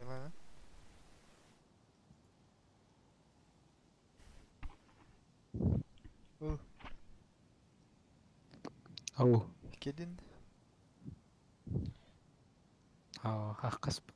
Oh, Ау. Кэлин. Аа, хаххаспын.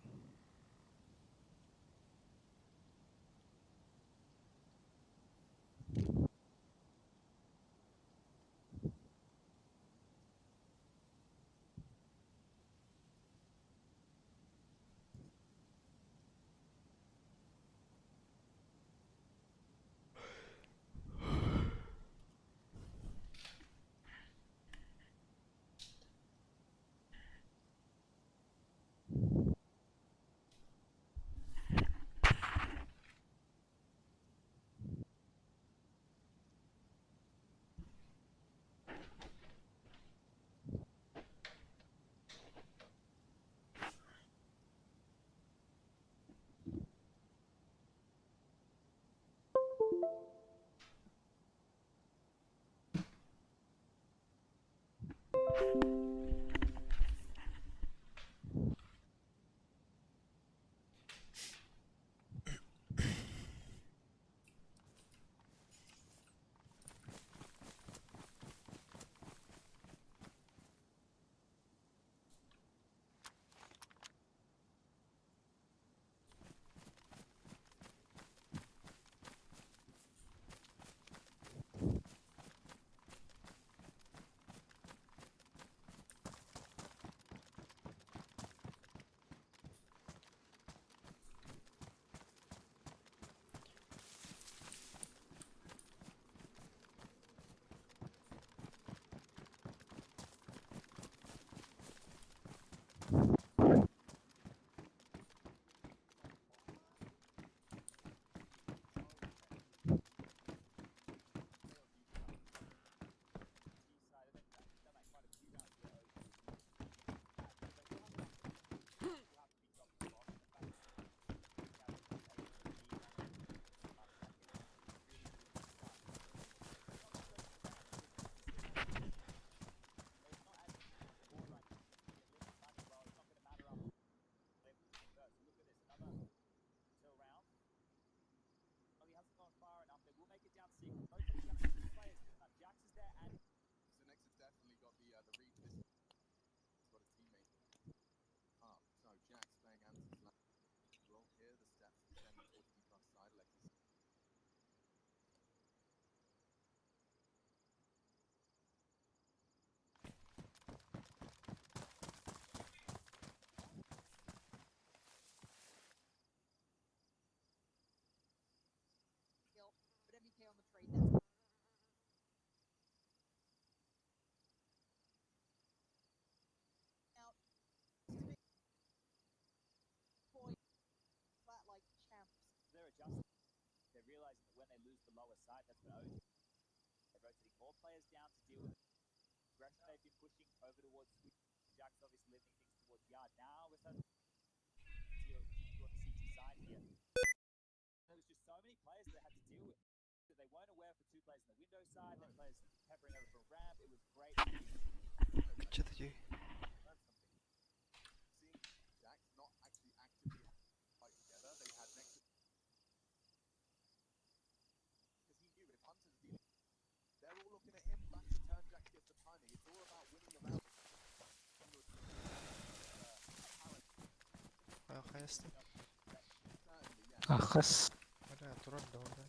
Кыччат үчүгэй. Хайастын? Аххас. Бля, турар да да.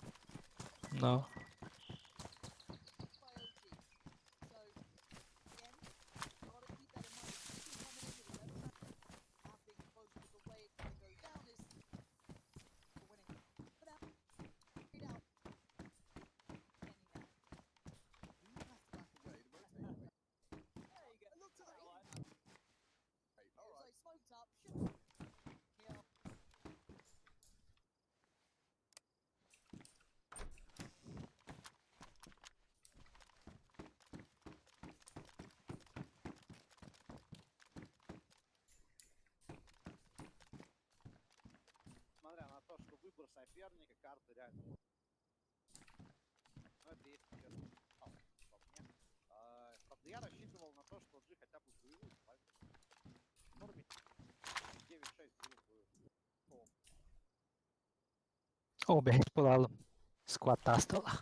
Но. Несмотря на то, что выбор соперника, карты реально. Ну, это если честно, по мне. Правда, я рассчитывал на то, что G хотя бы воюют, в норме 9-6 было бы. Оо, бэһис буолаалым. Скваттаасталах.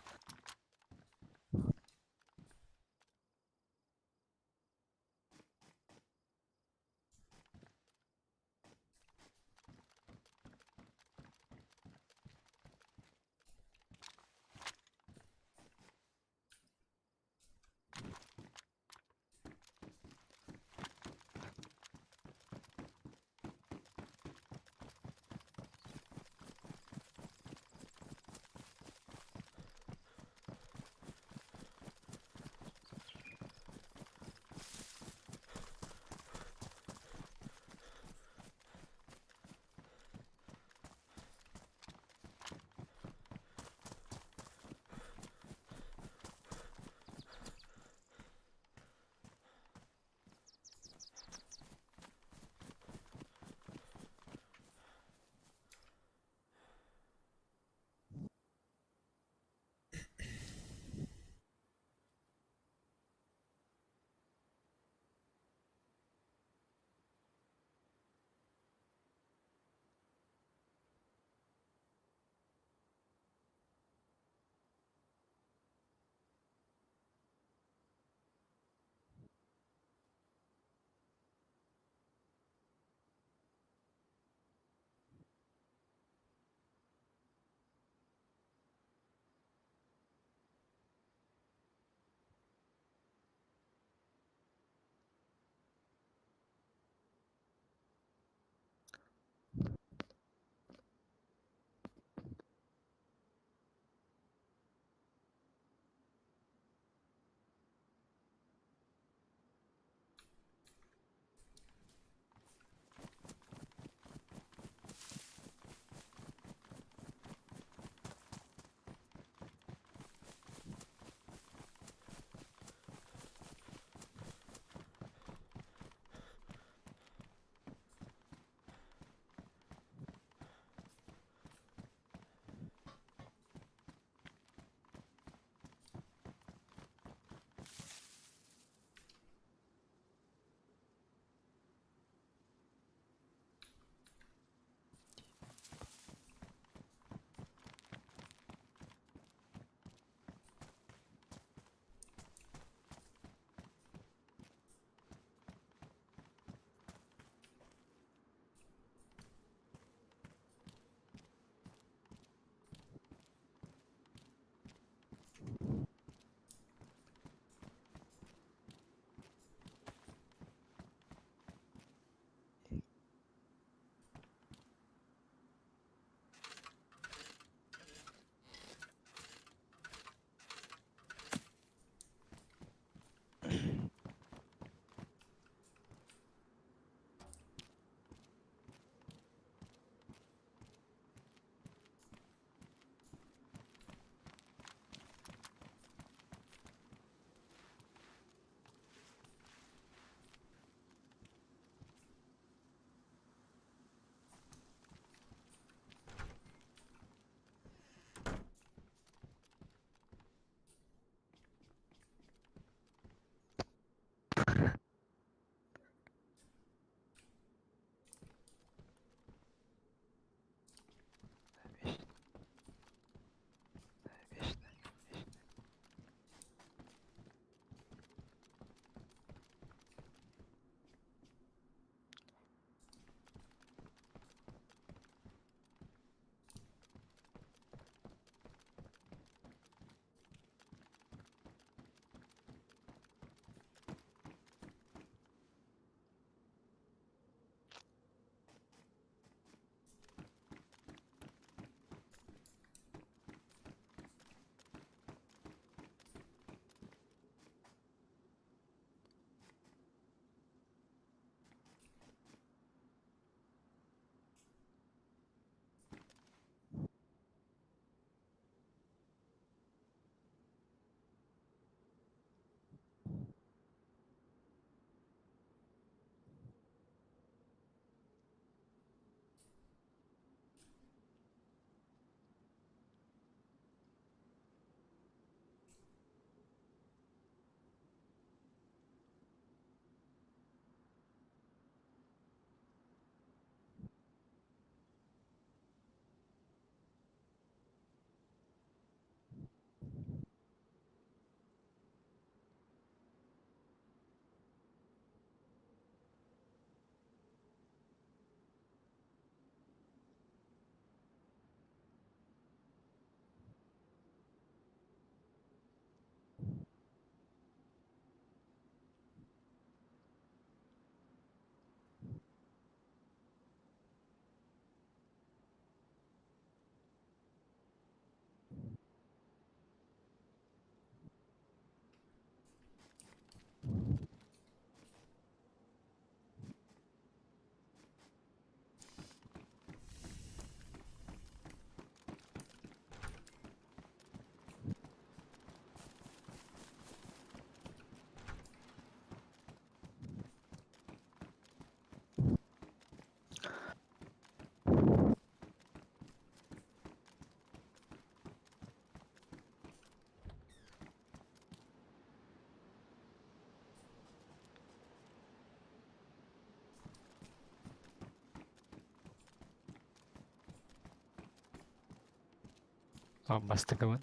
Бастакыбын.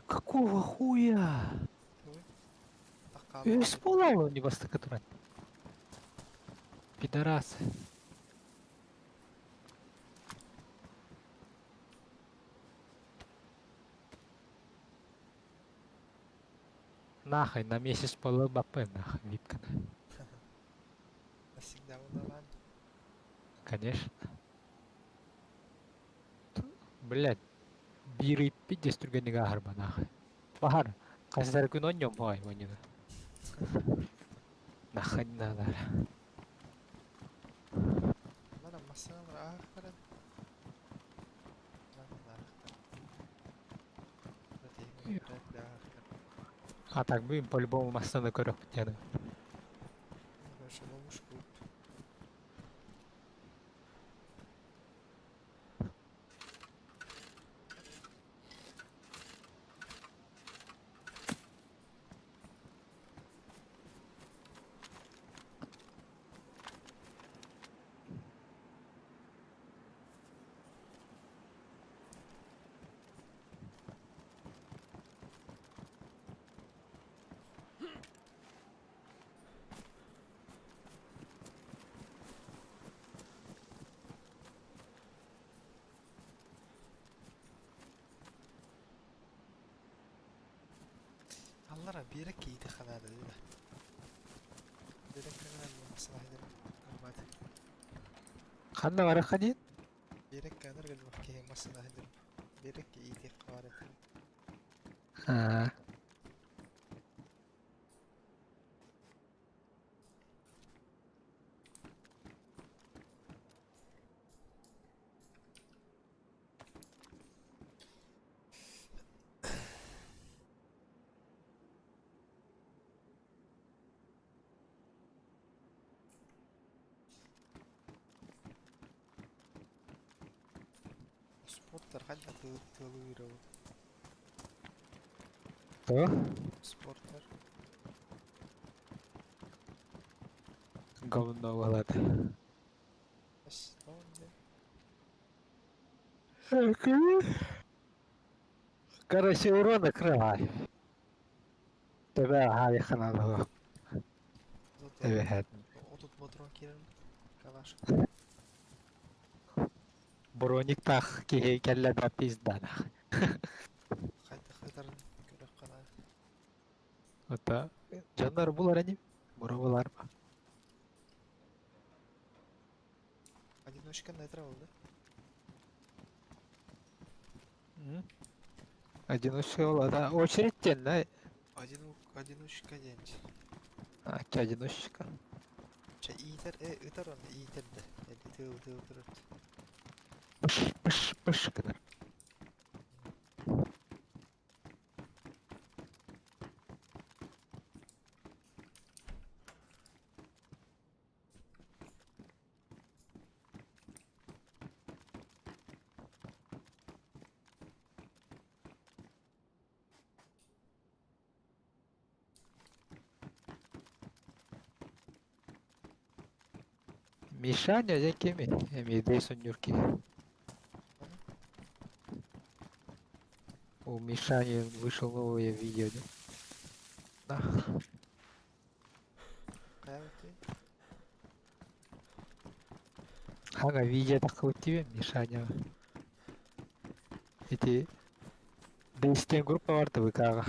Какого хуя? Тугуй? Үс буолаллар не бастакы туран. Пидорасы. Нахуй, на месяц полы бапы, нахуй, випкана. Навсегда удалан. Конечно. Блядь, биир пиздец түргэнник ааһар нахуй. Баһар, хас күн онньом ой, вонина. Нахуй не надо. Мана массыыналар аахтара. Мана аахтара. А так будем по-любому массыына көрүөхпүт диэн. Короче, ловушку. Аллара биэрэ киити ханаада дии. Биэрэ кэннэ массыына арбат. Ханна барахха диэн? Биэрэ кэннэр гэл киһи массыына хадыр. Биэрэ киити хавара. Аа. Спорттар хайда тылы Кто? Спорттар. Говно буолат. Что? Короче, урона край. Тебя ага ханадо. Эбэһэт. Отут ботрон киирэн калаш. Брониктаах киһи кэллэ да пизда нах. Хайда хытарын көрөх кана. Это дьоннор булар ини. Бура булар ба. Одиночка нетра болды. Одиночка ол, да. Очередь да? Один одиночка день. А, че одиночка? Ча иитер э ытар он иитер да. Эди тыл тыл турут. Пыш, пыш, пыш гынар. Мишаня дьэ кимий? Эмиэ сонньур киһи. У Мишани вышел новое видео. Да. Хайа бутый? Ага, видео такого тебе, Мишаня. Эти Бэстен группа бар ТВК-ҕа.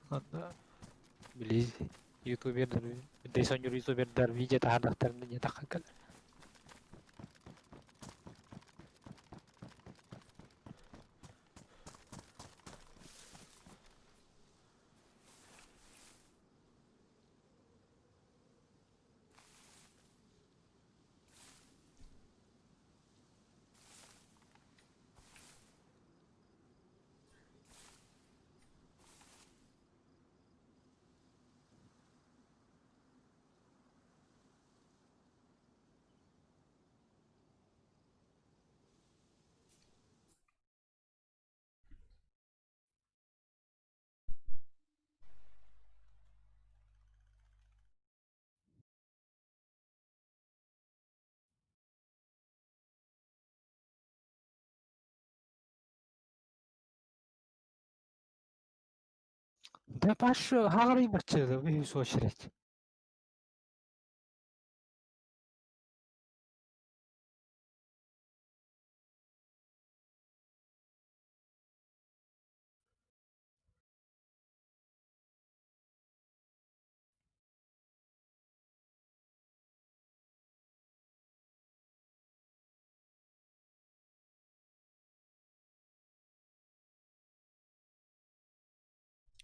Онно били ютубердар дэсонньур ютубердар видео таһаардахтарына не таххан кэлэр. Да паш хаҕарый бачча үһүс очередь.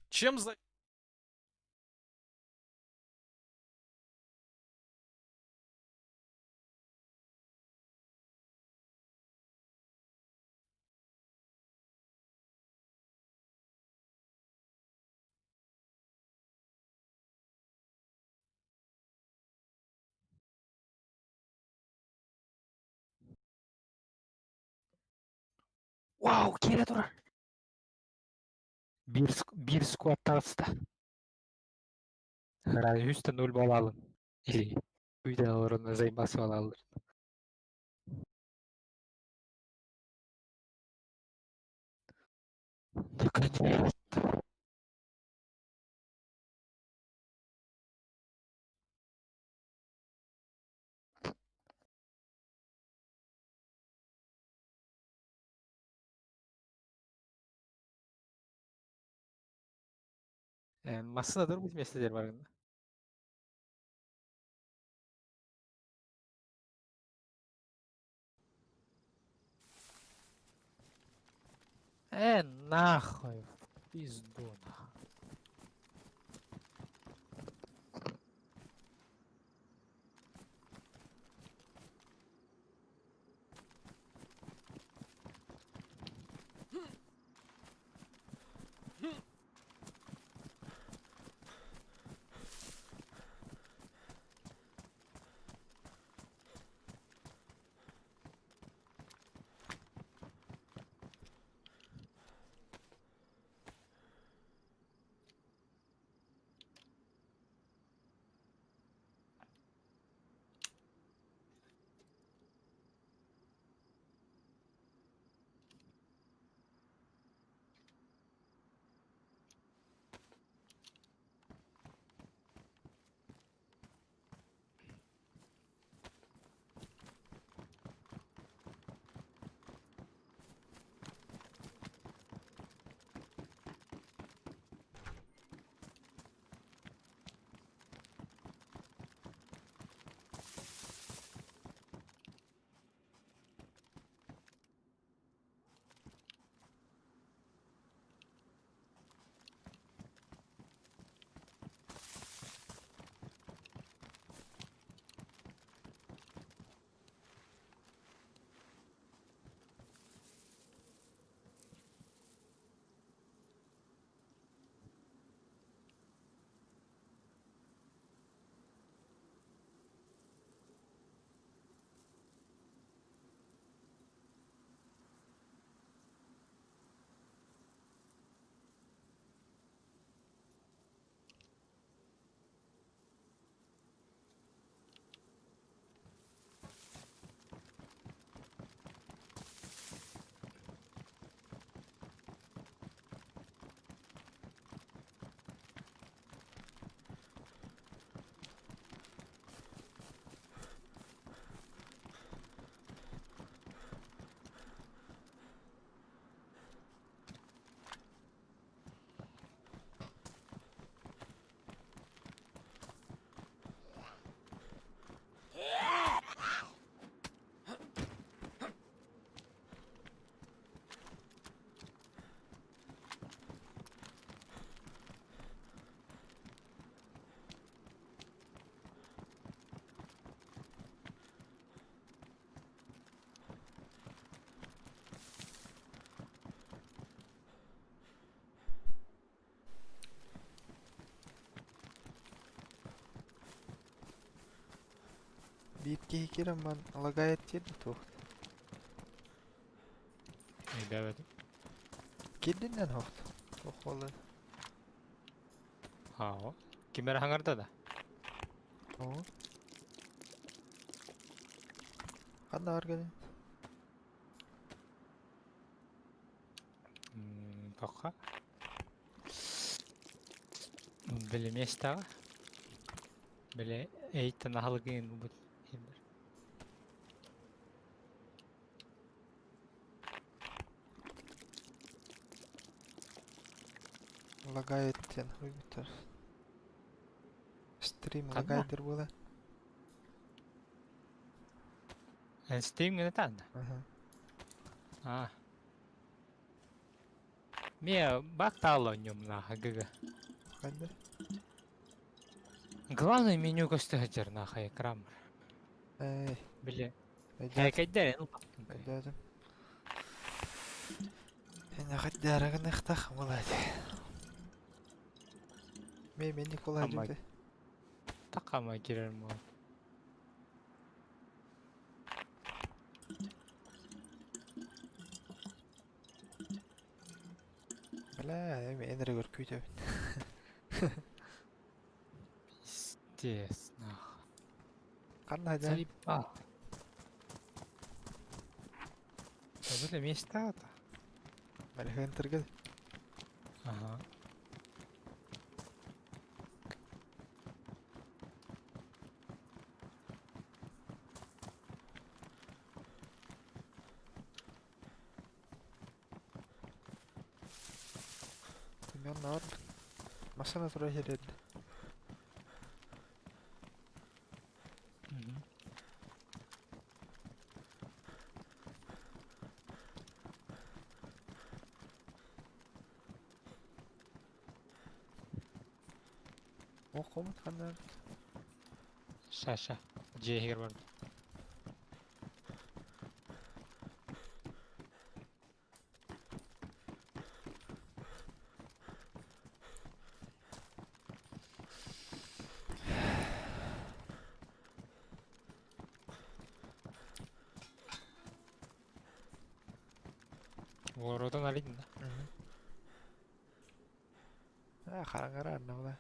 Чем за... Вау, киирэ турар. Биир, биир сквад таҕыста. Үстэн ноль балаалын. Или үйден олорон займасы балаалыр. Наконец-то. Массына dur месседер бар. Нахуй, в пизду нахуй. Биир киһи киирэн баран лагает диир да туох. Өйдөөбөтүм. Киирдиннэн хоһт. Туох буолла? Аа, ким эрэ хаҥарда да? Оо. Ханна бар гэнэ? Тоққа. Били местаҕа. Били эйттэн аһылыгын бут. Лагает диэн хуйбуттар. Стрим Ханна? лагайдыр буолан. Стрим гына таанна. Аха. Аа. Мия бак таала онньум нааха гыга. Ханна? Главное меню көстө сылдьар нааха экран бар. Эй, Били өйдөөтүм. һээкэйдэр эн ылбаккын Өйдөөтүм. Эн ахаддаарагыныахтаах буолаат. Мэ мен Николай Амма дьүтэ. такама кирер мо. Бля, эми эн эрэ көркүүтөбүн. Пиздец нах. Ханна хайдаан? Заебал. Били места-то. Мэлэхэнтэргэ. Ага. Мен нар. Машина тура херед. Мгм. О, комут ханна. Ша ша. Дьиэһигэр бар. Уоротон алидин да. Аа, харангара арнабыла.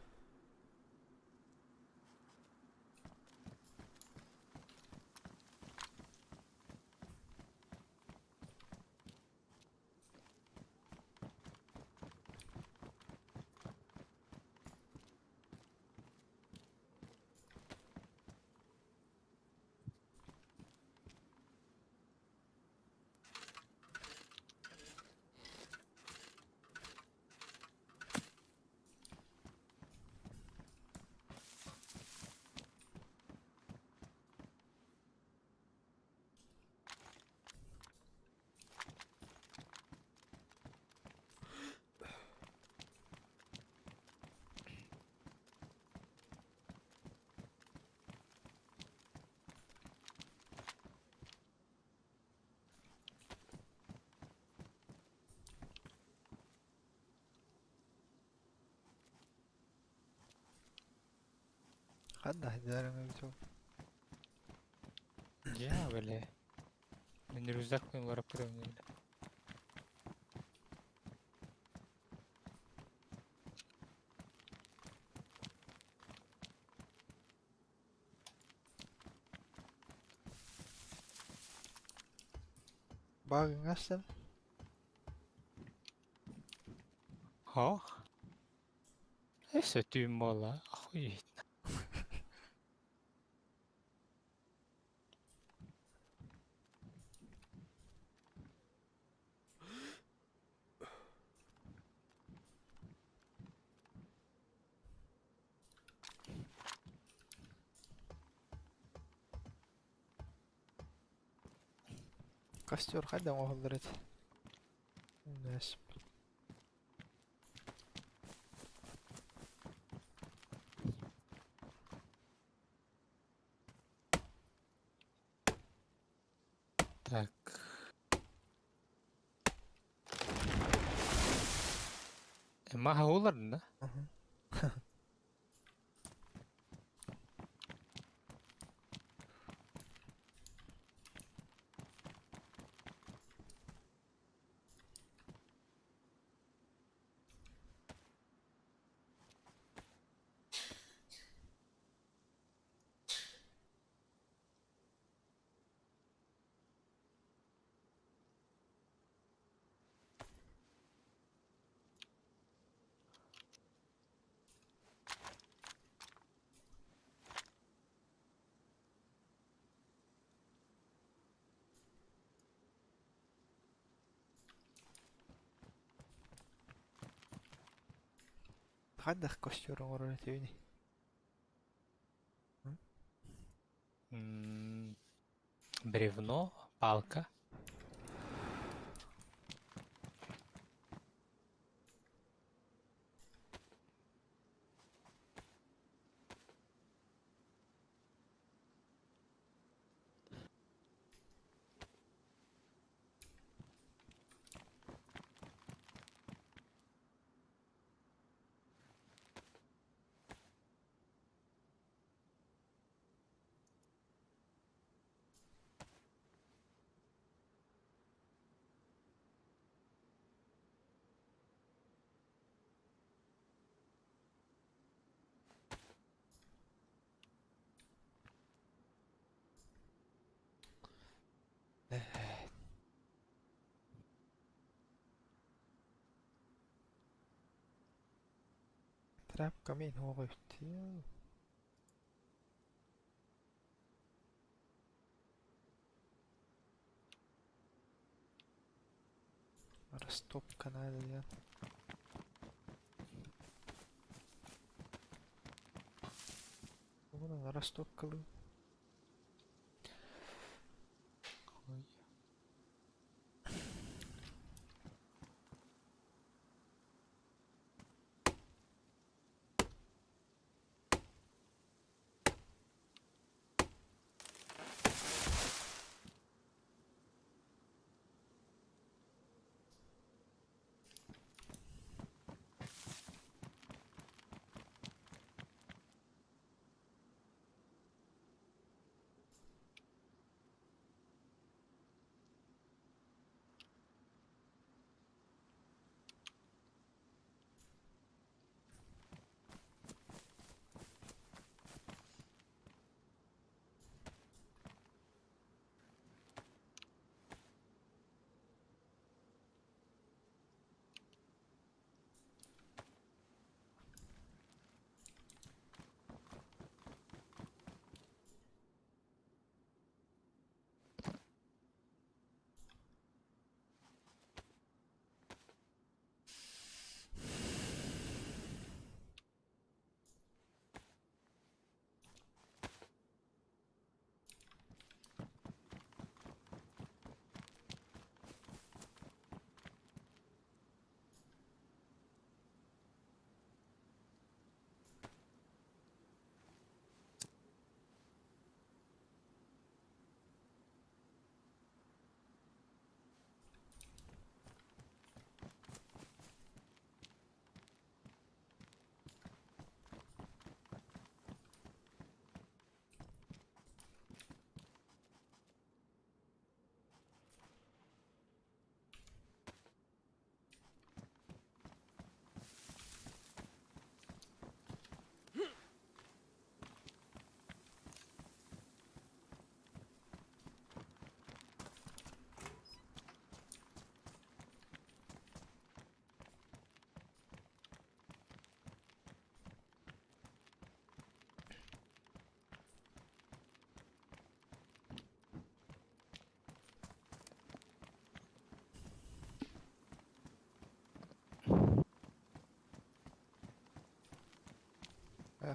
Ханна хайдаарың эбит Дьэ, били. Мин рюкзак барып көрөм. Багың астан. Ох. Өссө түүн буолла. Охуеть. Костер хайдан оһоллор эти. Нэс. Так. Маха улардын да? Мгм. Хайдах костер оҥорор этибиний? Бревно, палка. Тряпка мин уоҕуйтуо. Растопка надо диэн. Уонна растопкалыы. Ой.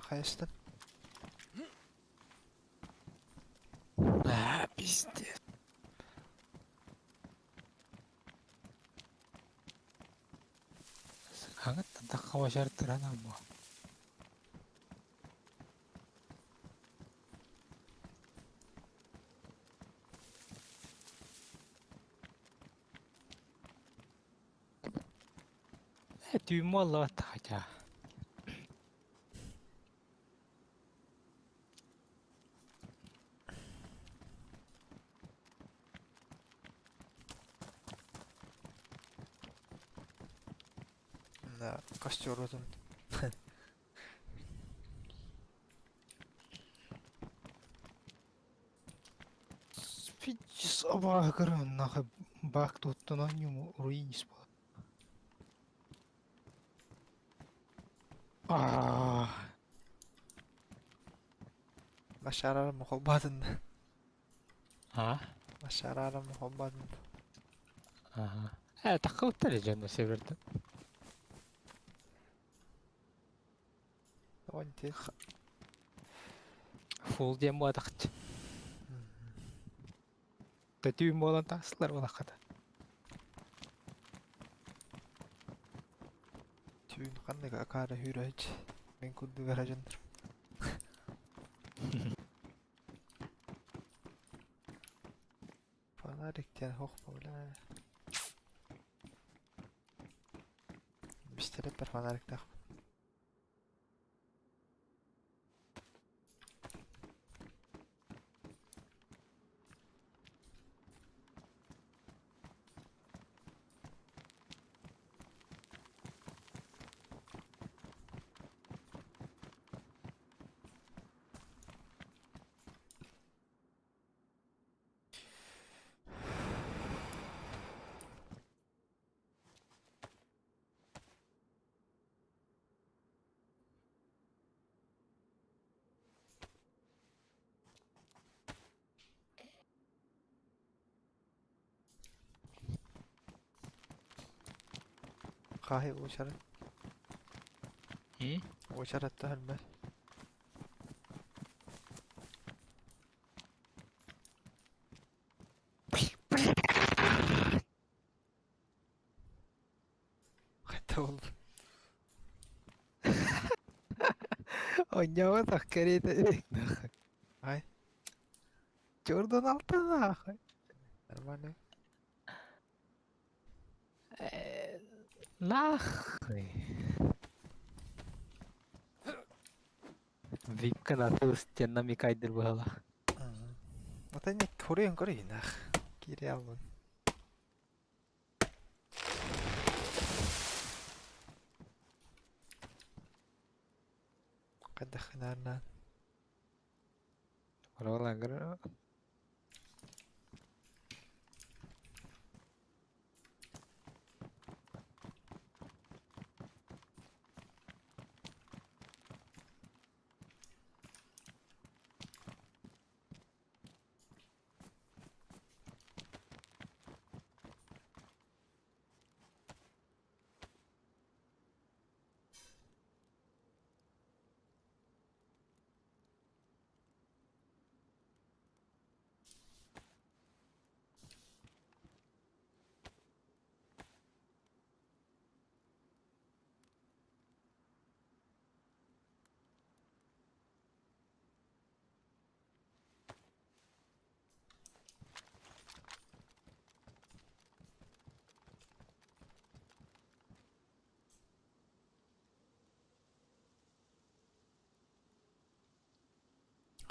Хайыстан? А, пиздец. Хаҥаттан тахха башар туранаммо. Түүн буолла хотя. Да, костер отун. Пиздец, абаагырын нахуй бак туттан аньюму руинис була. Аа. Машарар мохолбатын. А? Машарар мохолбатын. Ага. Таххыбыттар дьонно северден. Онти. Фул диэн буотахчы. Төтүүн буолан таҕыстылар буолаххата. Түүн ханнык акаары үүрээч. Мин курдук эрэ дьоннор. Фонарик диэн суох буолла. Бистэлэппэр фонариктаахпын. Хaahi уочарат. Уочараттан өлбөт. Хайта буолла? Оонньооботох кэриэтэ нахуй. Ай, Чуурдун алта нахуй. нормально. Нахуй. Випка натылыс диэн намекайдыр быһалаах. Вот они көрүөн көрүй нах. Киире албын. Хайдах гынаарнаан. Барабалаан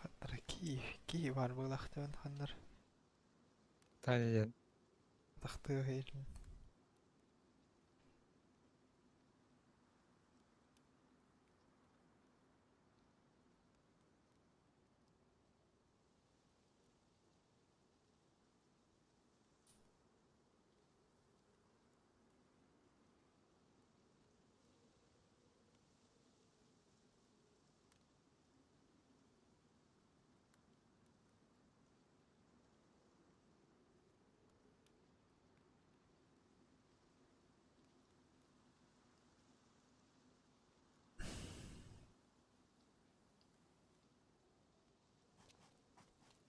Ханнара кии кии баар буолахтыбын ханнар Таня диэн тахтыа иһин.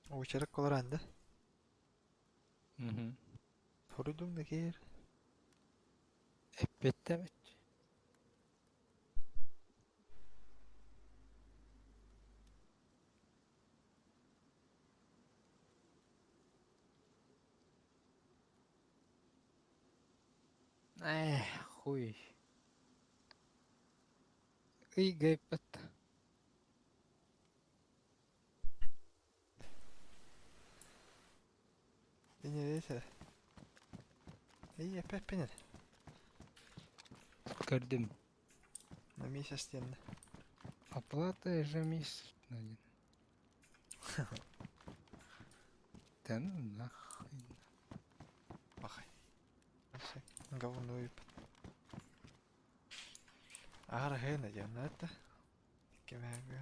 Уочарак колоран да? Соруйдум да кээр. Эппиэттэбит. Эх, хуй. Ыйга эппэт. Инересе. Эй, эппэппин эрэ. Көрдүм. На месяц диэннэ. Оплата ежемесячно диэн. Да ну нахуй. Бахай. Говно ыыппыт. Аһара хыына диэн это. Кемээгэ.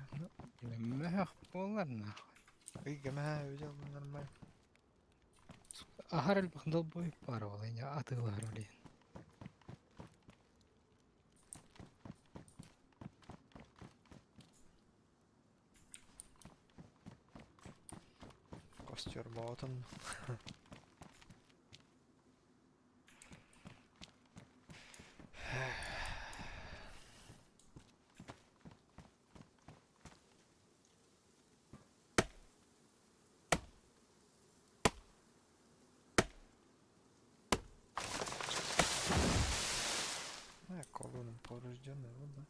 Мөһөх буолар нахуй. Ый кемээ үдел нормально. Аһар элбэх долбой баар ол эне атыылаһар олен. Костер боотун. Колонн поврежденный, вот да.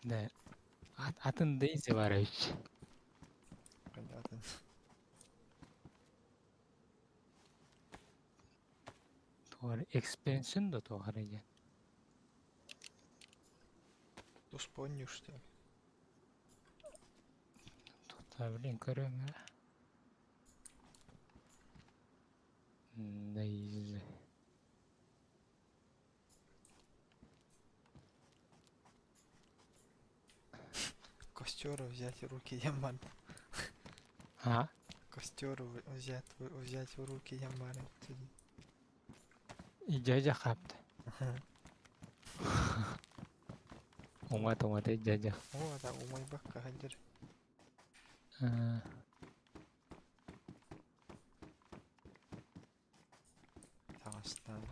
Да. Атын Дейзи Варович. Понятно. Туар экспенсин да туар иде. Туспонню, что ли? Тут, блин, көрөм Дейзи. Костер взять в руки Ямаль. А? Костер взять в руки Ямаль. И дядя хапты. Ума тома дядя. О, да, у мой бака хадир. Тастан.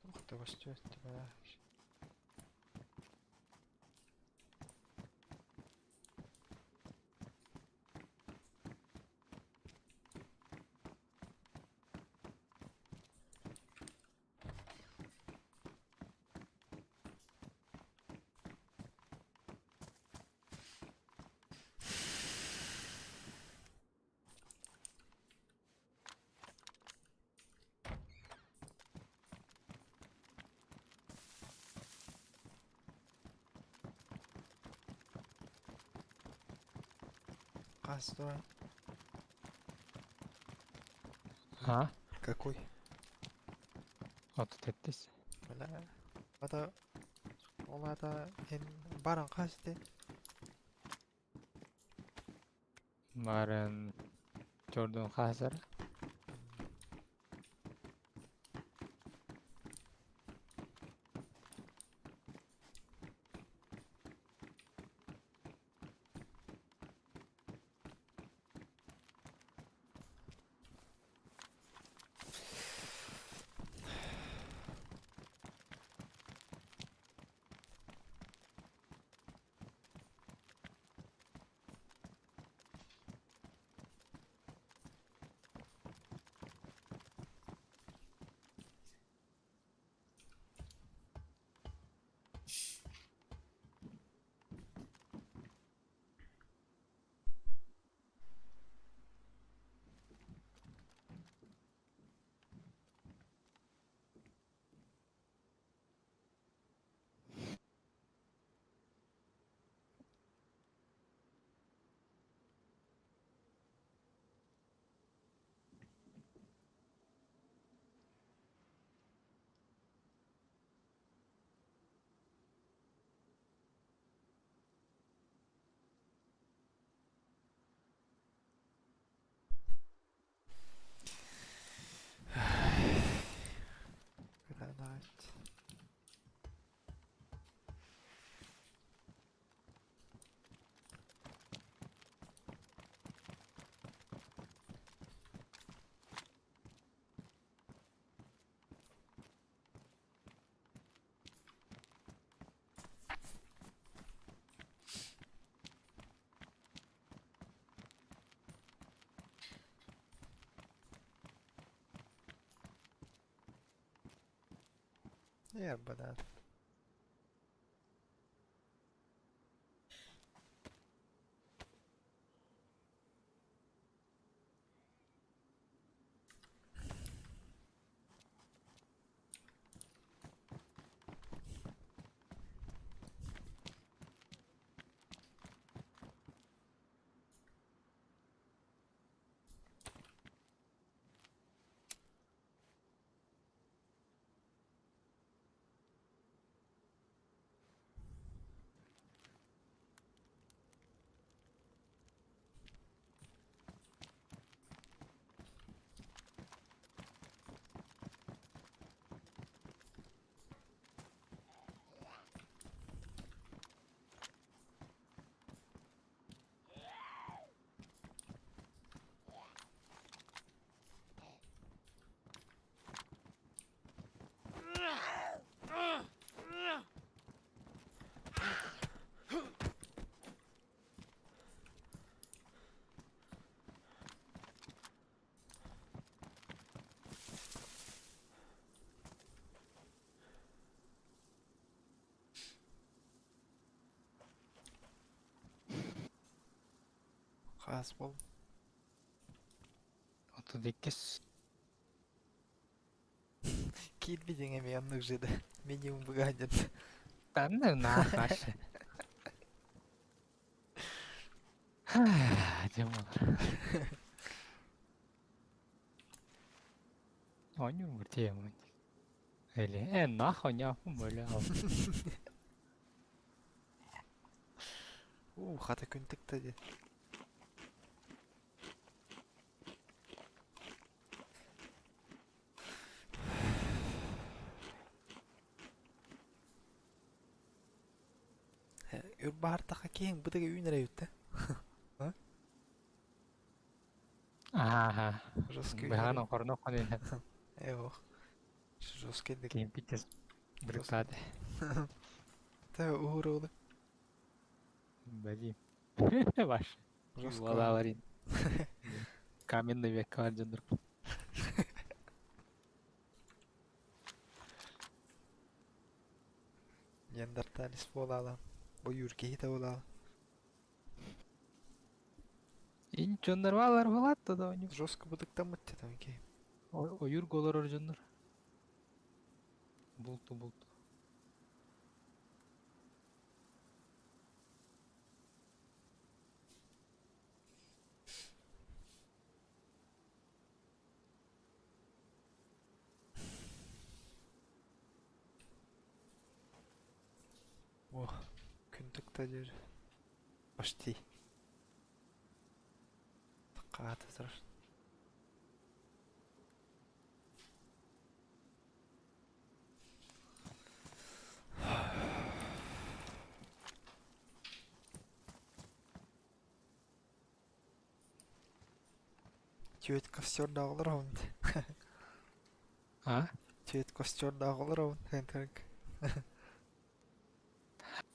Ух ты, костер, ты Стой. А? Какой? 37. Бля. Ата ол аата эн баран хас ити? Баран чордун хаасар. Гранат. Я банан. Хас бол. 32. Киирбитиҥ эмиэ оннук же да. Минимум быгаанньыт. Танна наах наша. Дьэ буолар. Оонньуур муртиэммин. Или э нах оонньооппун бөлө Уу, хата күн тыкта дии. Өр баһартахха киэҥ бытыга үүн эрэ үттэ. Ааха. Жесткий Быһаан оҥорно хонуйна. Эох. Жесткий дик. Кимпитес брикады. Та уурулу. Бали. Ваш. Жестко. Валаларин. Каменный век бар дьоннор. Неандерталец буолаала. Ойуур киһитэ буолаала. Инчоннор балар булатты да оню. Жестко бытыктаммыт там киһи. Ойуур голорор дьоннор. Булту булту. Кырдьык да диир. Почти. Хаата турар. Түөрт костердаах олоробун. А? Түөрт костердаах олоробун.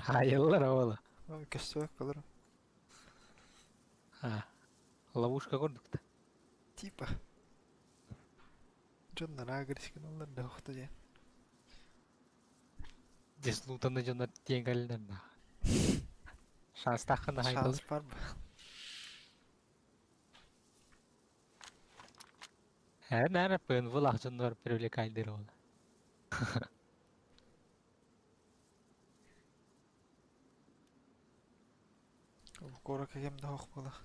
Хаайыллар оҕоло. Көстүбэккэ олорон. А, ловушка курдук да. Типа. Дьоннор агресивналар да охто диэн. Дислутаны дьоннор тиэн кэллинэр да. Шанстааххына хайдалыр. Шанс бар ба. Ээ, наверное, ПНВ-лаах дьоннор привлекайдыр ол. Куоракка кэм да суох буолар.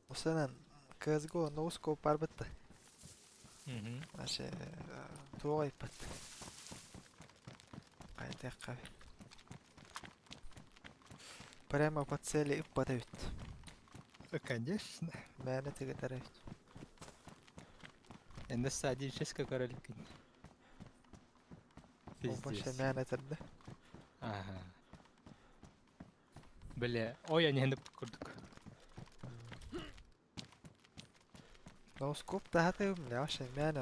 Осынан CSGO no scope бар бытты. Вообще туох айппат. Хайдахха Прямо по цели ыппат эбит. Конечно. Мээнэ тыгытар эбит. НС 1.6 короликин. Ол вообще Пиздец. мээнэ этэрдэ. Ага. Бля, ой, они курдук. No scope таһатыым вообще мээнэ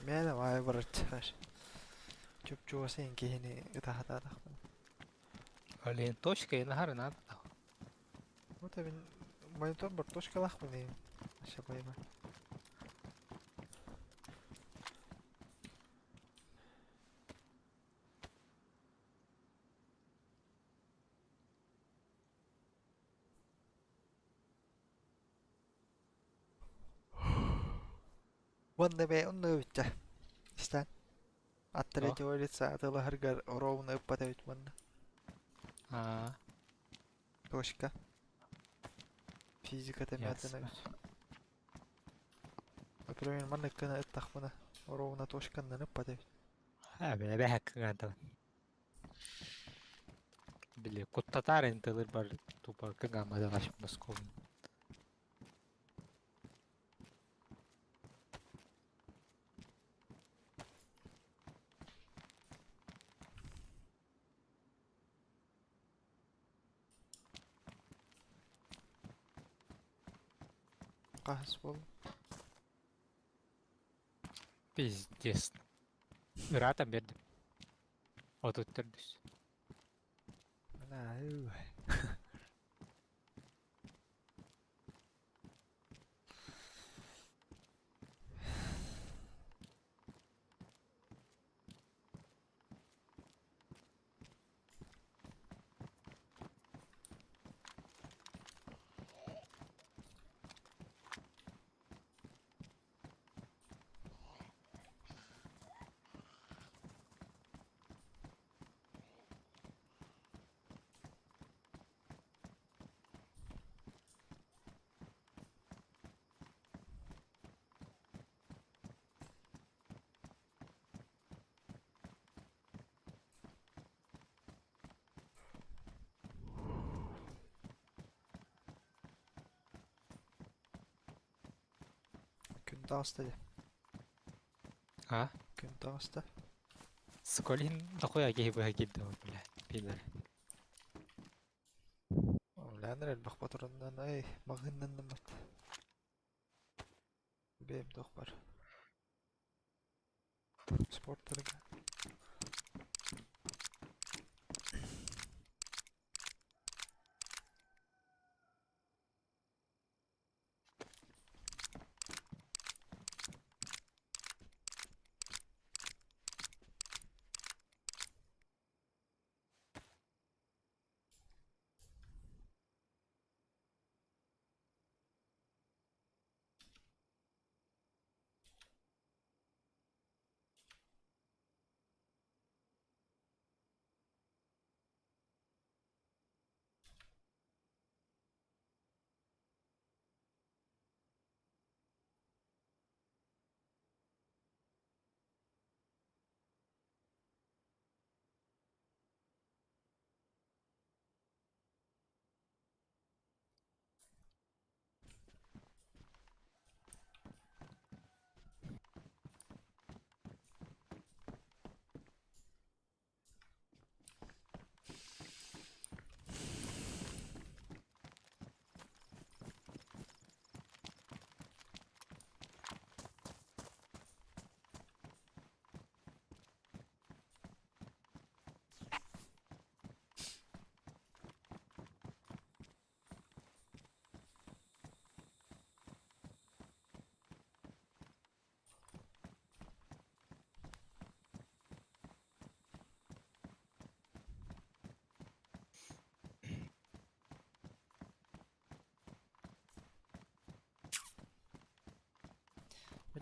мээнэ вай барыччар. Чуп-чугасын киһини ытаһатаатахпын. Блин, точка и нахар надо. Вот мин монитор бар точкалаахпын иһин. Вообще понимаю. Уонна бэйэ онно эбиттэ. Истэн. От третьего лица атылаһаргар ровно ыппат эбит уонна. А, Точка. Физика ясно. мятын эбит. Например, маннык гына ыттахпына ровно точканнан ыппат эбит. А, бля, бля, кыгантан. Бля, куттатар интелер бар тупо кыгамада Москву. Хаһыс буолла. Пиздец. Ыраатан бердим. Отут төрдүс. Мына ыы. Күн таҕыста дии. А? Күн таҕыста. Сколин дохуя киһи быһа киирдэ ол, бля. Пидор. Үлээнэр элбэх ботуруоннан эй маҕаһыыннанныммыт. Бэйэм туох бар. Спорттарга.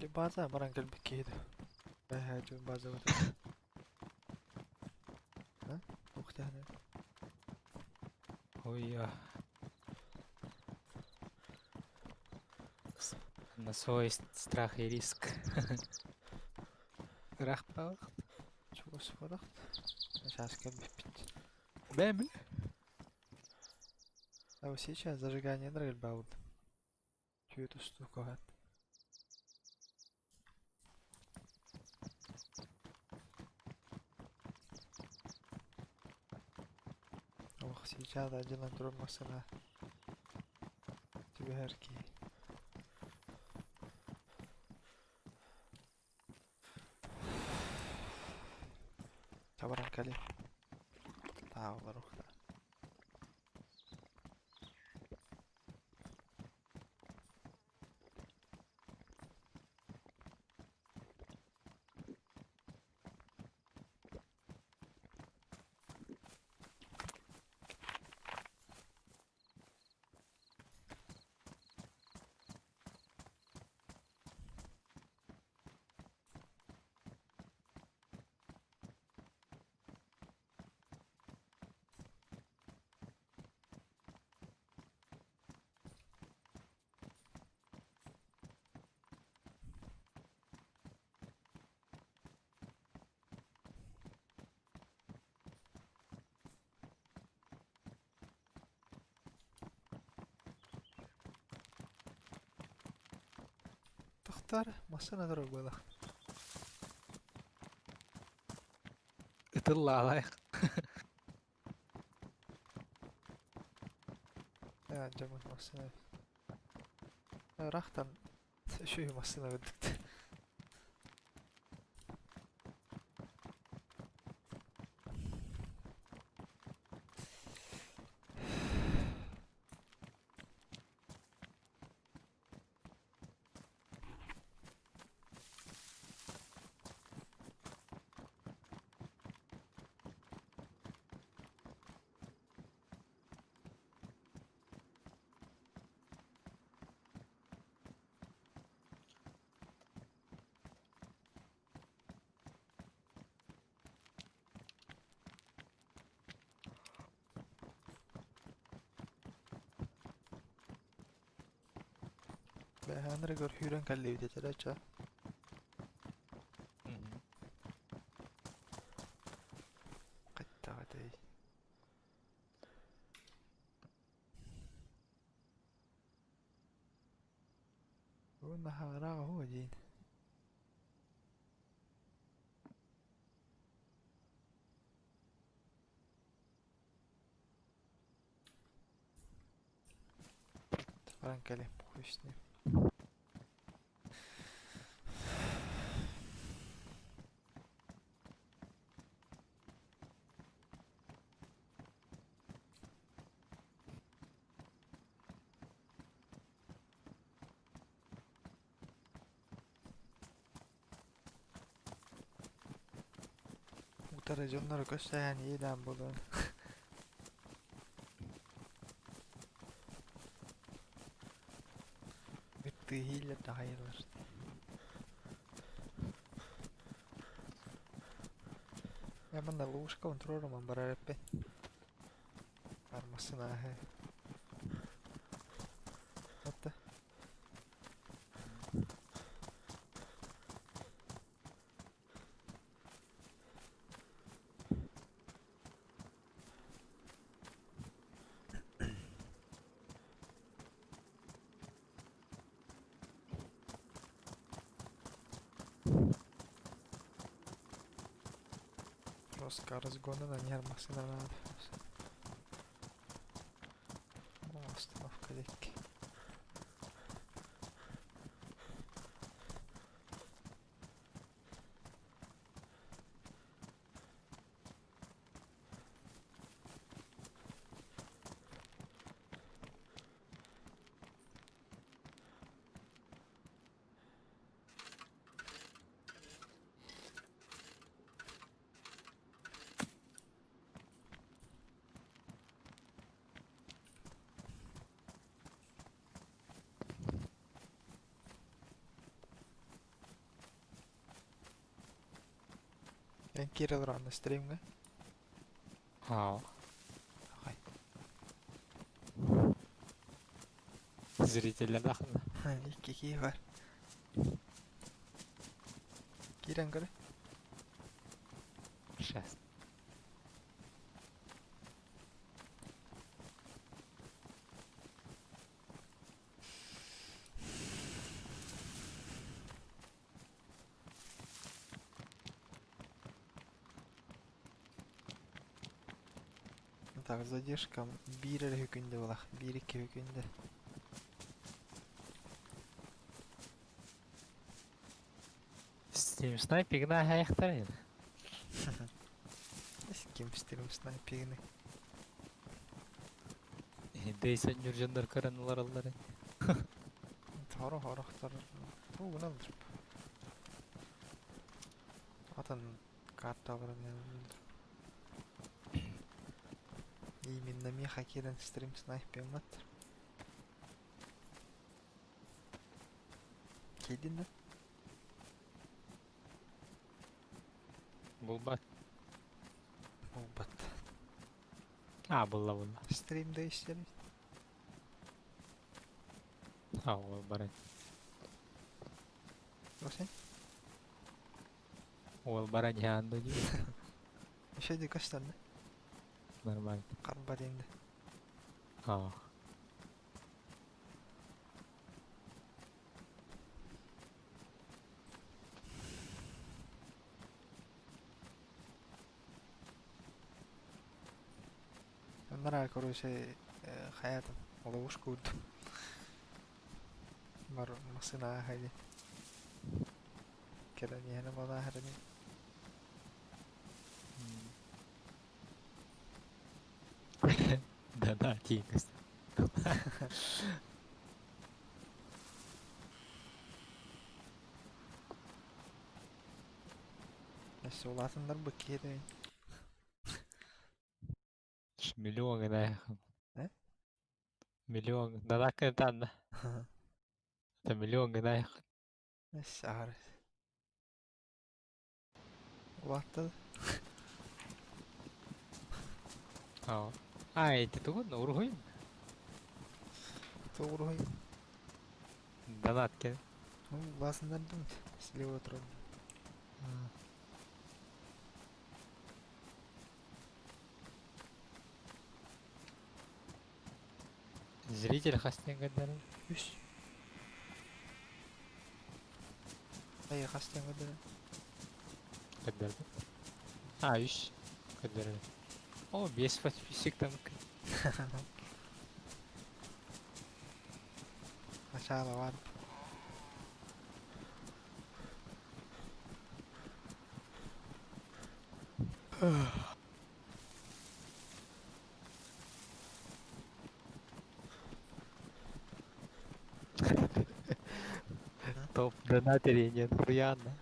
Били база баран кэлбит киһи дуу? Бэһээ дьон базабыт. А? Ух ты. Ой, а. На свой страх и риск. Ыраах Чугас буолах. Сейчас кэлбиппит. Бэм. А вот сейчас зажигание драгальбаут. Чүөт устуу коһат. Ох, сейчас отделан турар массыына. Түбэһэр киһи. Табаран кэлин. Таалар ухта. Тохтар, массыына турар буолах. Ытыллаалайх. Ээ, дьоммут массыына. Ыраахтан үчүгэй массыына көрдүк. Бэһээннэригэр сүүрэн кэллибит этэ чэ. Хайдах этэй? Уонна хараҕа оһуо диин. Баран кэлин, хуй с ним. Утары дьоннору көрсөһөн иэдээн буолуон. Ыттыы да хайылар. Я манна ловушка контролуман барар эппин. Армасын ааһы. Отта. Жестко разгона на нервах надо. О, остановка лекки. Эн киирэ олороҕун стримҥа? Аа. Аҕай. Зрителлэр ахынна. Икки киһи бар. Киирэн көрө. Сейчас. Так, задержка биир эрэ күндэ буолах, биир икки күндэ. Steam снайпигна хайахтар. Ким стрим снайпигны. Дейсэн нюржандар көрөн олороллор. Хоро хорохтор тугунан Атын карта баран. Именно меха кирен стрим снайпер мат. Кидин да? Булбат. Булбат. А, булла булла. Стримде истерим. А, ол баран. Осен? Ол баран яанда дии. Еще ди көстөрнө. Нормально. Карба деймде. А. Нара, короче, хаятым. Ловушку урдум. Бар машина хайди. Кэлэн иһэн бала харани. Да-да, тиийкэс. Өссө улаатыннар бу киһи Миллион гына. Э? Миллион. Да так Это миллион гына. Өссө аһар. Улаатты. А. А, эти тугун уруһуй. Тугуруй. Донат ке. Ну, улаатыннардым. Слева турар. Зритель хастен гыдары. Үс. Ай, хастан гыдары. Гыдары. А, үс. Гыдары. О, без подписчик там. Начало бар. Топ донатери нет, Руяна.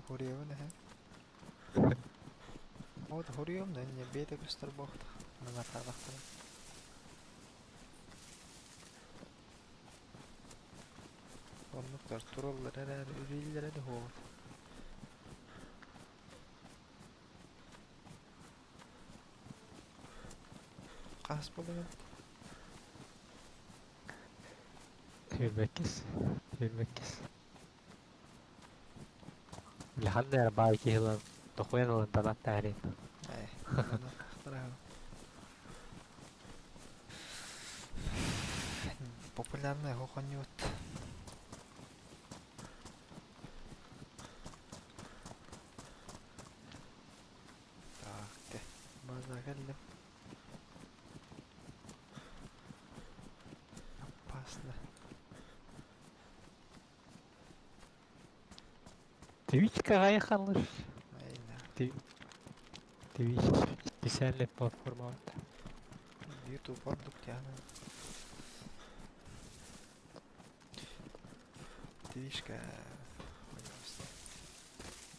Хориевна, хэ? Вот хориевна, не бейте көстөр бохта. Мына тарахтар. Оннуктар тураллар эрээр үрүллэрэ да хуот. Хас болугун? Hürmetkes. Hürmetkes. Лиханнер баайки хилан. Тохуен алан донат таарин. Ээ. Популярный хохоньют. Так, те. База келдим. Опасно. Twitch кагайхалыш. Айна. Twitch специальная платформа. YouTube ордук тяна. Твишка.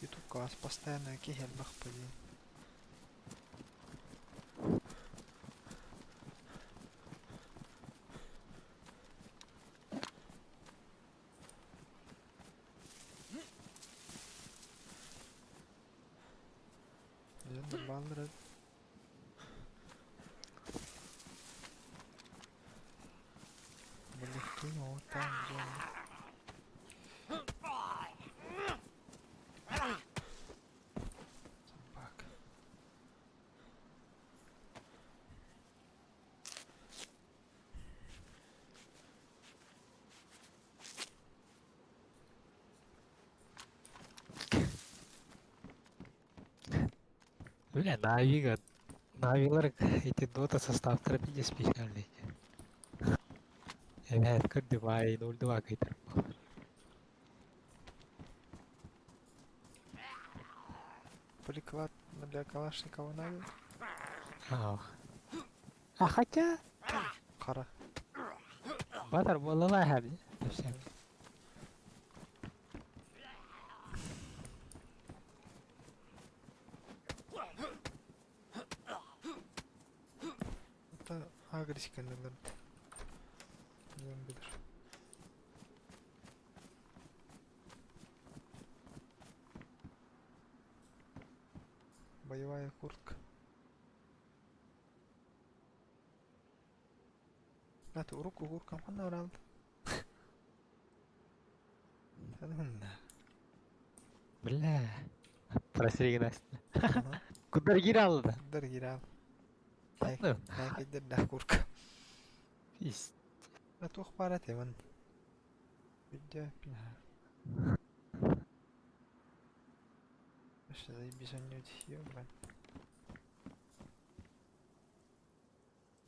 YouTube класс постоянно кихелбах поди. Дьон бааллар эбит. Блин, вот там зомби. Собака. Бля, Навига. Навилар эти дота составтара пиздец специальный. Эбээт көрдүм ай 0-2 кыйтар. Приклад для Калашникова надо? Ах. А хотя... Хара. Батар буолла хаби. Совсем. Это агресс кэннилэр. Зомбилар. Боевая куртка. Ат урукку курткам ханна баралды? Бля. Просрегнась. Куда гирал да? Куда гирал? Ну. Кайдер курка. Пиздец. А туох баар этэ Видя Вообще заебись они ёбань.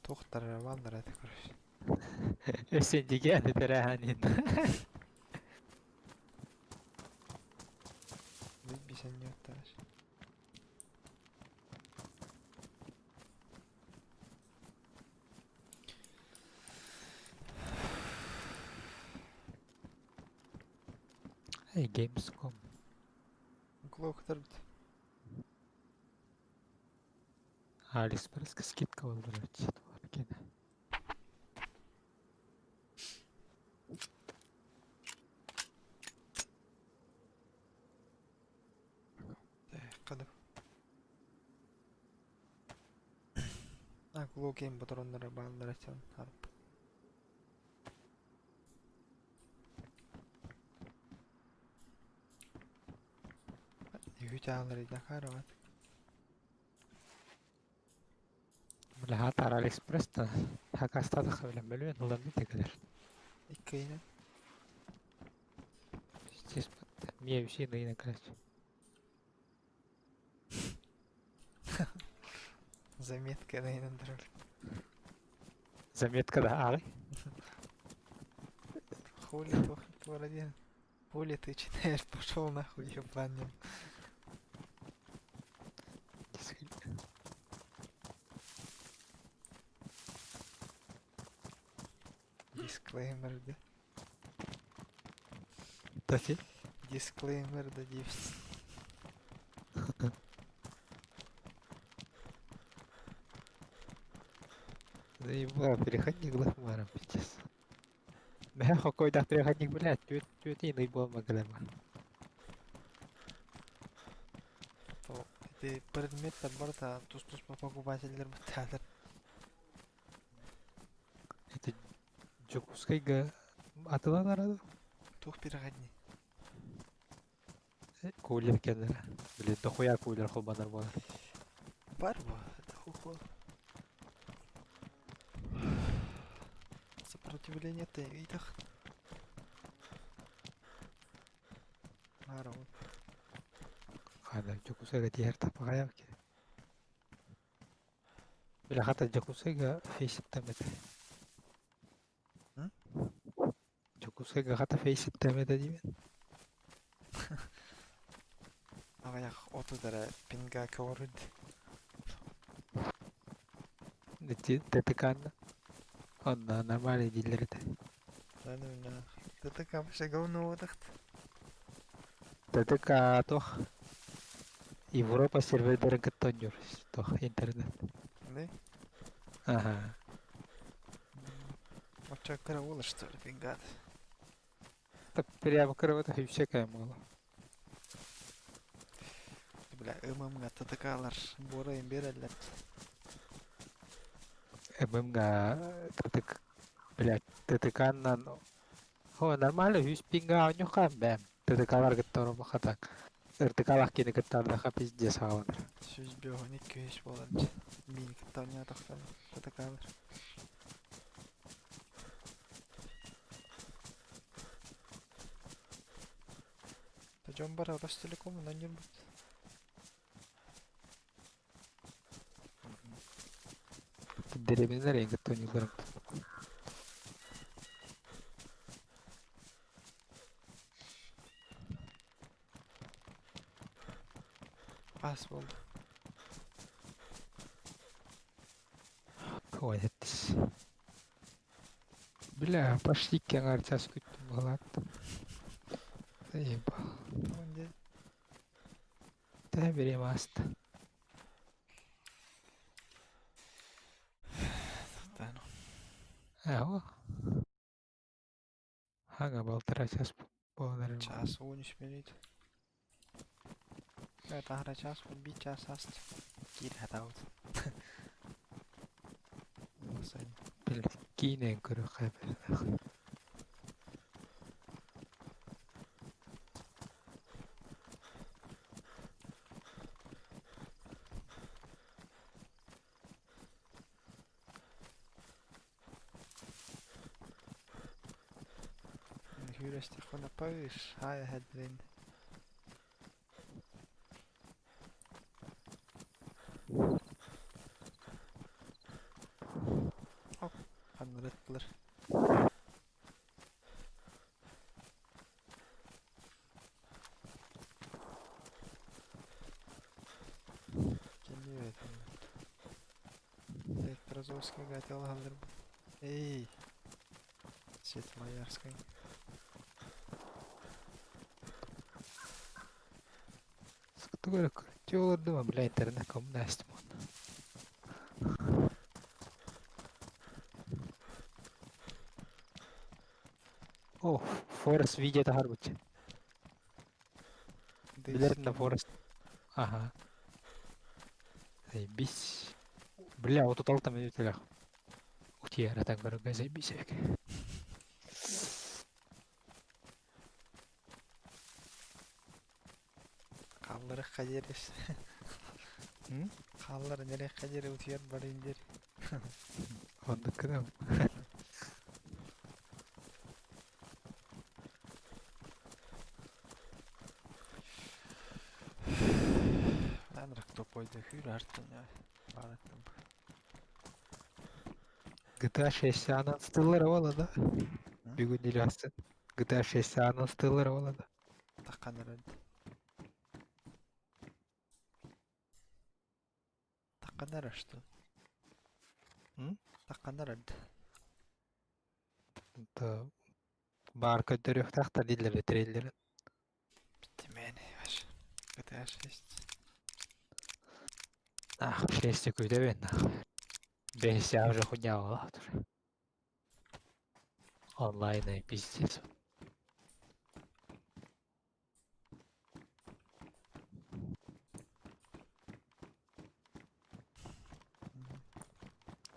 Туохтар бааллар этэ короче. Өссө дигэн этэрээханин. Заебись они тааш. Эй, Gamescom. Глок тарбит. Алиэкспресска скидка буоллар кэнэ. Кадыр. А глокин патроннара бааллар этэн харп. Үһү чаалар идакароват. Бля, хатар Алиэкспресс-та хакастаатахха бля мөлүөн ылан кэлэр. Иккиинэн. Пиздец, миэ үсин ыйына короче. Заметка найнан турар. Заметка да ааҕый. Хули туох диэн. Хули ты читаешь, пошел нахуй, ебаный. Дисклеймер да. Таси? Дисклеймер да дивс. Заебал, переходник лохмаром, пиздец. Мэ какой-то переходник, блядь, түөт түөтин ыйбол магалема. То ити предметтер барыта тус-туспа покупательдер бутаалар. Это Дьокуускайга атыланара дуо? Туох переходник. Кулер кэллэрэ. Блин, дохуя кулер холбанар буолар. Бар бу, это хуху. Сопротивление ты видах. Народ. Хана Дьокуускайга тиһэр таппаҕайа ки. Бля, хата Дьокуускайга фейситтэммэтэ. М? Дьокуускайга хата фейситтэммэтэ диибин. Аҕыйах отут эрэ пинга көҕүрүд. Ити ТТК-ны. Онно нормально дииллэр этэ. Да ну нах. ТТК вообще говно утахт. ТТК туох Европа сервердэрин кытта оонньуур туох интернет. Да? Аха. Оччо кыра буолар что ли пингат. Так прямо кыра всякое мало. Бля, ММ-га ТТК-лар буорайын биэрэллэр. ММ-га ТТК, блядь, ТТК-нан О, нормально, үс пинга оонньуохха бэм. ТТК-лар кытта ороммохха так. РТК-лаах киһини кытта ардахха пиздец хааланар. 105 200 буолан миини кытта оонньоотохтон ТТК-лар. Дьон бары Ростелекомунан ньурбут. Дэриэбинэлэр эйигин кытта оонньууллар. Аас буолла. Ой, сэттис. Бля, почти кэҥэр час күттүм быһылаат. Заебал. Төһө бириэмэ ааста? Ээ, Ага, полтора час буолан эрэр. Час 13 минут. Таһара час, биир час ааста. Киир хатаабыт. Били киинэ көрүөххэ эбит. Hyrestekona pois, haihadrin. Оп, ханнарыттылар. Кэнниэ Электрозовскайга атыылаһаллар Эй, Светлоярскай. Тугу эрэ көрдүү олордум, бля, интернет коммунаастым уонна. О, Форест видео таһаарбыт. Билэрин да Форест. Ага. Заебись. Бля, вот тут там мүнүүтэлэх. Утиэратан көрөргө заебись эбит. Хаалларыахха диэри. Хааллар нэлэххэ диэри утуйар барыын диэри. Оннук гынабын. GTA 6 анонстыыллар буолла да. Бүгүн илиастын. GTA 6 анонстыыллар буолла да. Тахханара что? Тахханара. Баар көрдөрүөхтаахтар дииллэр трейлерин. Бүттүмээн ваш. GTA 6. Нах, 6 күүтэбин нах. Бэһис уже хуйня буолла уже. Онлайн пиздец.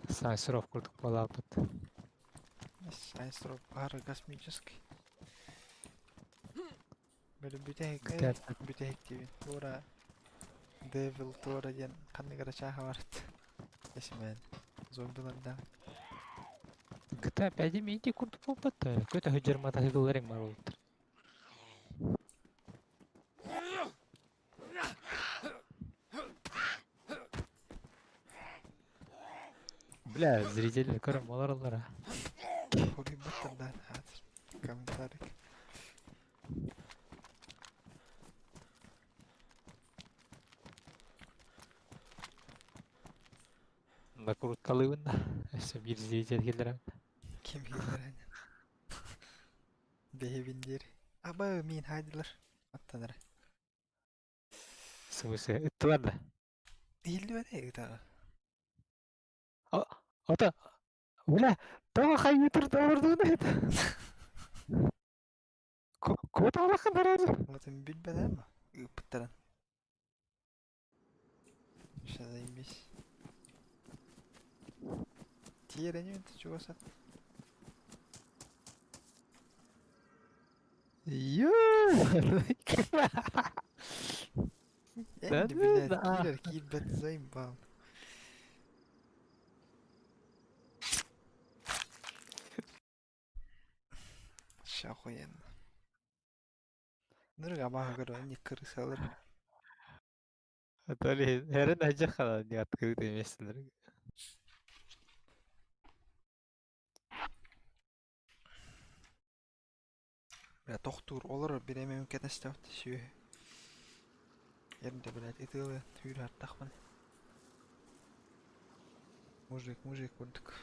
Saints Row курдук буолаабыт. Saints Row баара космический. Били бүтэһик бүтэһик диибин. Туора Devil туора диэн ханнык эрэ чааһа барыт. Эсимээн. Зомбилардаах. GTA 5 миити курдук буолбат Көтө сылдьар матасыыкыллар эҥин буолбуттар. Бля, зрители көрөн олороллор а. Хоруйбуттар да комментарий. Накруткалыыбын да. Өссө биир зритель киллэрэн. Ким киллэрэн? Бэйэбин диир. Аба миин хаайдылар. Аттан эрэ. В смысле, ыттылар да? Иһиллибэт ээ ытаҕа. Ото, бля, тоҕо хайыытыр доҕордуун эт? Куоталахын эрэр. Отun билбэтэ ма ыыппыттарын. Все, заебись. Тиэрэ ты чего сат? Ё! Энди, Да блядь, ну да. киллер, киллер, заебал. Ща охуенно. Нырга говорю, они крысалар. А то ли эрен ажахала не открытое место. Бля, тохтуур олорор бириэмэ кэтэстэбит сүөһү. Эрдэ, блядь, ытыалы түүр аттахпын. Мужик, мужик курдук.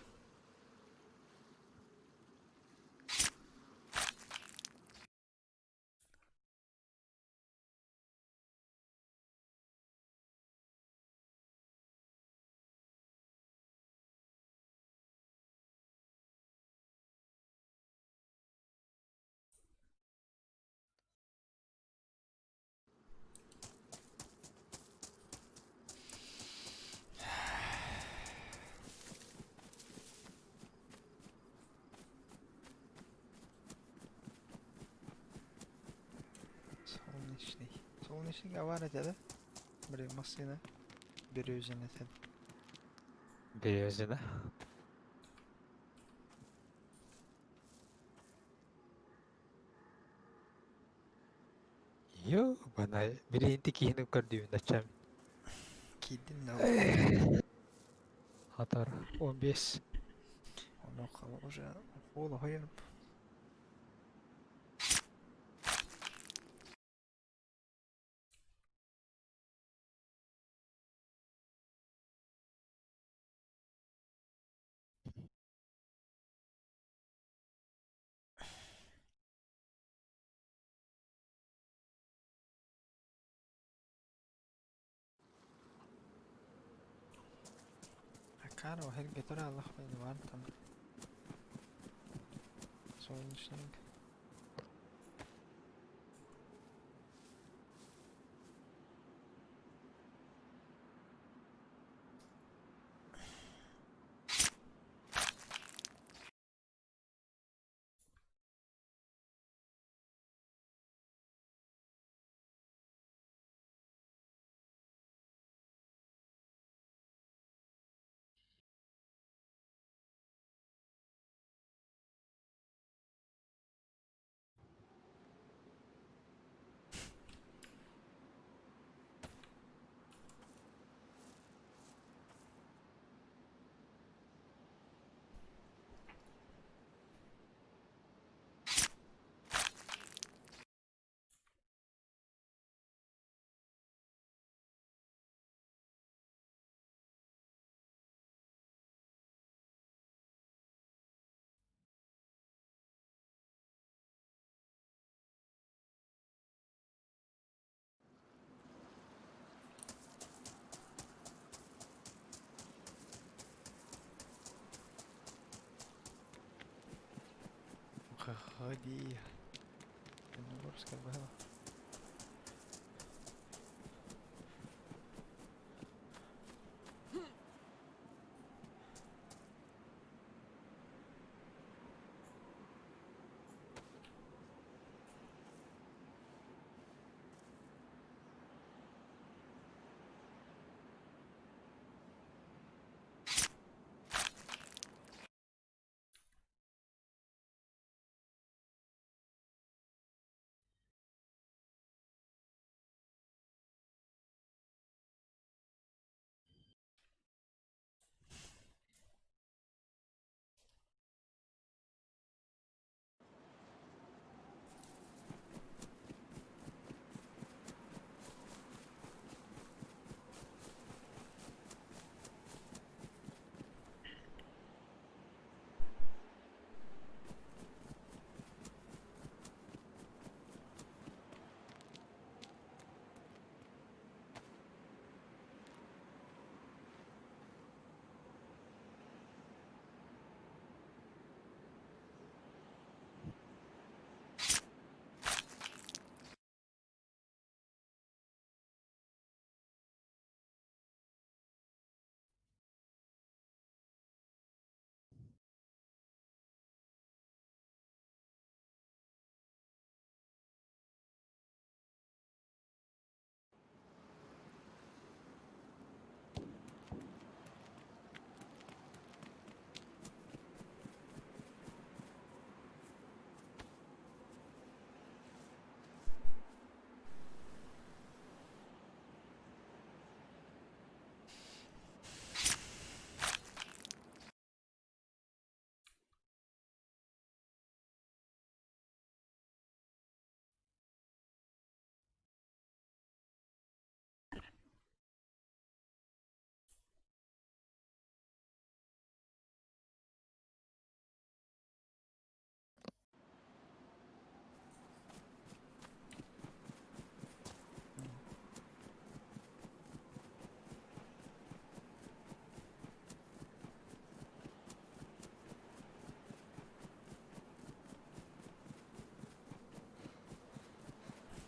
Солнечный. Солнечный авара деді. Бір машина. Березина сен. Березина. Ё, бана билинти киһини көрдүүн дачам. Кидин да. Хатар 15. Оны қала уже ола хойып. Акара херге тура Аллах бен бар там. Солнечный. Ходи. Черногорская была.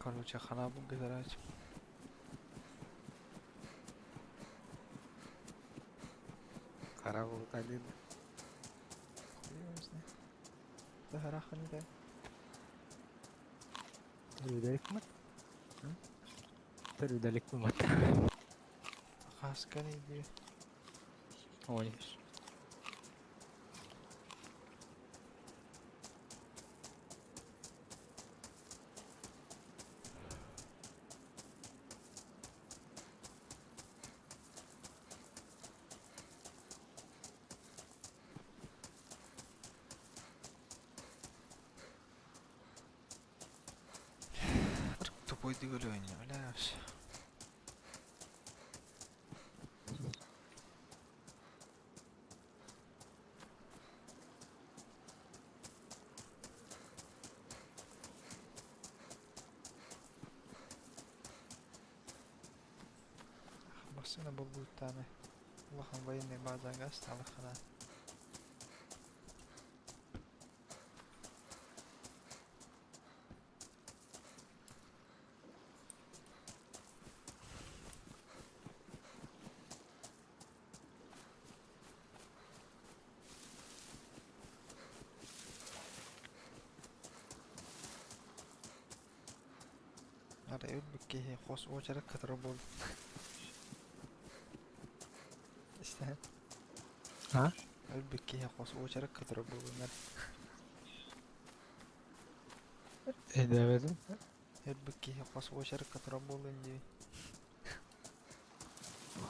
Короче, хана бу. Хара булталин. Хуй его знает. Да не дай. Төрүдэлик мат. М? Төрүдэлик мат. Хаска не иди. Ой. Тупой дигүлү ойно, бля. Машина был будет. Улахан военный базага стала хана. Ара өлбүкке хос очара кытыры бол. Истен. А? Өлбүкке хос очара кытыры болунар. Эдебедим. Өлбүкке хос очара кытыры болун ди.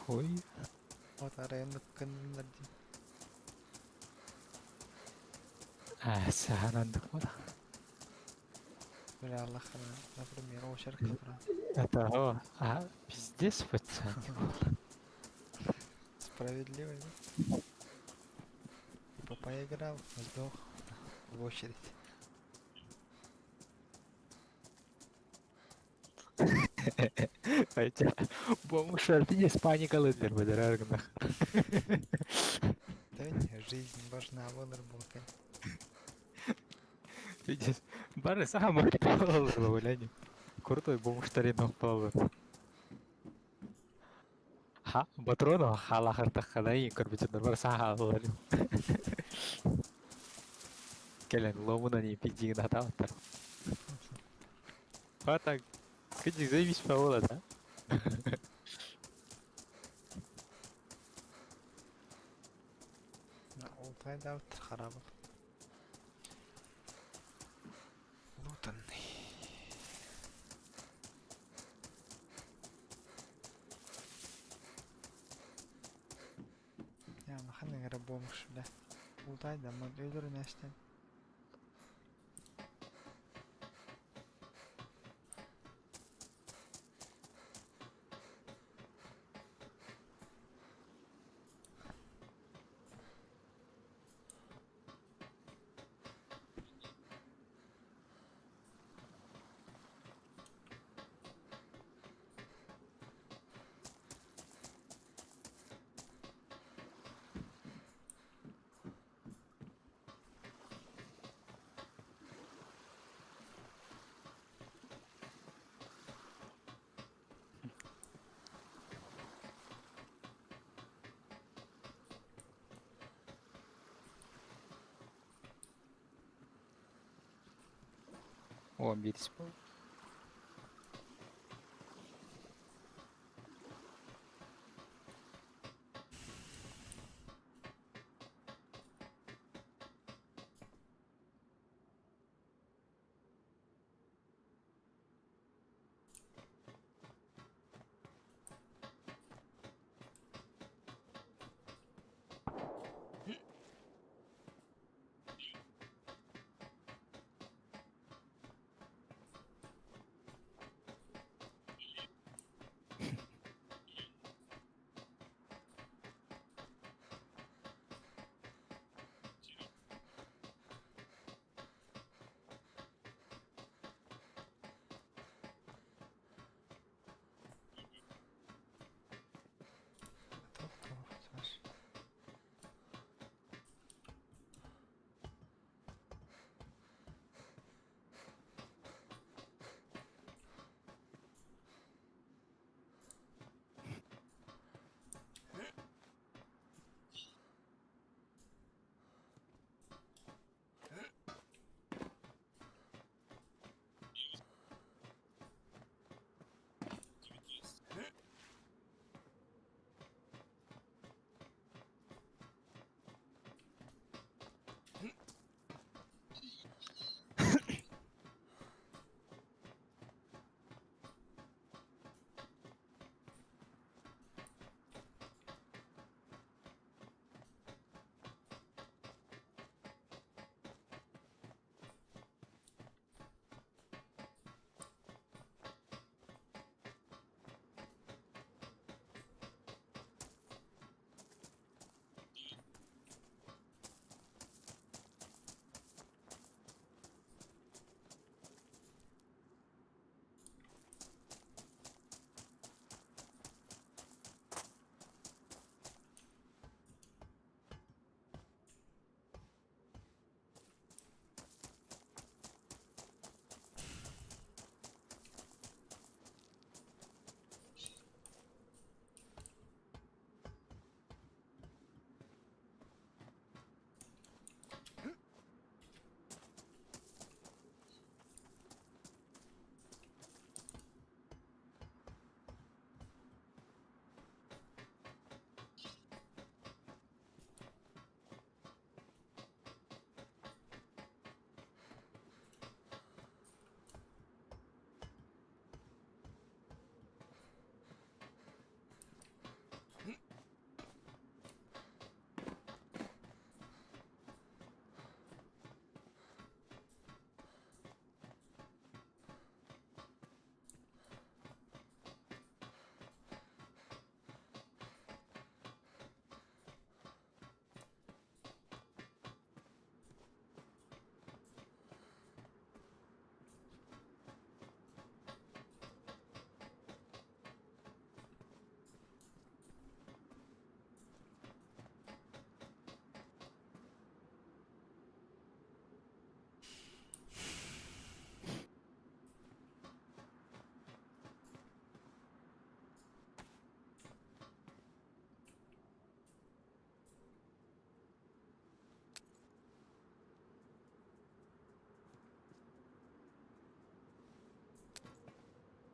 Хуй. Вот ара энник кыннар ди. А, саханандык мата. Бля, Аллах, например, очара кытыры. Это, о, а, пиздец, пацан. Справедливо, да? Типа поиграл, сдох в очередь. Хотя, бомж пиздец паника лыдлер бадыраргнах. Да не, жизнь важна, болар болка. Пиздец. Бары сам балалар. Крутой бомжтарин балалар. Ха, патрону халахартахадай көрбүтүнөр бар саха алар. Келен ломуна не пиздигин атабаттар. А так, кыдик заебись павола, да? Олтай да харабыл. Лутанный. Я маханы гара бомж, бля. Ултай да мын өлөр нәстен. О, бирис был.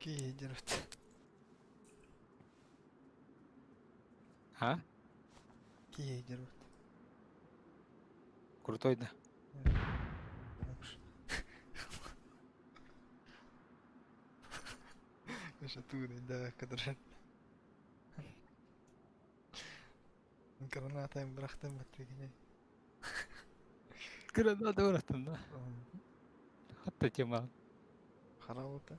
Киһи А? Киһи дерут. Крутой, да? Бомж. Оттуда, да, который... Граната им бырахтым баттыгыне. Граната бырахтым, да? Хатта тема. Харалыта.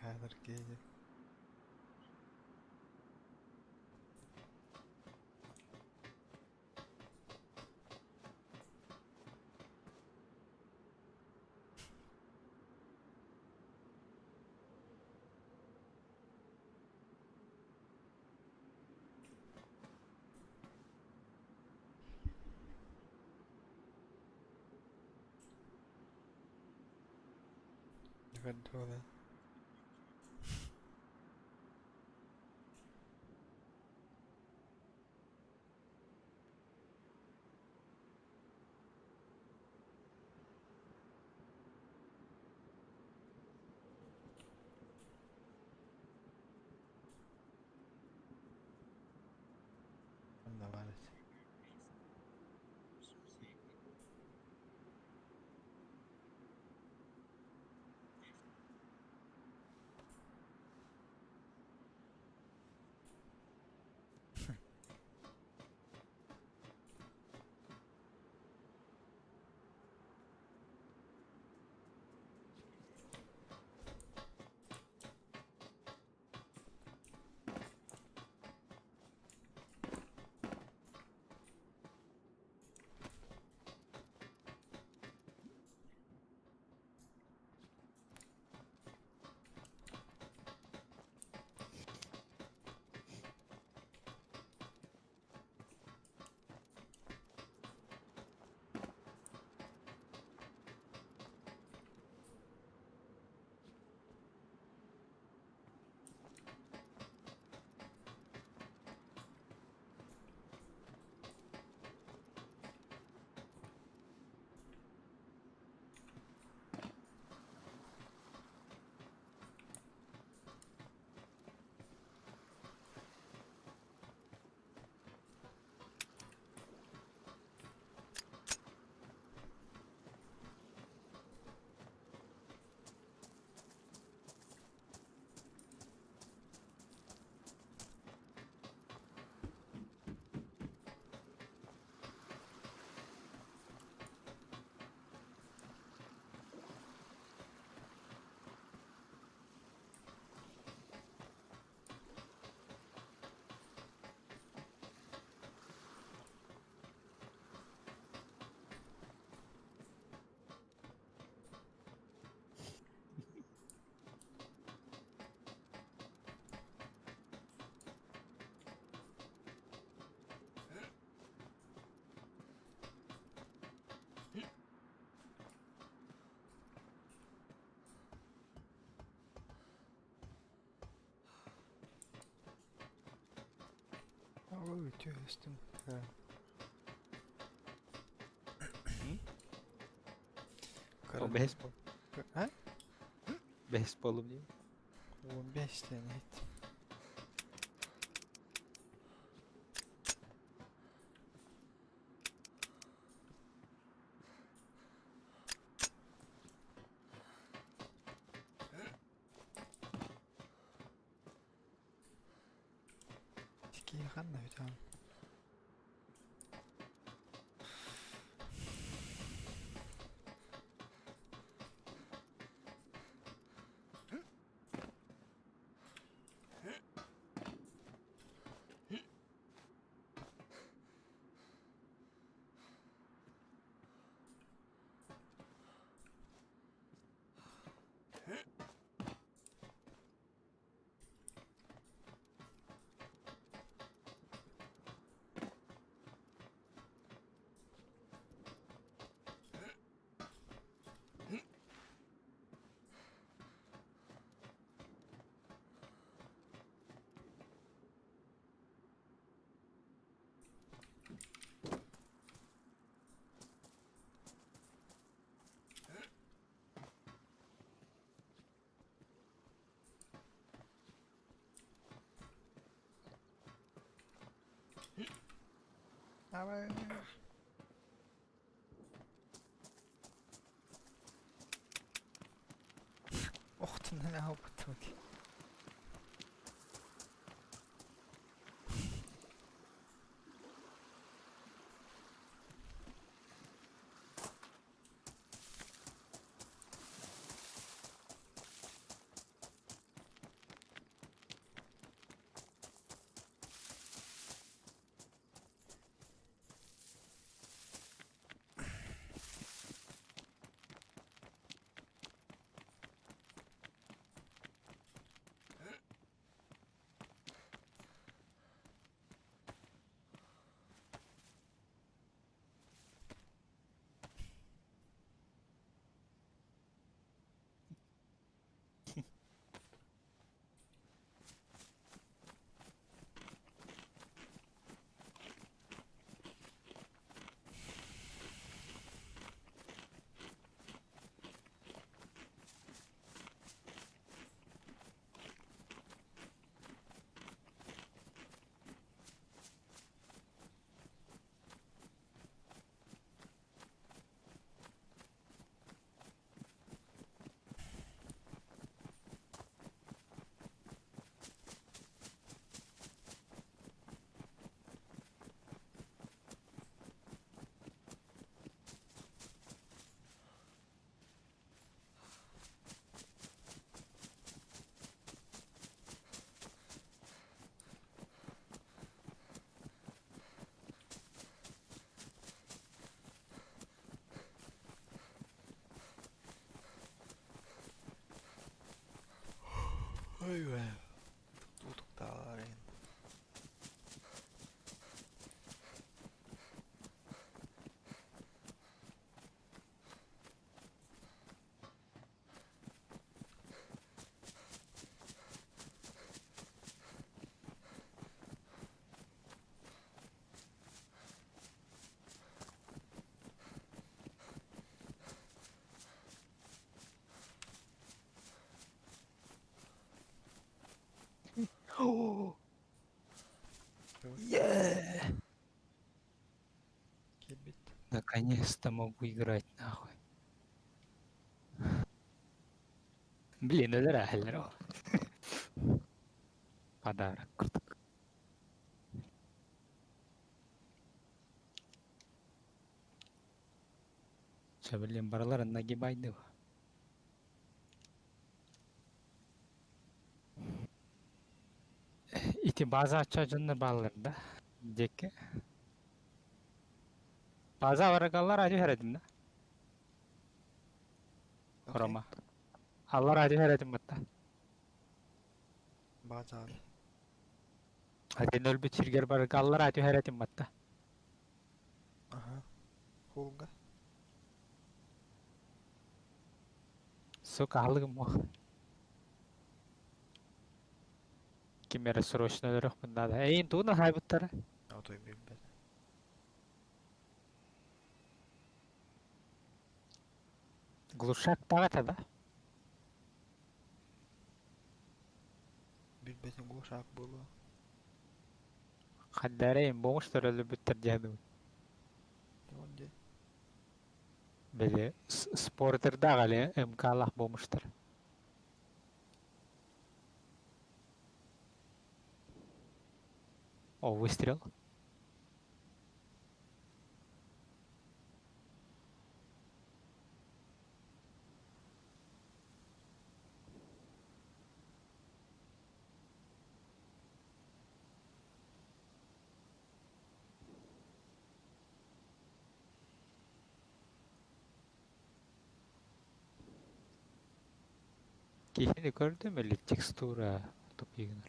Кадр кейди. Вертолет. Давай. Ой, түстүм. О, бейсбол. А? Бейсболум дии. 15 tane hit. Тикихан да бүтән. Давай. Охтунан аһылбыттым дии. Ой, Утуктаалар Yeah! Кэлбит. Наконец-то могу играть нахуй. Блин, өлөр ол. Подарок. Круто. Чэ, блин, барыларын нагибайды. Ити база ача дьоннор бааллар да? Диэки. База барагаллар ади түһэрэдим да? Рома. Аллар ади түһэрэдим батта. База. Один өлбүт сиргер барагаллар ади түһэрэдим батта. Ага. Холга. Сука, аһылыгым мох. Ким эрэ срочно өлөрөхпүн наада. Эйин тугун аһаабыттара? Отой билбэт. Глушак таҕата да? Билбэтин глушак буолуо. Хандарайын бомуштар өлөрбүттэр диэхэ Ол дии. Били спортердаах эле МК-лаах бомуштар. О, выстрел. Киһини көрдүм или текстура тупигын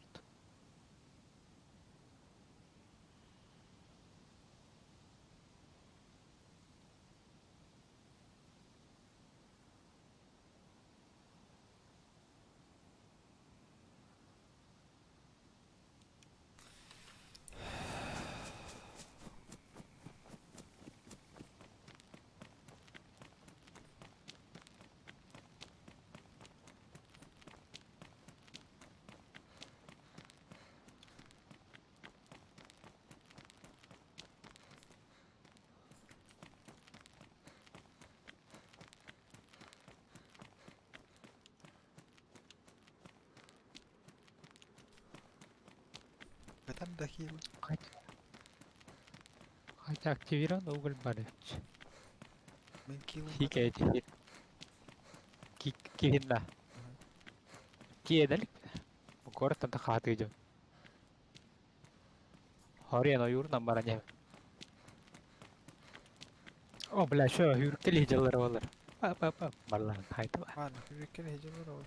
Да хил. Хотя активирован уголь барыч. Мен килл. Хикэйди. Кихинна. Киэдэлик. Город там хаты идем. Хорен ойуурунан баран иһэбин. О, бля, что, үркели дьаллар олар. Па па па барларын хайтыба. Ладно, хүрүккэ хижелер ол.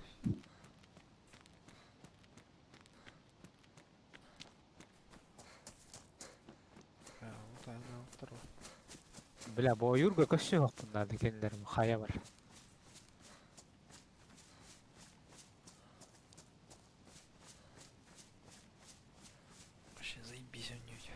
Бля, бу ойуурга көссө хоппуннаады кинилер хайа бар. Вообще заебись у нее.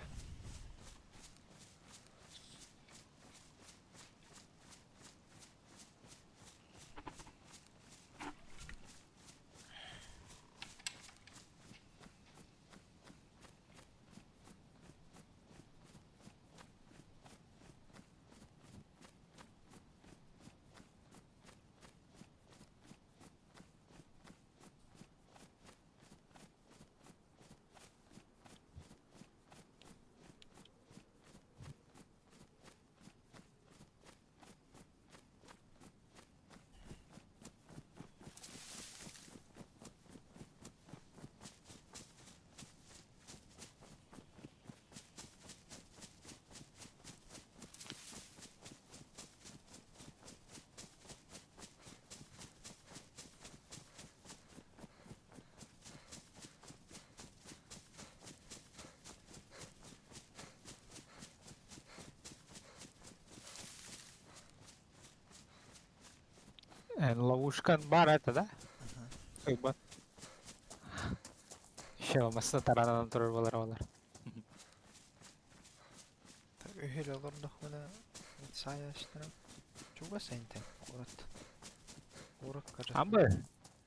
Ловушкан бар это, да? Хыба. Еще масса таранан турар болар олар. Так, үһүл олордохпуна саайаштырам. Чугас энтен куорат. Куоракка Амбы,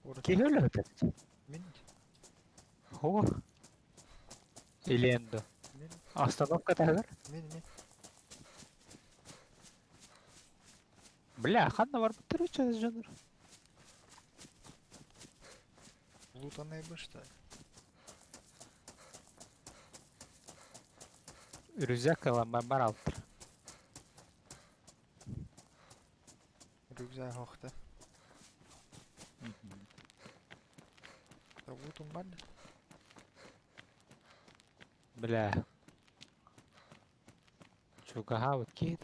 куорат. киһи өлөтө. Мин Хо. Илендо. мин Остановка тагыр. мин мин Бля, ханна бар буттар үчө жонор. лутанай бышта. Рюкзак ылан бар алыптыр. Рюкзак хохта. Лутун бар. Бля. Чугаха вот киһи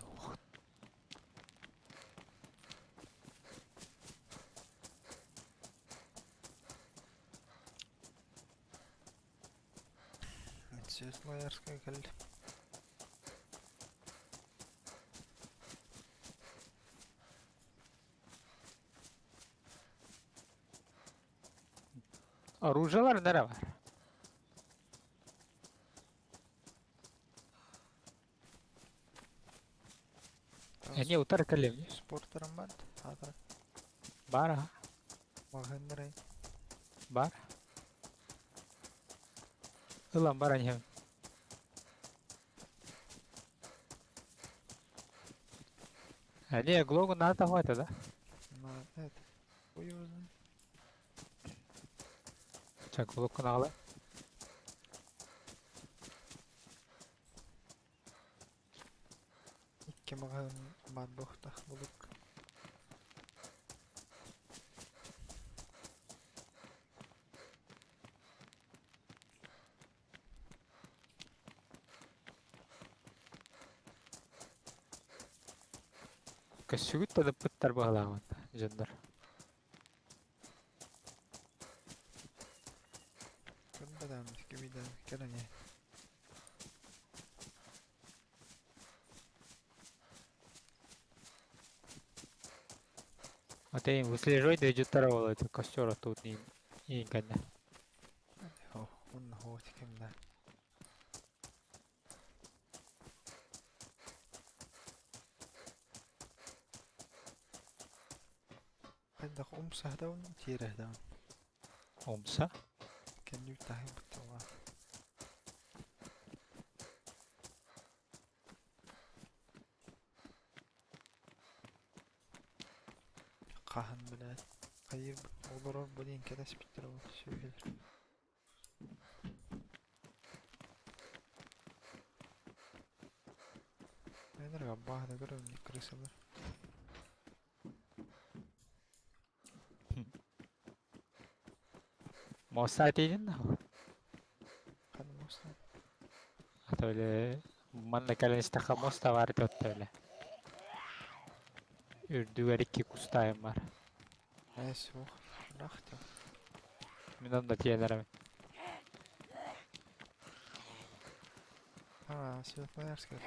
Светлоярская кэллим. Оружиелар нere бар? Эне утар кэллим. Спортерым бар. Хатыр. Бар аха. Магындырай. Бар. Ылан бар аньхем. Эне глогу надо хватит, да? На это. Хуй его знает. Чак глогу нагла. Икки магын бар бохтах булук. Көссүгүт да пыттар багаламын жондар. Көрбөдәм, кибидәм, кэлэне. Атайын выслежой да жуттар болот костер тут не не кэннэ. Хо, он хо тикемдә. Хайдах умсаһдаун, тиэрэһдаун. Омса. Кэннүк таһын буттуга. Хаһан билээт. Хайыр олорор бу диэн кэтэспиттэр ол сүөһүлэр. Нерга баһа көрөм крысалар. Моста тиийдин да? Ханна моста? А то ли манна кэлэн истэххэ моста баар этэ отто эле. Үрдүгэр икки кустаайым бар. Ээ суох. Ыраах дии. Мин онно тиийэн эрэбин. А, Светлоярская.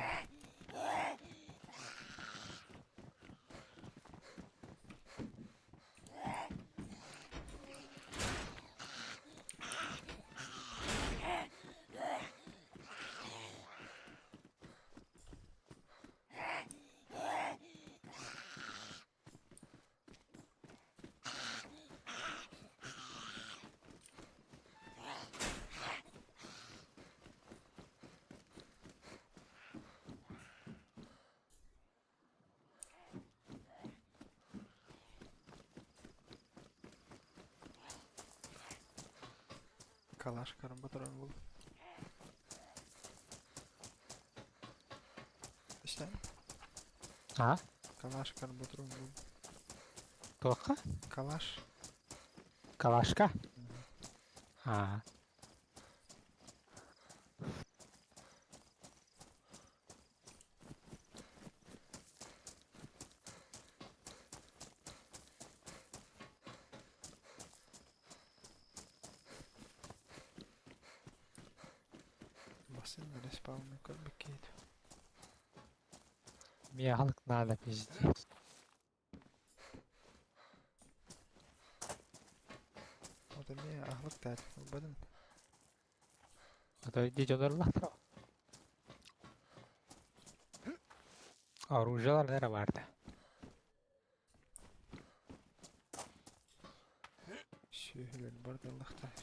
Калаш карамбатыран был. Işte А? калаш карамбатыран был. Туохха? Калаш. Калашка? А. Басын респаун көрбүккейт. Мне халык надо пиздец. Вот эмиэ аһылык таат ылбатын. А то иди дьоннорлахтар. Оружиелар нere барды? Сүөһүлэр бардаллахтар.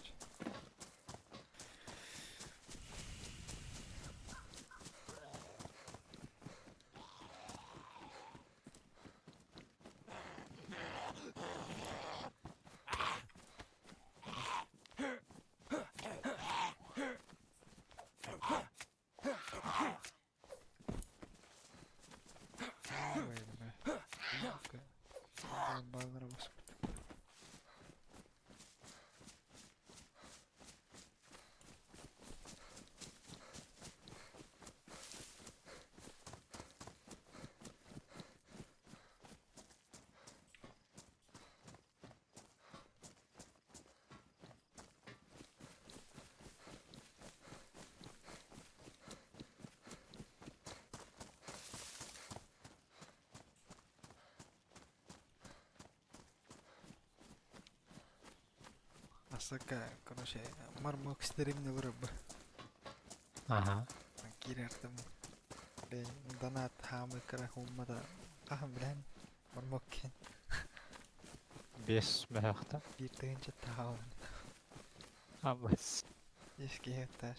Баллара баспыт. Асака, короче, мармок стримни вырыбы. Ага. Киирэртим. Донат хаамы кыра хуммата хаһан билэн мармок кен Бес мөһөхтө. биир тыһыынча таһаалын. Абыс. Иски хетташ.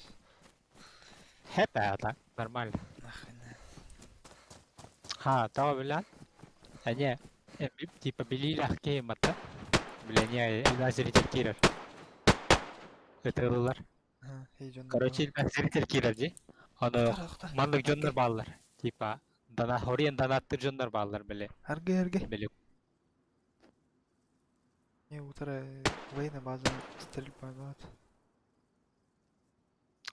Хеп это нормально. Нахрена. Ха, того билэн. Эне, типа билиилэх киһи Билэниэ элбэх зритель киирэр. Ытыыллар. Ха, хей дьоннор Короче, элбэх зритель киирэр дии. Ону маннык дьоннор бааллар. Типа, дана хориен донаттыр дьоннор бааллар били. Аргы аргы. Били. Не утро военная база стрельба баар.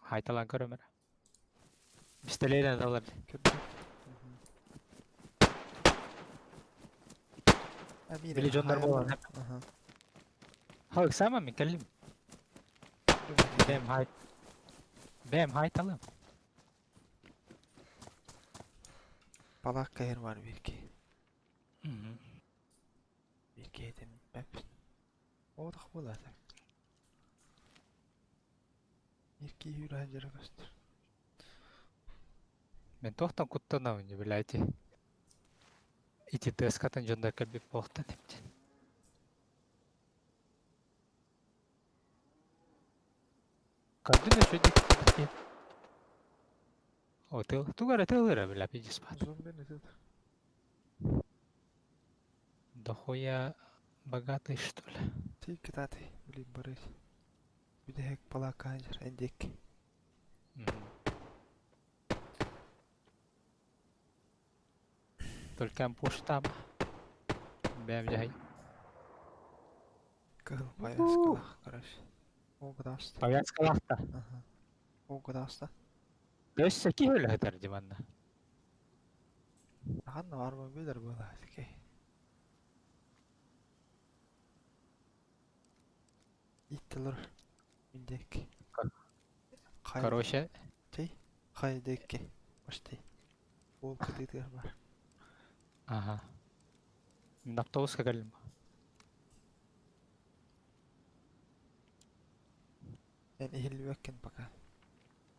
Хайталан көрөмөр. Пистолетен алар. Көрдүм. Били дьоннор буолан. Аха. Ха, ыксаама мин кэллим. Бэм хай. Бэм хайталым. Балакка эр бар бирки. Бирки этим бэп. Оодах буолаата. Бирки юра жара көстөр. Мен туохтан куттанабын дии билээти. Ити тыаскатын дьоннор кэлбит буолуохтан эбит. Көрдүн өссө О, тыл, тугу эрэ тылыыра бля пиздец баат. Зомби этот. Дохуя богатый что ли? Ти кытааты. Блин, барыс. Бүтэһик балакка жар эндик. Только пуштам. Бэм дьаһай. Кыһыл повязкалаах, короче. Уугудаста. Повязкалаахта. Ага. Уугудаста. Өссө киһи өлөһөтөр диманна. Ханна барбын билэр буолаа окей. Иттилер. Индек. Хай. Короче. Тий. Хай декки. Почти. Ол кытыытыгар бар. Ага. Мин автобуска кэллим. Эн иһиллибэккин пока.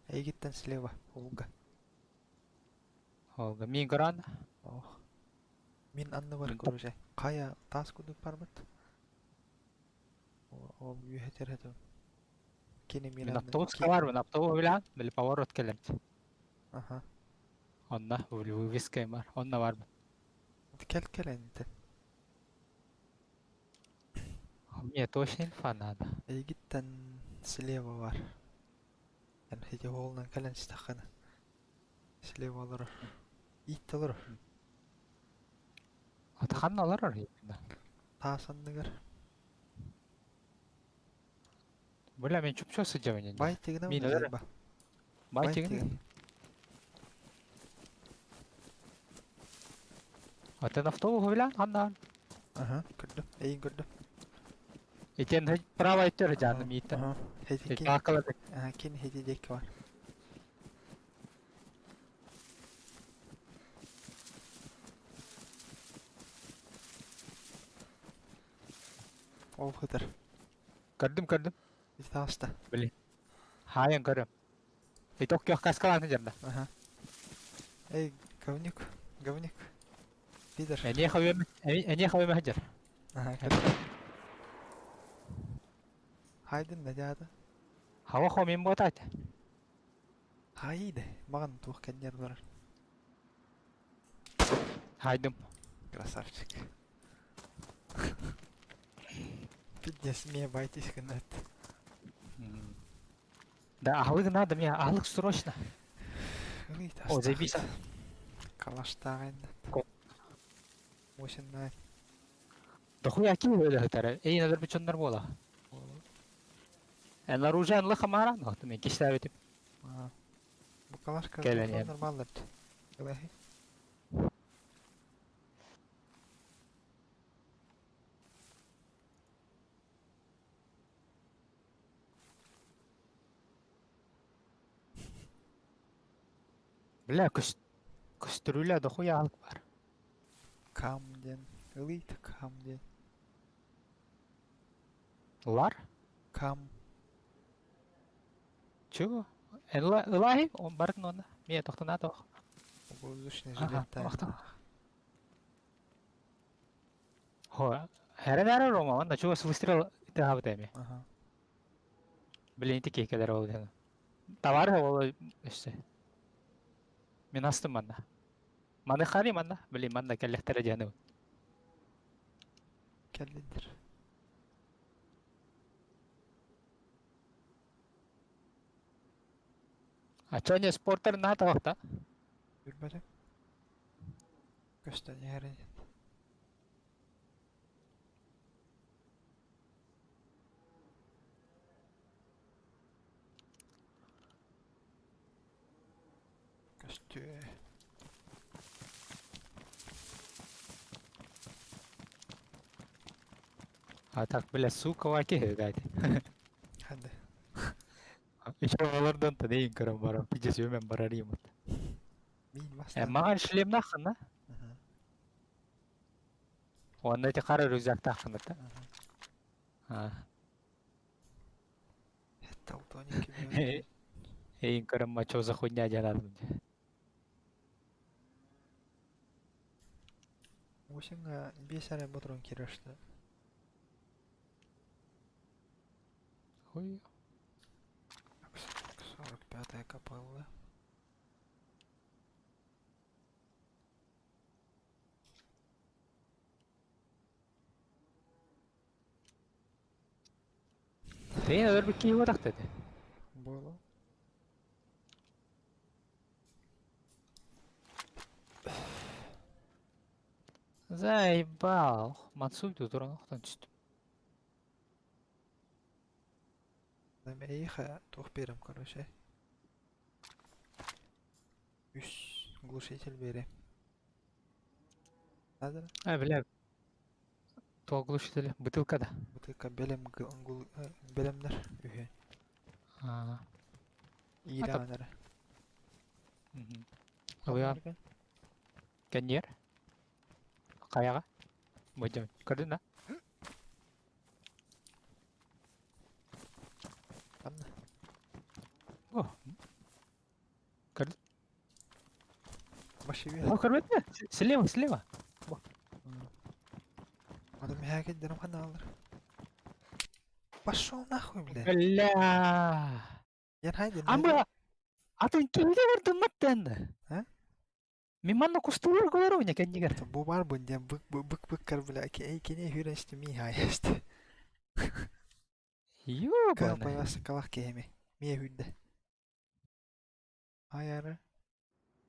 Эйигиттэн слева, Олга. Олга. Мин көрөн. Ох. Мин анныбар короче. Хайа таас курдук барбыт. Ол үөһэтэр этим. Кини мин Мин автобуска барбын. Автобус билэн, били поворот кэлэр. Аха. Онно вывеска бар. Онно барбын. Кел кел энте. Мне точно инфа надо. Эйигиттэн слева бар. Эн хити холунан кэлэн истэххинэ. Слева олорор. Иит олорор. Ханна олорор именно? Таас анныгар. Бля, мен чупчу сылдьабын. Бай тигинэ Мин өлөр. ба. Бай тигин. Атын автобус билэн ханна? Аха, көрдүм. Эйин көрдүм. Итен право иттер жаным ииттен. Аха. Хити кин. Акала Аха, кин хити диэки бар. Ол хытар. Көрдүм, көрдүм. Ити тааста. Били. Хайан көрөм. Иток көх каскалааны жарда. Аха. Эй, говнюк, говнюк. Пидор. Эне хавем, эне хавем хажар. Аха, көрдүм. Хайдын да дяда. Хава хомин ботат. Хайды. Маған туох кэннер барар. Хайдым. Красавчик. Пиздец, мне байтись гынат. Да, ахлык надо мне, ахлык срочно. О, заебись. Калаштагын. Восемь Да хуя ким өлө хытара. Эй, надо бичоннар бола. Эн оружие лыха мара, но ты мен кишләбетип. Бу калашка Кэлэн нормально. Элэхи. Бля, көстөрүлэ да хуя алып бар. Камден. Элит камден. Лар? Кам. Чего? Эн лахи, он бардын онна. Мия тохтона тох. Воздушный Ага, жилет. охто. Хо, хәрәнәр Рома, онна чего выстрел тахабыт эми. Ага. Блин, ити кейкелер ол ден. Товар ол өссө. Мен астым манна. Маны хари манна. Блин, манна кэллэхтэрэ дьаны. Кэллидер. А чё не спортер на тохта? Үрбәтем. Көстөн ярын. Көстү. А так, бля, сука, ваки, гайд. Ханды. Еще олардан та дейін көрім барам. Пиздец, мен барар ем. Мин Э, бастан. маған шлем нахын, Ага. Онда эти қара рюкзак тахын, да? Ага. А. Это алтоники. Эйин көрім ма, чё за хуйня жанадым. Осенга бес әрі ботрон керешті. Хуй. 45-я капелла. Тейін өлір бір кейіп отақ деді. Было. Заебал. Мансуйду туран охтон түстүм. Эйиэхэ туох биэрем, короче. Үс глушитель биэриэм. Надо? А, бля. Туох глушители? Бытылка да. Бытылка бэлэм бэлэмнэр үһү. А. Иирэн эрэ. Ылыан. Кэнниэр. Хайаҕа? Быдьам. Көрдүн да? Ханна? О. Көрдүн? Машина. О, көрбөтүн Слева, слева. Адам миһээкэйдэрим ханна алар? Пошел нахуй, блядь. Бля. Я хайден. Амба атын киһигэ бардымматтан. А? Мин манна кустуулар говорю кэннигэр. Бу бар бун диэн бык бык быккар бля кини хүрэн ми хайасты. Ёбаный. Кыл калах киһими. Мие хүрдэ. Айары.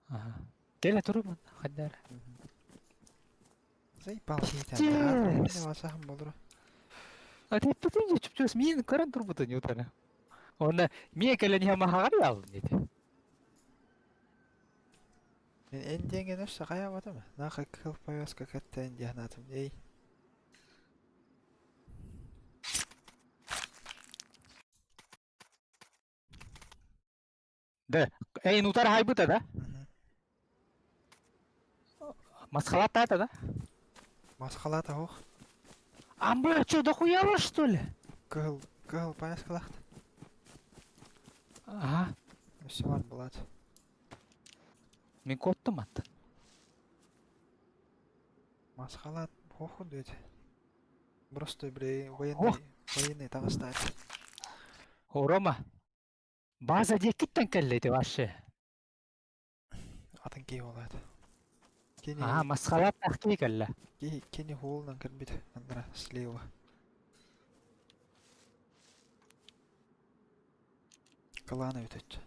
Ага. Кэлэ турумун ханнар. Заебал киһитэн. Васахым болур. А ты пытын чүпчөс мин көрөн турбутун ютана. Онна мие кэлэн иһэ махаҕар ялын деді. Мен эн диэнген өссө хайаабатым. Наха кыл повязка кэттэн диэхнатым. Эй. Да. Эй, нутар хайбыта да? Масхалат да? Масхалата ох. Амбы, что, дохуяла, что ли? Кыһыл, кыһыл повязкалахт. Ага. Өссө бар булат. Мин куоттум аттан. Масхалат хоху дөт. Просто бре военный военный таҥастаат. О, Рома. База диэккиттэн кэллэйди вообще. Атын киһи буолаат. Кини Аа, масхалат тахтыы кэллэ. киһи кини хуолунан кэлбит андара слева. Кылаана бүтөччү.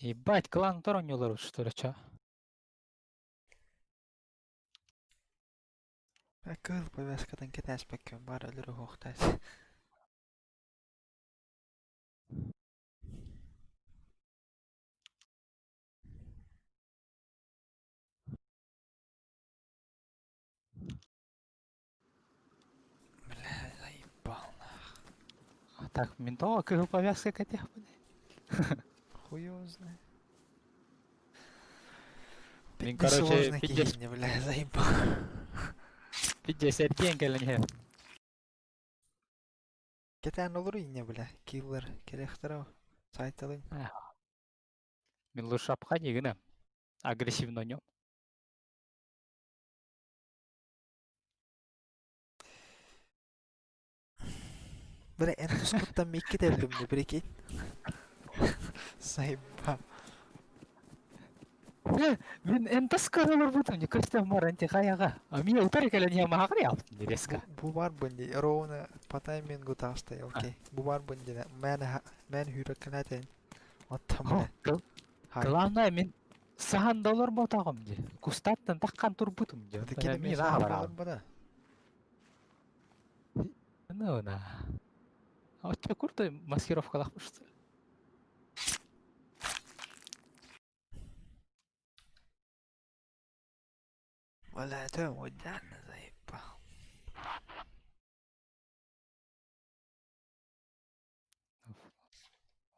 Ебать, клан торонньулар что ли, чё? Кыһыл повязкатын кэтээспэккин баар өлөрү хуохтаас. Бля, заебал нах. А так, ментова кыһыл повязка кэтиэхпин. Хуй его знает. Мин, Пиздец короче, сложный пиздец. киһини, бля, заебал. Пиздец, эргиэн кэлэн иһэр. Кэтээн олору инне, бля, киллер кэлэхтэрэ сайталын. Мин лучше обходи гына. Агрессивно нем. Бля, эн тускуттан микки тердим, прикинь. Заебал. Мин энтас көрөлөр бутум, не көстөн бар анти хаяга. А мин утары кэлэн иһэ маһаҕар ялтын резко. Бу бар бунди, ровно по таймингу таастай, окей. Бу бар бунди, мэн мэн хүрөккэнэтен. Оттам бля. Хай. Главное, мин сахан доллар ботаҕым ди. Кустаттан таххан турбутум ди. Это кини Мин мен аҕа сахан бараҕым. бада. Ну на. Оччо куртой маскировкалаах что ли? Бля, это идеально заебал.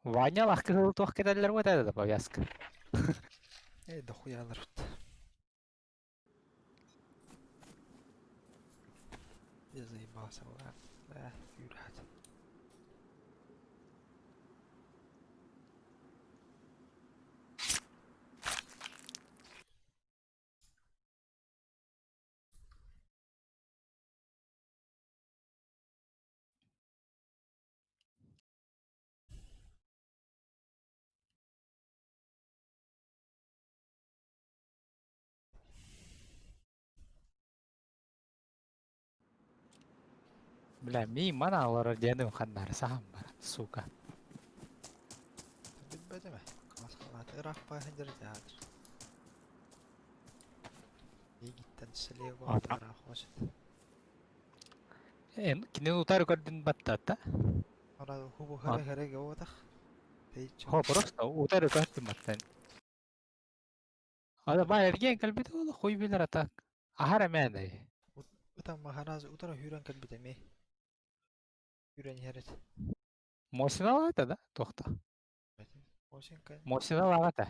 Ваня лах кыһыл туох кэтэллэр вот это повязка. Эй, дохуя народ. Я заебался, бля. Бля, юрат. Бля, ми мана олорор диэним ханнары сахан бар, сука. Билбэтим ээ. Хаҥас ыраах баайан дьарыктаатыр. Миигиттэн слева Ата. ыраах осет. Эн кинини утары көрдүн баттаата. Ара хубу хара хара гаватах. Тэйчи. Хо просто утары көрдүн баттан. Ада баа эргиэн кэлбит ол хуй билэр атак. Аһар эмээнэй. Ытан маханаз утара хүрэн кэлбит эмиэ. Хүрэн иһэрит. Мосиналаата да? Туохта? Осенка. Мосиналаата.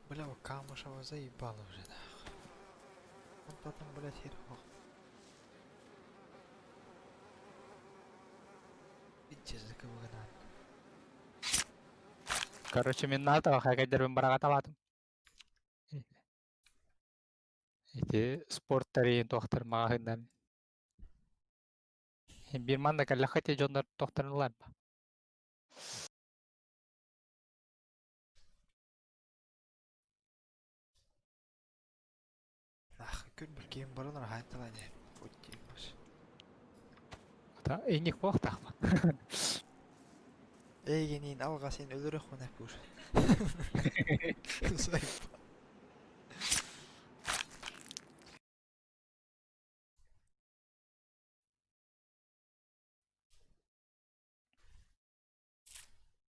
Бля, вот Камышева заебало уже нахуй. Он потом, блядь, хер хох. Идите за кого надо. Короче, мин НАТО хайгайдербин барагаталаатым. Ити спорт тэрийин туохтар маҕаһыыннарын. Биир манна кэллэххэ ити дьоннор туохтарын ылар ба? Нахуй күн бір киім барылар хайталане. Путимас. Ата инник буохтаахпа. Эйгенин алға сен өлөрөх хуна пуш. Заебал.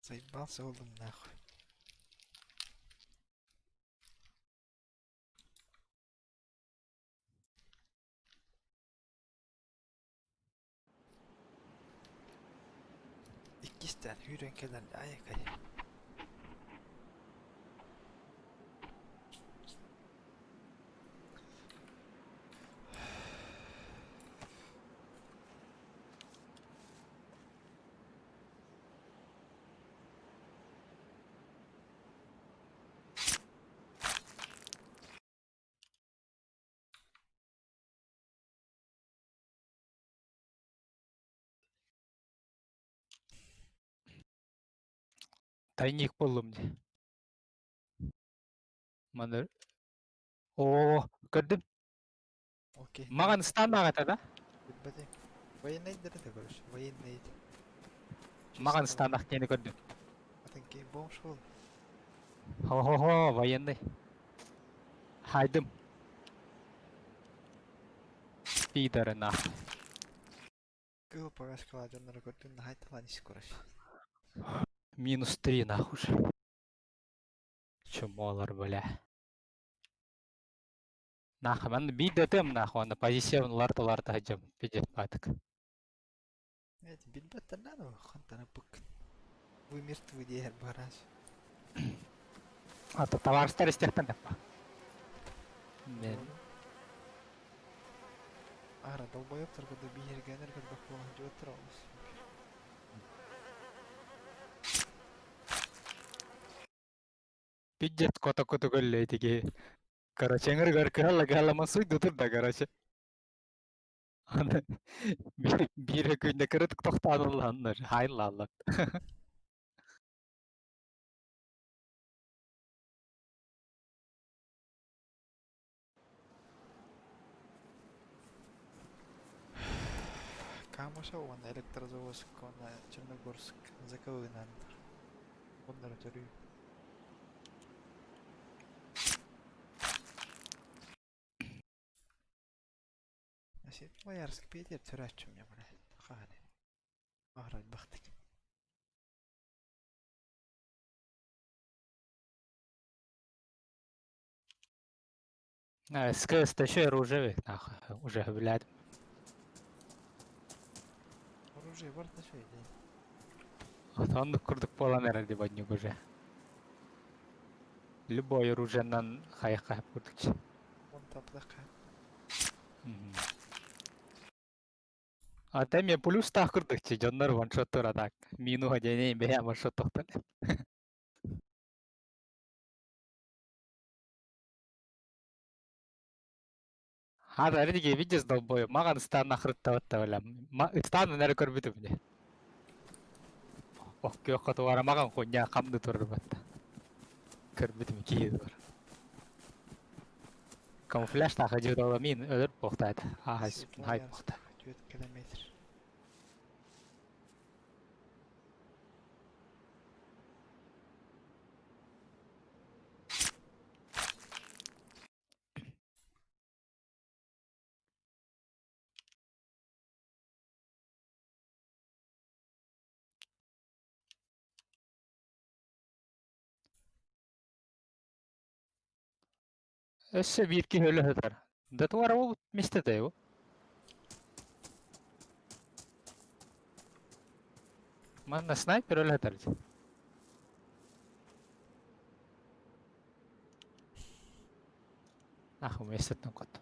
Заебался oğlum нахуй. Иккистэн хүрэн кэлэн айакай. Тайник буоллум дии. Маны Оо, көрдүм. Окей. Маҕан ыстааннаах да? Билбэтим. Военный это, короче. Военный. Маҕан ыстааннаах диэни көрдүм. Атын ким бомж был. Хо-хо-хо, военный. Хайдым. Пидоры нахуй. Кыл пагаскала дьоннору көрдүн хайталан ис короче. Минус 3 нахуй же. Чумолар, бля. Нахуй, манна биир ДТМ нахуй, аны позициябын уларта-уларта сылдьабын, пиздец баатык. Эти билбэттэр надо хантана пык. Вы мертвы диэр барас. Ата товарыстар истиэхтэн деппа. Мен Ара долбоебтар курдук биһиргэнэр курдук буолан дьуоттар олус. Пиздец кота-куту көллө ити Короче, эҥэригэр кыһалла-кыһалла мансуйдутур да, короче. Аны биир күннэ кырытык тохтоотулланнар, хайыллааллар. Камыша уонна Электрозаводск уонна Черногорск Заковынаннар. Оннор төрүү. Боярск Питер төрөөччүм я бля. Хааны. Ахран бахтык. СКС еще оружие нахуй, уже, блядь. Оружие бар да шөй дей. Оннук курдук буолан эрэр дии бонньук уже. Любой оружиенан хайахха курдук. Он таплака. А там я плюс таах курдук чи дьоннор ваншоттур а так. Минуха диэней бэйэ ваншот тохтон. Хата эрдиге видишь долбоёб маҕан ыстаан ахырыттабат да бэлэм. Ыстаанын эрэ көрбүтүм дии. Ох күөх хотугара маҕан хуйня хамды турар батта. Көрбүтүм киһи тур. Камуфляж таха дьыдала мин өлөр буохтаат. Ааһай хай буохта. 4 километр. Өссө биир киһи өлө сытар. Да туора ол миэстэтэ ол. Манна снайпер өлө сытар. Нахуй миэстэттэн куттум.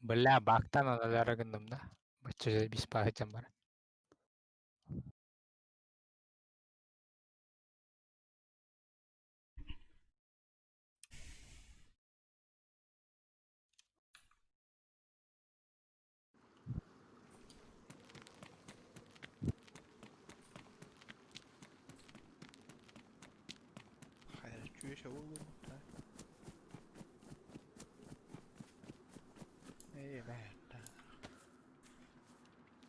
Бля, бактан аналара гынным да. Бачча бис баһычам бар. Хайа чүөшэ уолгуммуттар. Эй, бэйэтэ.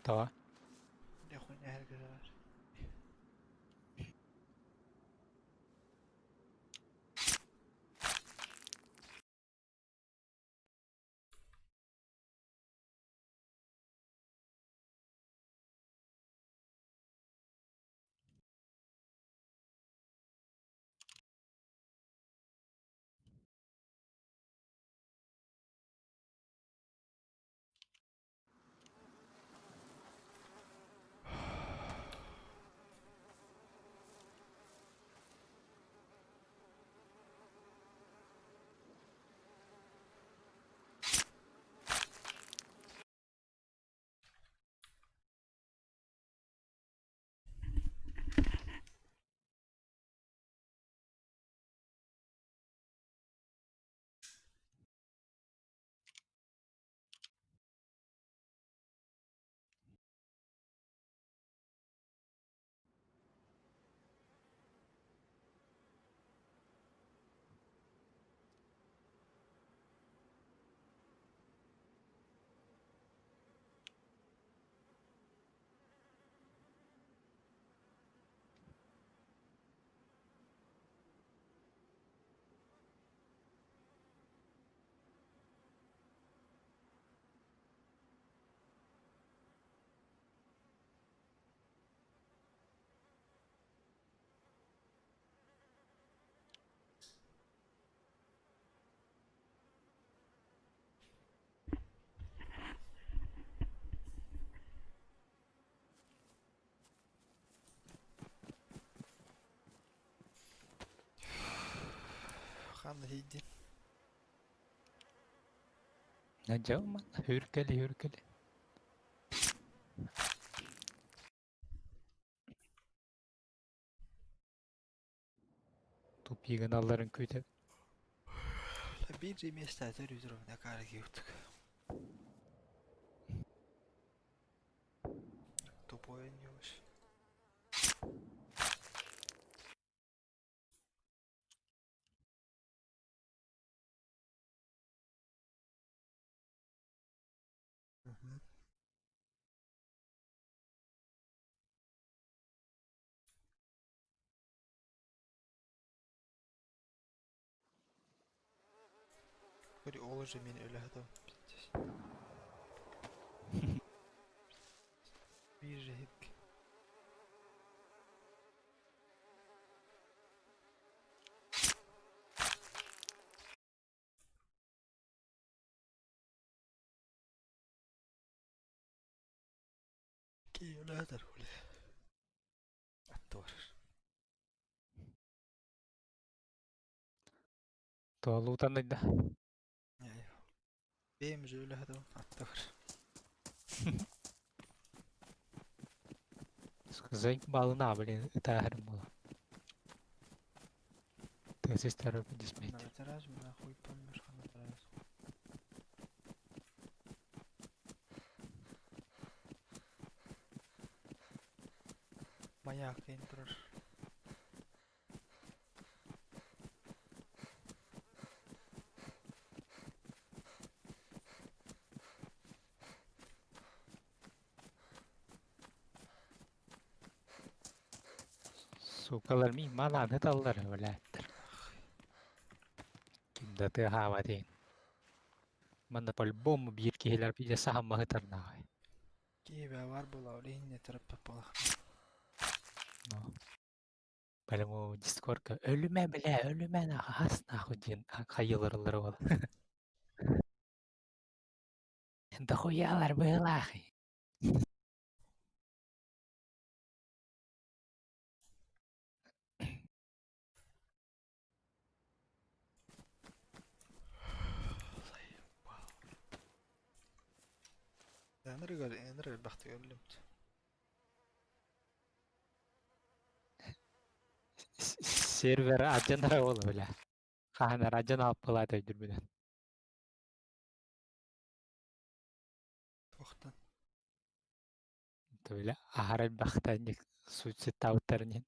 Тоҕо? Дьэ, хуйня эргэрэр. Ханна тиийдин? Дьэ, хүркэли, хүркэли. Тупигын алларын күүтэ. Биир миэстэ төрүүтүр накаара киирдик. Тупой ньуус. Мгм. Көрү ол уже мин өлө сытабын. Биир же хит. Кии өлө сытар бля. Аттыбар. Туолуутан ыйда. Бэйэм же өлө сытабын аттыбар. Заебал блин, ытааһырым буола. Ты сестер дисмейт. Наратараж нахуй помнишь ханатараж. Маяк турар. Сукалар мин малааны таллар өлээттэр. Ким да тыаһаабат иһин. Манна по-любому биир киһилэр биирэ саһаммаһытар нааҕай. Киһи бар буола ол иһин тараппат буолах. Ну. Поэтому Дискордка өлүмэ бля, өлүмэ нахуй, хас нахуй диэн хайыларыллара буола. Дохуялар быһылаахый. Энергер энергер бахты өллүмт. Сервер адьанара буола бля. Хаһан адьан алпылаат өйдүрбүнэн. Туохтан. Бля, аһарай бахтанник суицидтаабыттарын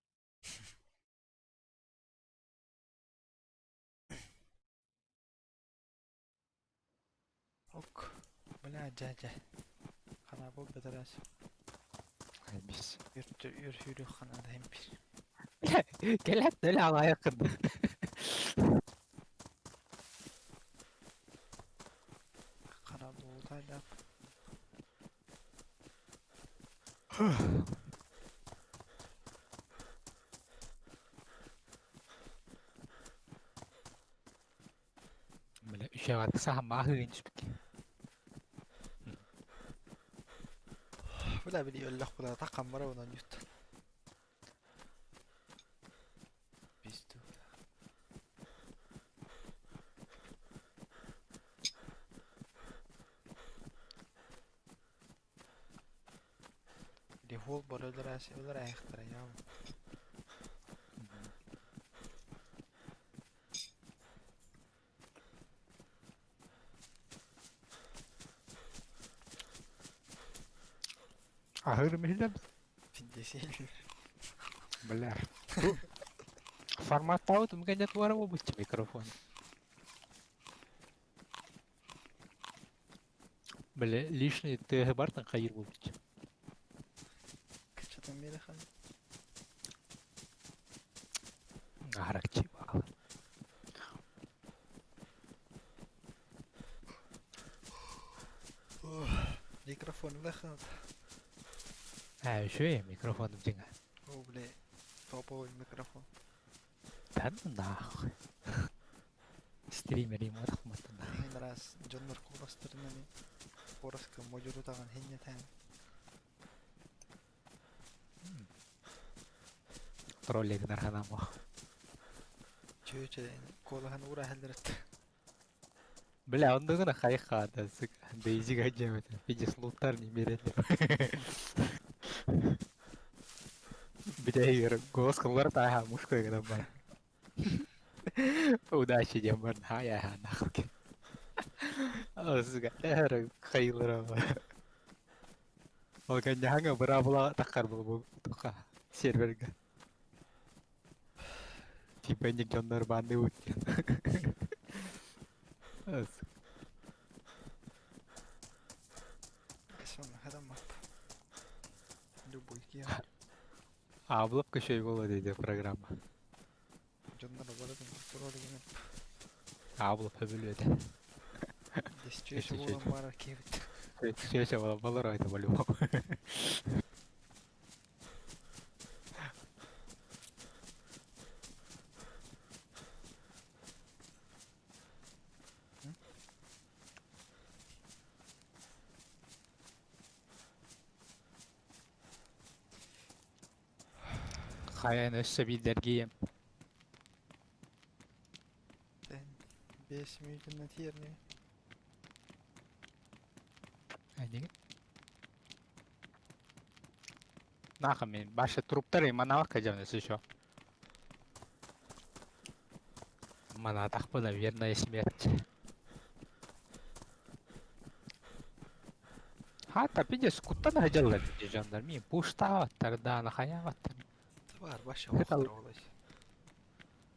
Ок. Бля, дьэ дьэ. Хана бу бэтэрээс. Бис. Үр үр хүрү хана да хэмпир. Кэлэт нөл алайыкын. Хана буолтайда. Бля, үшеҕэ саһаммааһыын түспүт. Бля, били өллөх була таққан бара онон ют. Пизду. Били хол бар өлөр әс өлөр аяқтара я. Аһыр миһилем. Пиздесел. Бля. Формат таут мгэнэ туара бу микрофон. Бля, лишний тыһы бартан хайыр булбут. Качатан бери хан. Аһаракчы баал. Микрофон лэхан. Ээ, үшүө микрофон дьиҥэ. О, бля. Топовый микрофон. Да ну нахуй. Стример ему тахматтан. Эн раз дьоннор куоластарынан куораска модьуру таҕан хиннэтэн. Троллигнар ханамох. Чүөчэ куолаһын уура хэллэрет. Бля, он дыгына хайха, да, сука. Дейзи гаджемет. Видишь, лутар не берет. Бля, Игорь, голос кыллар таха, мушка гына бар. Удачи, демон. Хай, ха, нахуй. О, сука, эр хайылара. Ол кэннэһэҥэ быраабыла таххар буолбу туха сервергэ. Типа ник дьоннор банны уттен. Сон хадаммап. Любой киһи. Аблап көшөй боло дейді программа. Дьоннор барытын троллигинэн. Аблап хөбүлүөтэ. Чүөчэ буолан барар киһибит. Чүөчэ буолан балар это по-любому. Хайан өссө биирдэргием. 5 мүнүүтүнэн тиэрнибин. Эдиги. Нахуй мен баша труптары манавакка дьаҕын еще. Манаатахпына верная смерть. Хата пиздец куттан сылдьаллар дии дьоннор мин пуштаабаттар даана хайаабаттар. Бар баша Это охтор олай.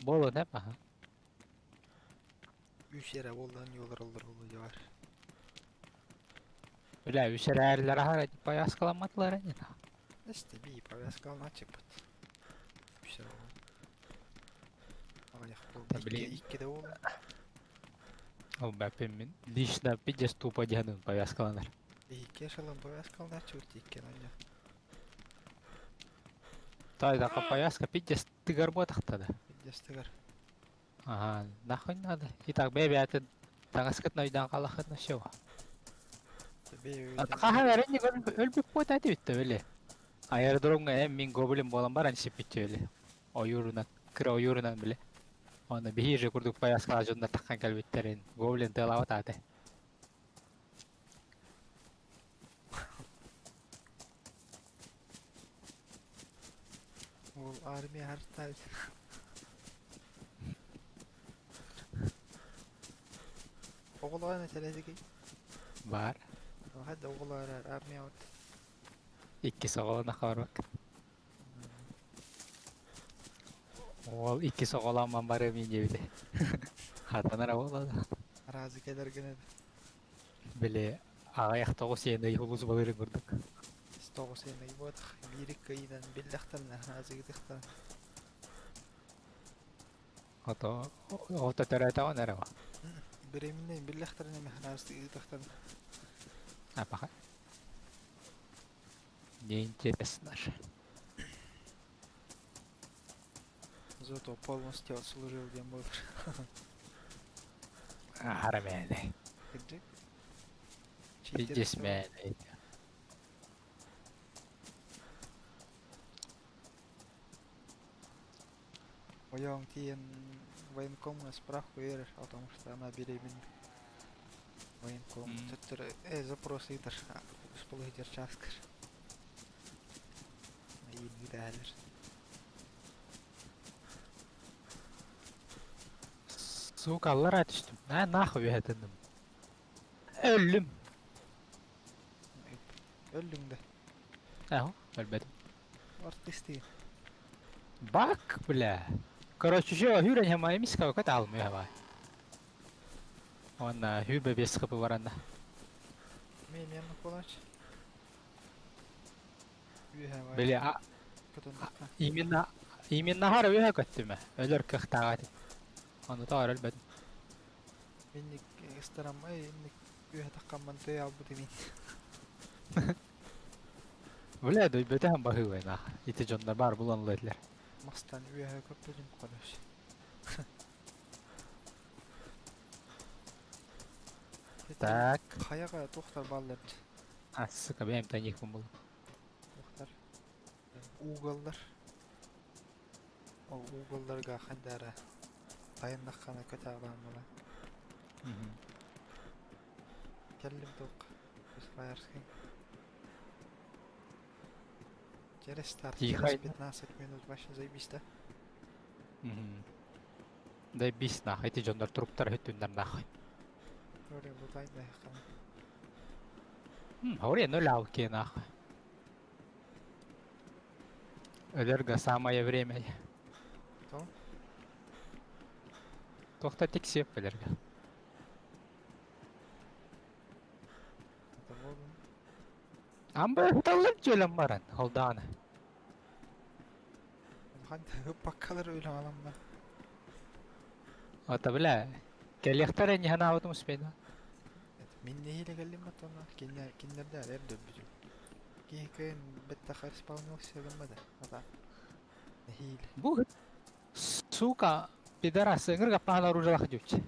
Буолуон эп аха. Үс эрэ буоллан юолар оллор буолуо бар. Бля үс эрээрилэр аһара повязкаламматылар ини. Эсте бии повязкалан ачыппыт. Үс эрэ буолла. Аҕыйах буолла. Да, блин. Икки да буолла. Ол бэппин мин лично пиздец тупо диэнин повязкаланар. Икки шалан повязкалан ачыбыт икки ананьа. Тайдака повязка пиздец тыгар буотахта да. Пиздец тыгар. Ага, нахуй надо. И так бэйбээтин таҥаскытын өйдөөн хаалаххытына все. Хаһан эрэнник өлбүт буота этибит били. Аэродромҥа эн мин гоблин буолан баран сиппит били. Ойуурунан, кыра ойуурунан били. Онно биһиги же курдук повязкалаах дьоннор таххан кэлбиттэрин гоблин тыалаабат аата. Ол армия хартаабыт. Оҕолоҕо этэрэтигий? Баар. Хадда оҕолоор армия от. Иккис оҕолоно хаалбат. Уол иккис оҕолооммун барыам диэбитэ. Хатанара буолла да. Араазы кэлэргин Били аҕыйах тоҕус иэн ый улус балыырын курдук. Тоҕус иэн ый буотах. Биир икки ыйынан биллэхтэринэ араазыгытыхтан. Ото ото төрөөтөҕүн эрэ ба. Беременный биллэхтэринэ араазы ыытахтан. Апаха. Неинтересно же. Зато полностью отслужил диэн буолар. Аһара мээнэ. Кырдьык. Пиздец мээнэ. Ойоҥ тиийэн военкомҥа справку биэрэр, потому что она беременна. Военком төттөрү запрос ыытар, сполыһытар чааскар. Иирдиитээлэр. Сука, аллараа түстүм. На нахуй үһэтинним. Өллүм. Өллүҥ да. Эһо, өлбөтүм. Артистыы. Бак, бля. Короче, еще хүрэн хэмай миска көт алмый хабай. Уонна хүүбэ бес хапы баранна. Мен мен кулач. Үһэ бар. Били а, Көтөндөххө. именно именно хара үһэ көттүмэ. Өлөр кыахтааҕа этим. Ону тоҕо өлбөтүм. Минник ыстарам эй инник үһэ таххамман тыа албыт имин. Бля, дөйбөтөһөн баһыыбай нах. Ити дьоннор баар булан ылар. Мастан үөһэ көппүтүм короче. Так. Хайаҕа туохтар бааллар А, сука, бэйэм тайникпын буллум. туохтар уголлар. Ол уголларга хандаара тайыннаххана көтөҕөлөөн була. Кэллим туох Красноярский. Через старт, Тихо. через 15 минут вообще заебись, да? Дай бис нахуй, эти дьоннор труптар хөттүннэр нахуй. Вроде лутай да хана. Хори, ну ляуки нахуй. Өлөргө самое время. То? Туохта тиксиэп өлөргө. Это болдун. Амба таллар дьүөлэн баран, холдааны. Хан паккалар өлө алам ба. Ата бля, кэлиэхтэр эньиһэн аабытым успейда. Это Мин нэһиилэ кэллим оттон кинилэр кинилэрдээр эр өлбүтүм. Киһи кыайан бэттэх респаунуох гыммата. Ата нэһиилэ. Бу сука пидорас ыҥырык аппаһан оружиялаах дьүччэ.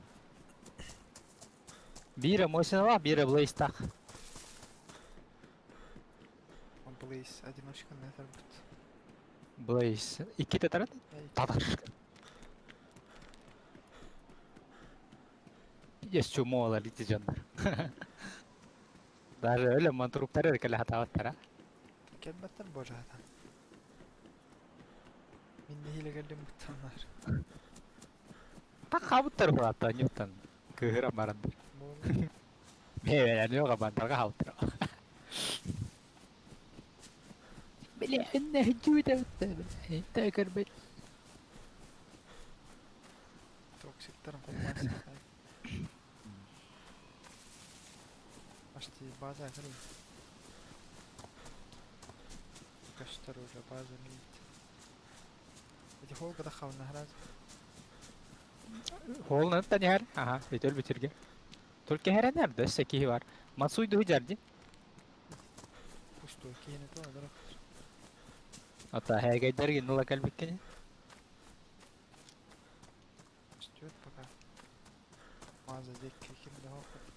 Биирэ мосиналаах, биирэ блейстаах. Блейз одиночка не тарбыт. Блейз иккитэ тарат? Татар. Есть чумолар ити дьоннор. Даже өлө мантруктар эрэ кэлэ хатаабаттара. Кэлбэттэр божаатан. Мин нэһиилэ кэллим буттаннар. Так хаабыттар буолаатта ньуттан кыыһыран баран. Бэйэлэниэҕэ бантарга хаалыттар. Били инне жүүтэ инте көрбөт. Токсиктарым кулмас. Почти база кэлин. Көстөр уже база миит. Эти холга да хавна Холнан таньар. Ага, өтөл бүтүрге. Только херенер да өссө киһи бар. Мансуйду жарди. Пустой киһини то адара. Ата хэгайдар гиннула кэлбиккини. Ждет пока. Маза декки ким да хохот.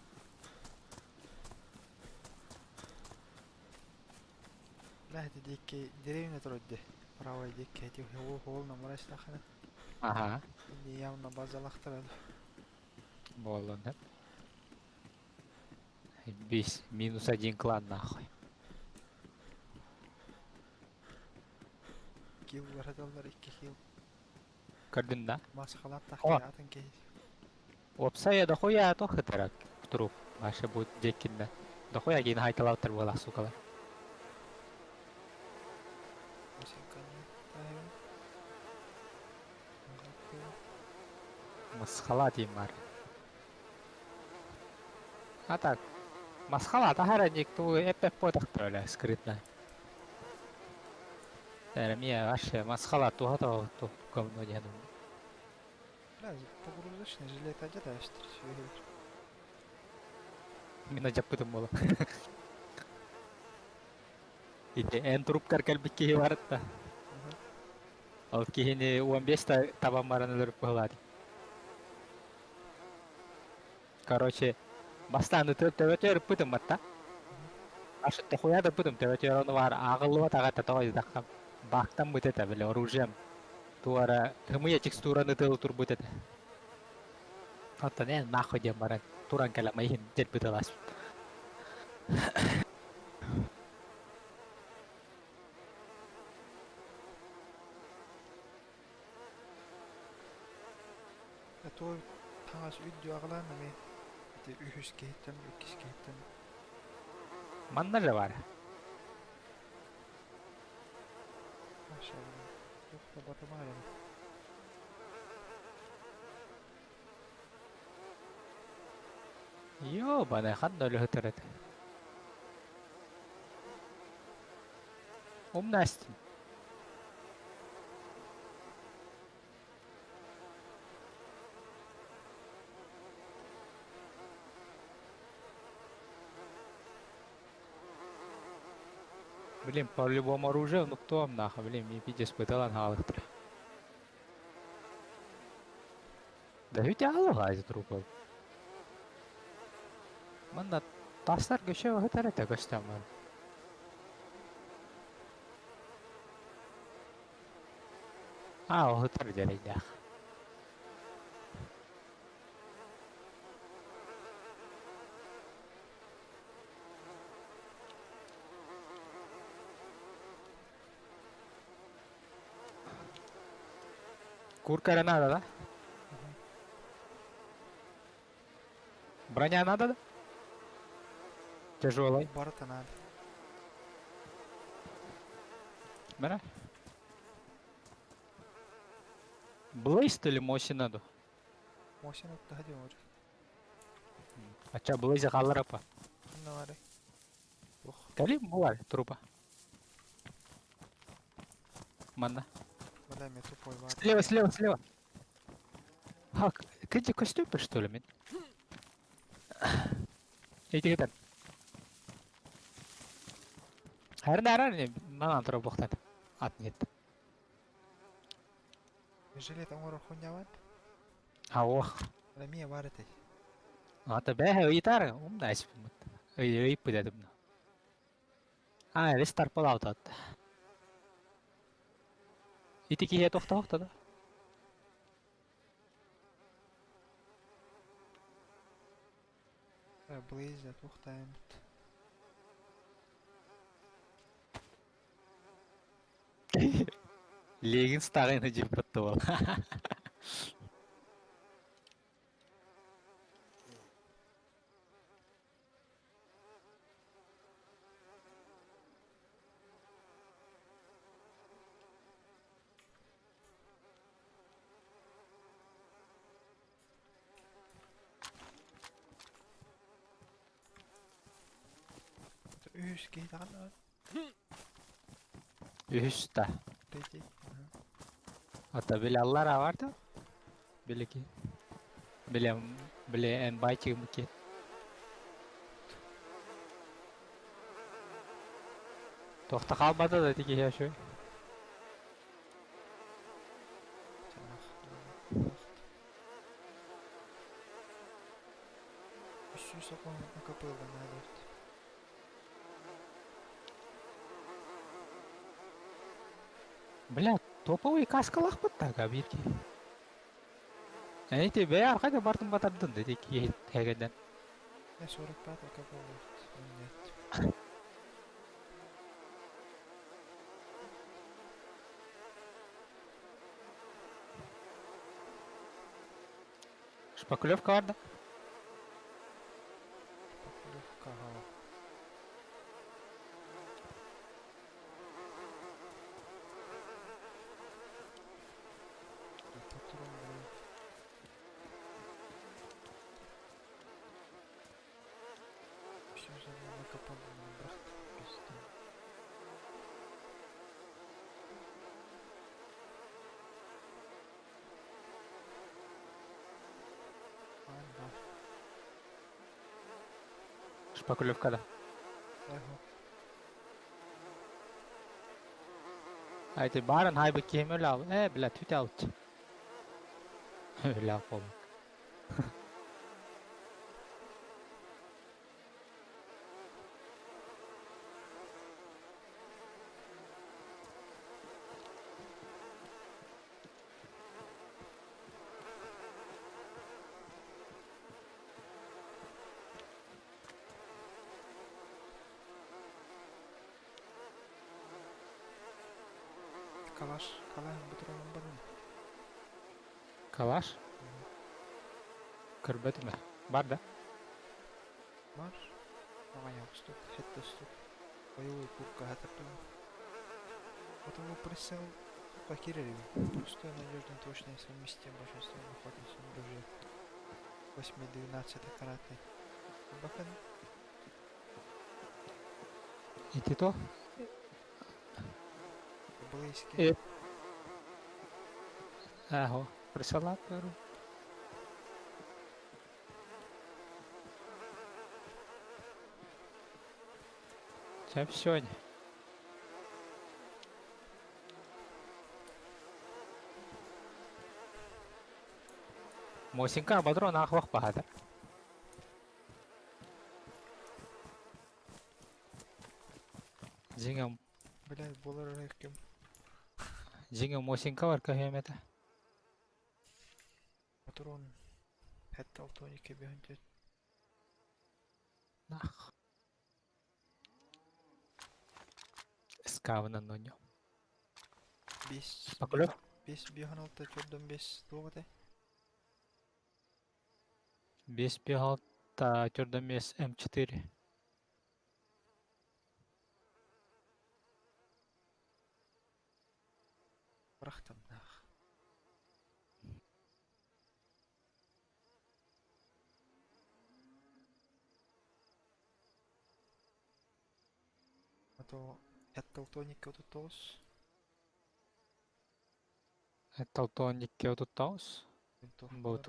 Бля, эти декки деревня турар Правой декки эти хол хол намырастахана. Ага. Инди явно базалахтар. Болон, да? Бис минус один клан нахуй. Килл бараталлар икки килл. Көрдүн да? Масхалап О. тахты атын киһи. Уопсайа дохуя туох ытарак труп. Ваше будет деккинде. Дохуя кейин хайталаабыттар буолаах сукалар. Масхала дейм бар. А так, масхала тахара никто эппеп потахтар өлө скрытно. Тәрі мия вообще масхала туха то ту говно диэн. Бля, погрузочный жилет одета, я Мин жаппытым буола. Ити эн трупкар кэлбит киһи барытта. Ол киһини 15 та табан баран өлөрүп быһылаады. Короче, бастаан ытыр төбөтө ырыппытым батта. Ашы тохуя да бытым төбөтө ону бар ааҕыллыбат аҕата тоҕо даххам. Баахтан быт этэ били оружием. Туара хымыйа текстураны тыл турбут этэ. Оттон эн нахуй диэн баран туран кэлэ майын дербит ылас. То таҥас видео аҕалаан эмиэ ити үһүс киһиттэн иккис киһиттэн Манна же бар. Машалла. Туох да батымаар Ёбаный ханна өлөһүтэр этэ. Умнастин. Блин, по-любому оружие, ну кто вам нахуй, блин, мне пиздец пыталан хаалыктыр. Да ведь аллаҕа трупов. Манна тастар көшө өтөр этэ көстөн бар. Аа, өтөр дьэрийдээх. Курка эрэ надо, да? Броня надо, да? Тяжелый. Барыта надо. Бара. Блейз или Моси надо? Мосин отта диэн уже. Ача Блейзе хаалларапа. Ханна баарый? Ох, Кали булар трупа. Манна. бля, мен тупой бар. Слева, слева, слева. Хак, кэти костюм что ли, мен? Итигитен. Хәрін әрін манан тұра бұқтан. Атын ет. Жилет оҥорор хуйняван. Аух. Эмиэ баар этэй. Ата бэһэ ыйытар, умна эспиммит. Ый ыйыппыт этим. А, элис тарпалаабыт. Ити киһи тохтоохто да. Блейза туохтаабыт. Легинс тағын жиппатты бол. Үһүс киһи даҕаны Үһүс да. Третий. Ата били аллара бар да. Били ки. Били били эн байтигым ки. Тохта қалбады да тики я шөй. Үс сокон акапелла надо. Бля, топовый каскалах бытта бирки. Эти бе аркада бартын батардын деди ки тегеден. Я 45 акапелла. Нет. Шпаклевка бар да. Шпаклевка ага. Патрон, блядь. Все накопал, брат, пизда. Ага. Шпаклевка да. Ага. Айти барын хайбы кемел ал. Э, бля, түт алт. Ля пол. Калаш, калаш патрон барын. Калаш? Көрбөтүмө. Бар да. Бар. Ага, я устук, хетте устук. Боевой курка хатыртым. Вот его прицел покерили. Простой, надежный, точный, совместим большинством охотничьим ружье. 8-12 каратный. Бахан. Ити то. Близкий. Э. Ахо. Присылап беру. Чап сегодня. Мосинка патрон ахвах бахада. Жиңа Блядь, болар кем. жиңа Мосинка бар кахемета. Патрон. Хетте алтоник бихунтет. Нах. Скавна ноньо. Бес. Шпаклев? Бес биханалта чордон бес туогате. Бес пигалта тюрдомес М4. Брахтам нах. А то хетте отутоос. Талтоникке отуттаус. Бу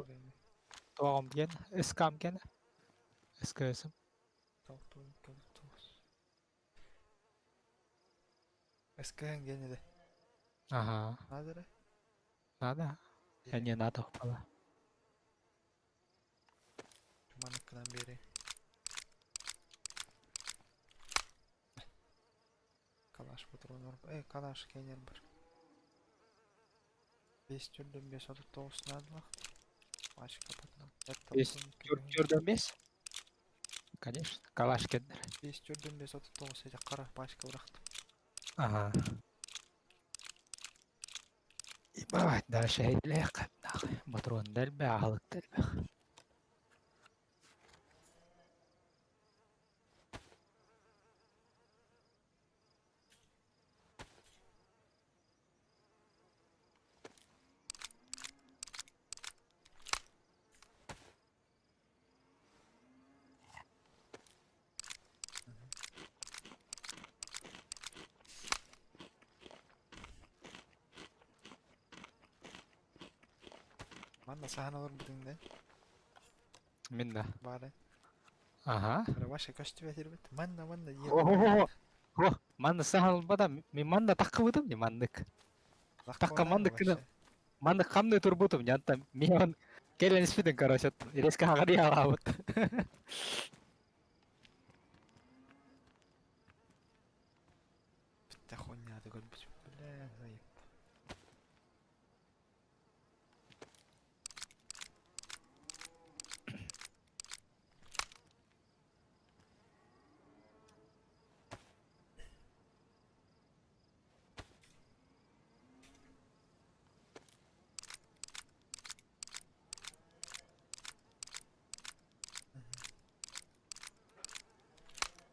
Тоғым ген, СКМ ген. СКС. 6 62 39. СКН генере. Ага. Надо эрэ? Надо? Я не надо упала. Маныккынан биэрий. Калаш патроннар. Э, калаш кенер бар. Бес түрдөн бес отут тоҕус наадалаах. Пачка патрон. Бес Түрдөн бес? Конечно. Калаш кендер. Бес түрдөн бес отут тоҕус эти қара пачка бырахтым. Ага. Ебать, дальше элек. Нахуй. Патрон дэлбэ, аһылык дэлбэ. Манна саһан олорбутуҥ да Мин да. баары. Ага. Ваша көстүбэтирбит. Манна манна диэн. О, о, манна сахан олбата, мен манна таккыбытым не маннык. Такка маннык гына. Маннык хамны турбутум, янта мен келен испитин, короче, резко хагари алабыт. Битте хуйня көрбүт. Бля, заеб.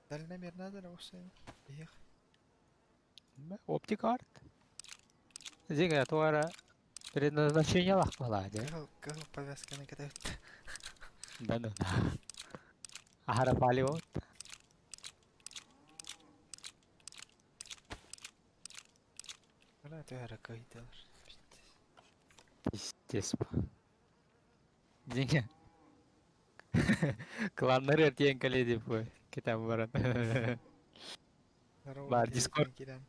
Дальномер надо ли Эх. Оптика арт. Зига, туара предназначение лахмала, де. Кыһыл повязканы кэтээт. Да ну да. Ахара палево. Бля, түһәрэ кыйдылар. Пиздец. Зига. Кланнар эртиэн кэлиэ деп кетен баран. Бар, Discord. Кирен.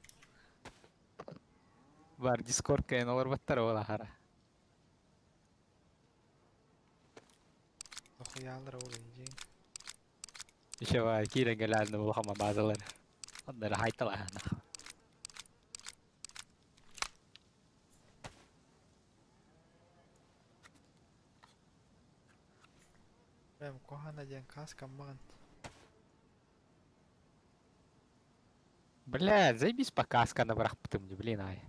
Бар Discord кайын олар баттар ол ахара. Дохуялар ол иджин. Еще бар киирен кэлээнэ улахама базалар. Оннары хайтала. Бэм кохана диэн каска маған. Бля, заебись по каска на бырахпытым, блин, ай.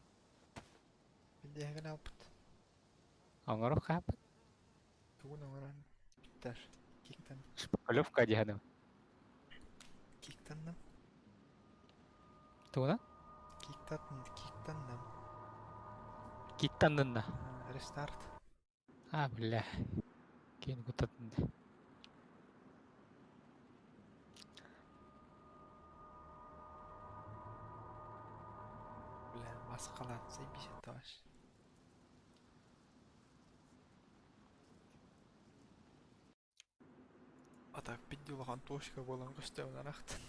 Бидиһэгин алпыт. Оҥоро хапыт. Тугун оҥорон. Биттер. Киктан. Шпаклевка диһаным. Киктанным. Тугуна? Киктатын. Киктанным. Киттаннынна. Рестарт. А, бля. Кин кутатын. Бля, маскалар. Заебись это вообще. А так, бидди улахан точка болан көстөбүн арахтын.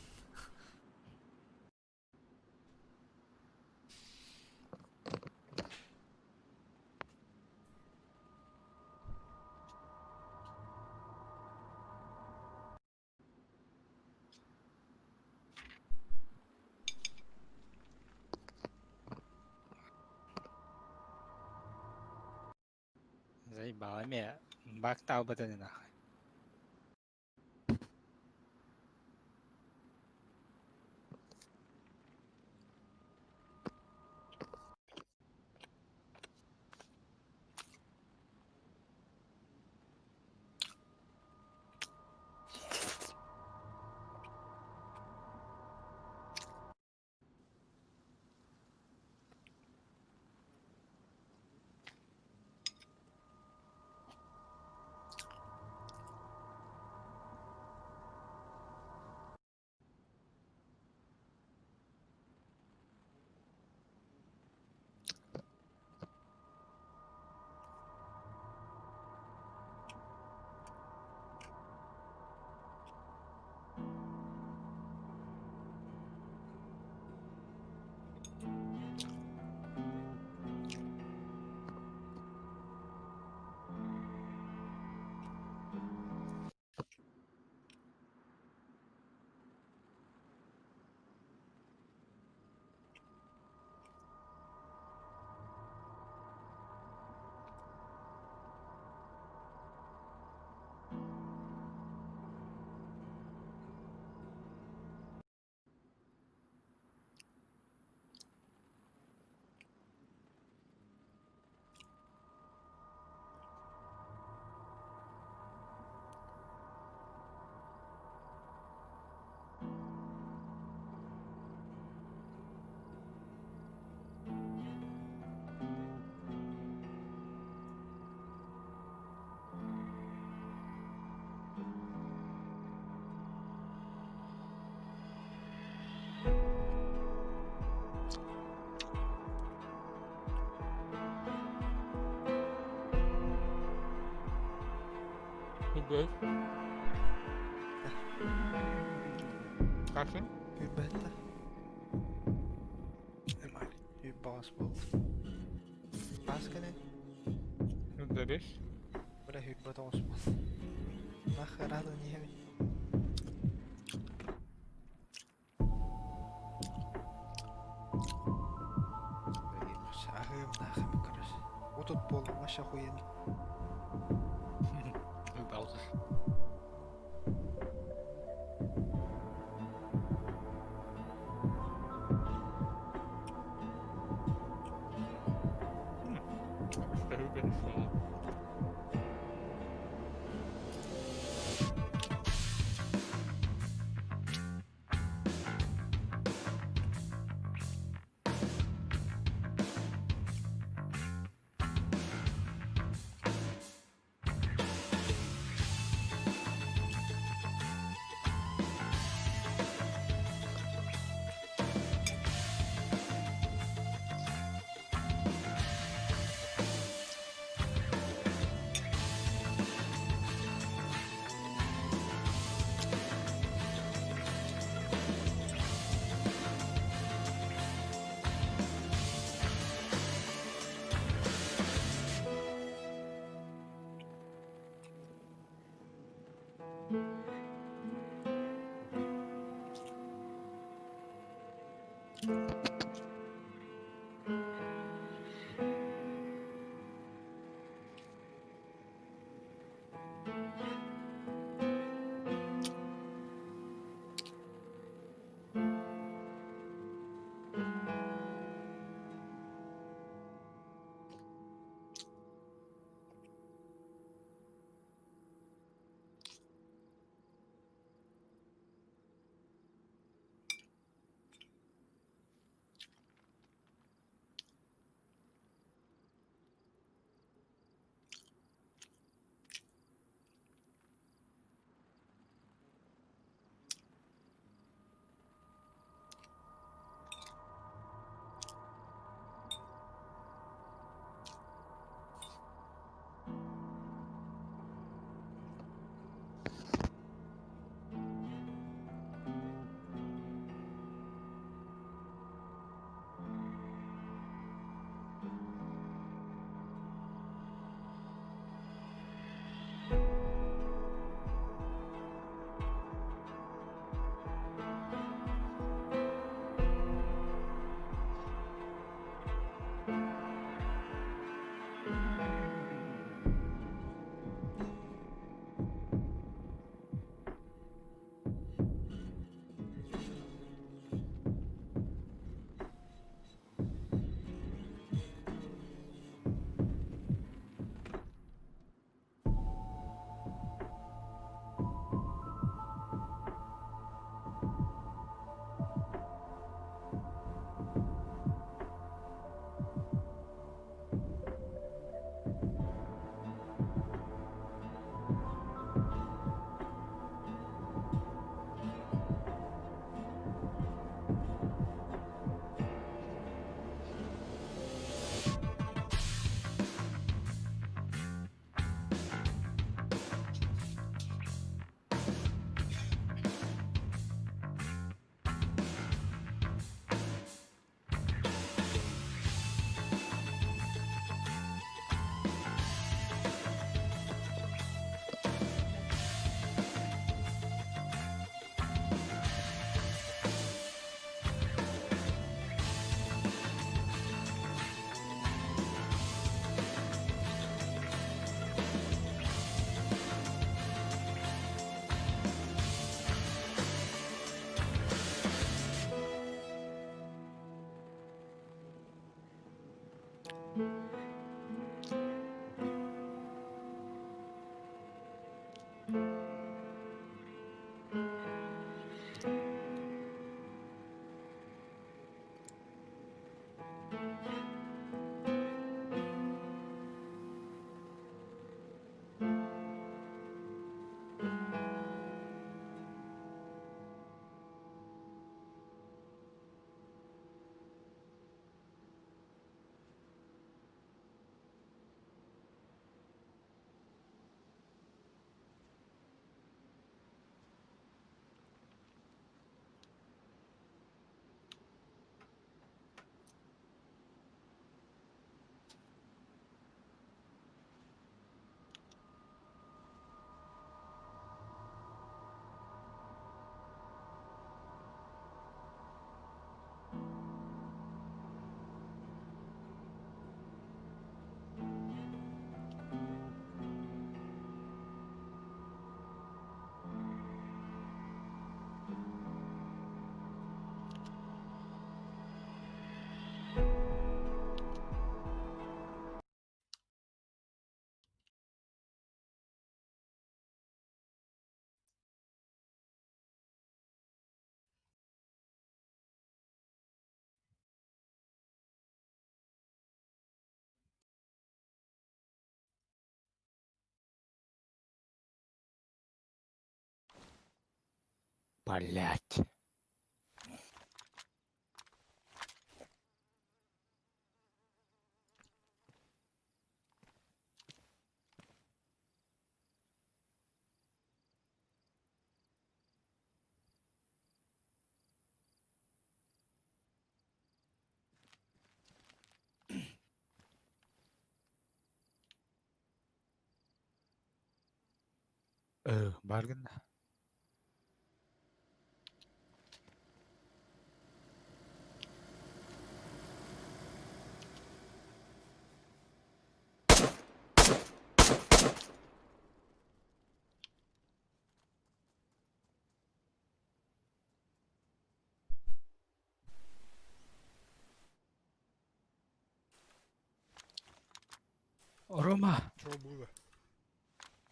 Заебала ме. Бактал бытыны нахуй. Сүүрбэһит. Карсын? Сүүрбэһиттэ. Сүүрбэҕэс буолла. Хас кэлэн? 25. Бля, 29 буолла. Нахера да иһэбин. Аһыым нахуй, короче. Вот тут буолла, вообще охуенно. Алтыс. Сүүрбэһис буолла. Блять. Бар гынна. Рома, Что было?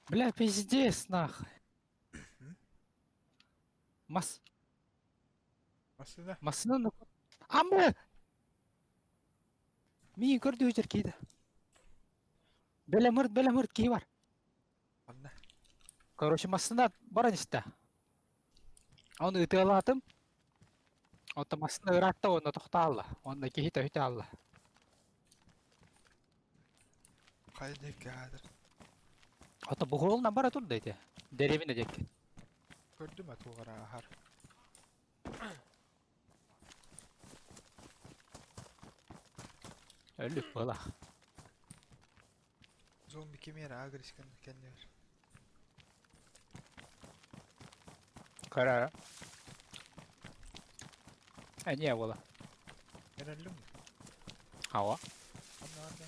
бля, пиздец, нахуй. Мас, Массыына? массыына Амы! Миин көрдүү киида. Бэлэ мырт киһи бар. Манна. Короче, массыына баран истэ. Оны ытыалаатым. Оттон массыына ыраатта уонна тохтоолла. Уонна киһи төһүтэ аалла. Хайа диэки аатыр. Оттон буһуолунан бара турда ити. Дэриэбинэ диэки. Көрдүм атугара аһар. Өлүк буолах. Зомби кимиэрэ агрис кэннигэр. Кара. Эмиэ буола. Эрэллиҥ Хава. Онно барда.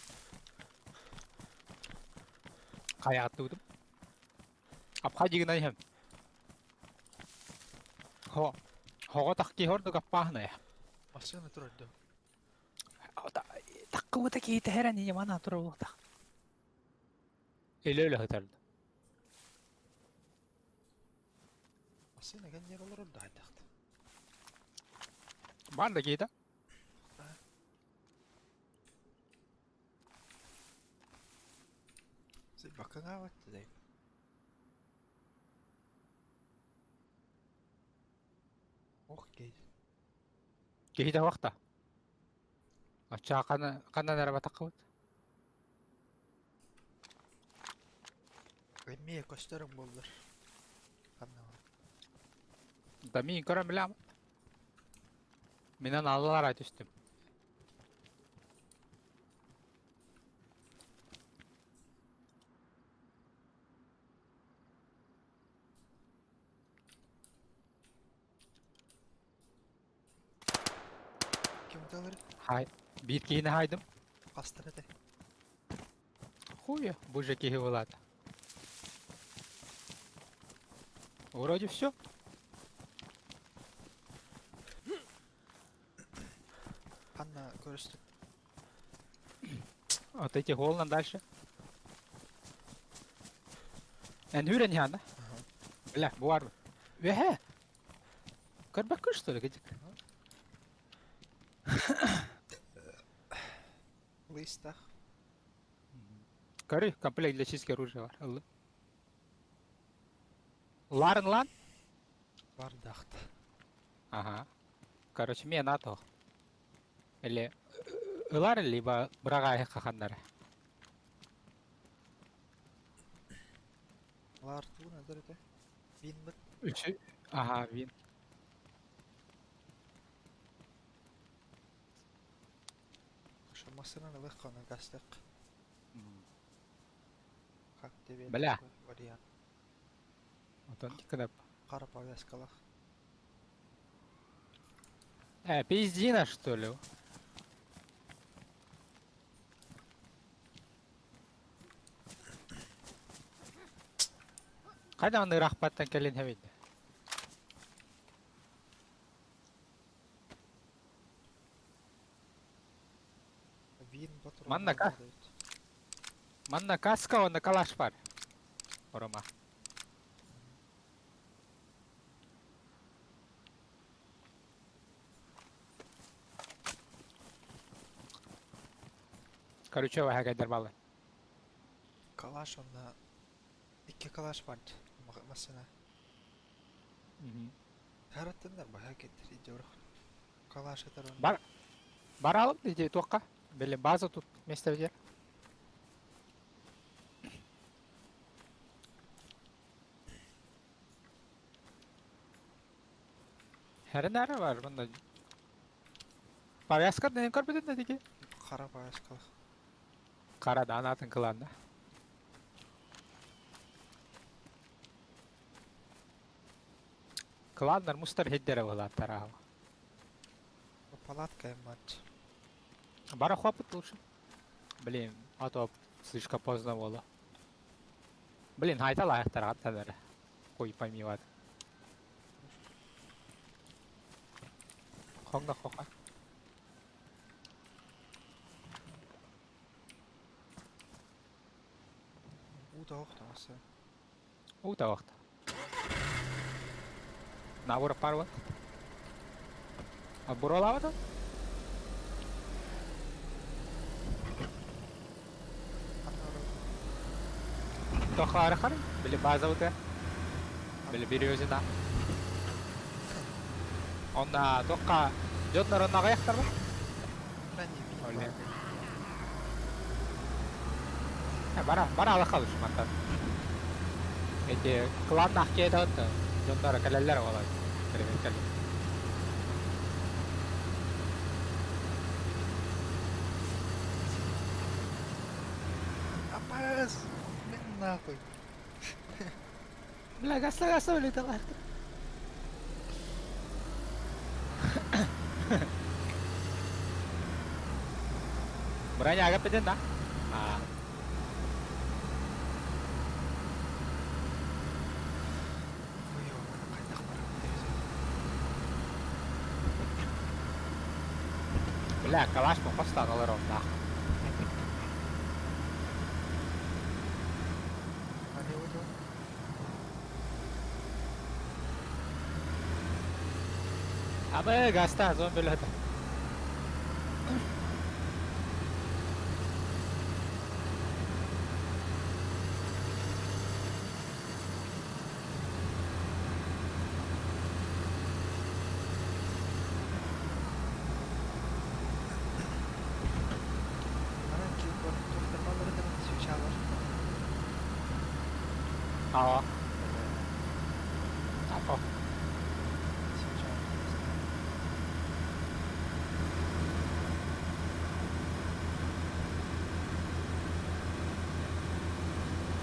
Хайааттыытым. Апха дьигинэн иһэм. Хо. Хоҕо тахки хордук аппааһынай. Массыына турар доо. Таккыбыта киһи тэһэрэн ийэ манаа турар буолтах. Өлө-өлө сытар. Массыына кэннигэр олорор да хайдахт. Баар да киһитэ. Баккаҥаабат да Ох киһи. Киһитэ уохта. Оччоҕо ханна ханнан эрэ батаххыбыт? Эмиэ көстөрүҥ буоллар. Ханна бар? Да мин көрөн билэм. Минэн аллара түстүм. Ким уталар? Хай. Биир киһини хаайдым. Хастар этэ. Хуя, бу же киһи буолаата. Вроде все. Ханна көрүстүм. Вот эти голнан дальше. Эн үрэн иһэн да? Бля, бу бар. Үөһэ! Көрбөккүн что ли, кыдьык? Лыстах. Көрү, комплект для чистки оружия бар. Ыллым. Ларын лан? Бардахт. Ага. Короче, мен ато. Или ылар либо быраҕаайы хаханнара. Лар тугун эдэр этэ? Вин бит. Үчү... Ага, вин. Ошо массыынан ылыах хана гастык. Как тебе Бля. такой вариант? Отон кынап. Хара повязкалах. Пиздина, что ли? Хайда ыраахпаттан кэлин хэбит. Вин патрон. Манна ка? Манна каска онно калаш бар. Орома. Короче, ваһа баллы. Калаш онно икки калаш бар. Массыына. Тараттаннар баһа кеттер идеорох. Калаш этер он. Бар баралым дии туохха? Били база тут место где? Хәрен бар мында. Повязка не көрбүтүн да диги. Қара повязкалық. Карадан атын кыланна. Кыланнар мустар хеддере болаттар ага. Палатка матч. Бара хлопот лучше. Блин, а то слишком поздно было. Блин, хайта лайықтар аттаныр. Хуй пойми ват. Хоңда хоқа. Уда оқтамасы. Ута вақт. Набор пар ват. А буролава Тохары хар, били база ута. Били березина. Онна тоққа жоннор онна гаяктар ба? Оле. Бара, бара ала калыш мантан. Эти клан нахке да жоннор калеллер болот. Кел. Апас! Мен нахуй. Бля, гасла гасла биле талактыр. Броня ага педен да? А. Ой, қайдақ барам. Бля, калаш по постан алар онда. Али өте. Абы гаста зомби лето. Ана килбор тоқтамалары да свечалар. Aa. Апа. Свечалар.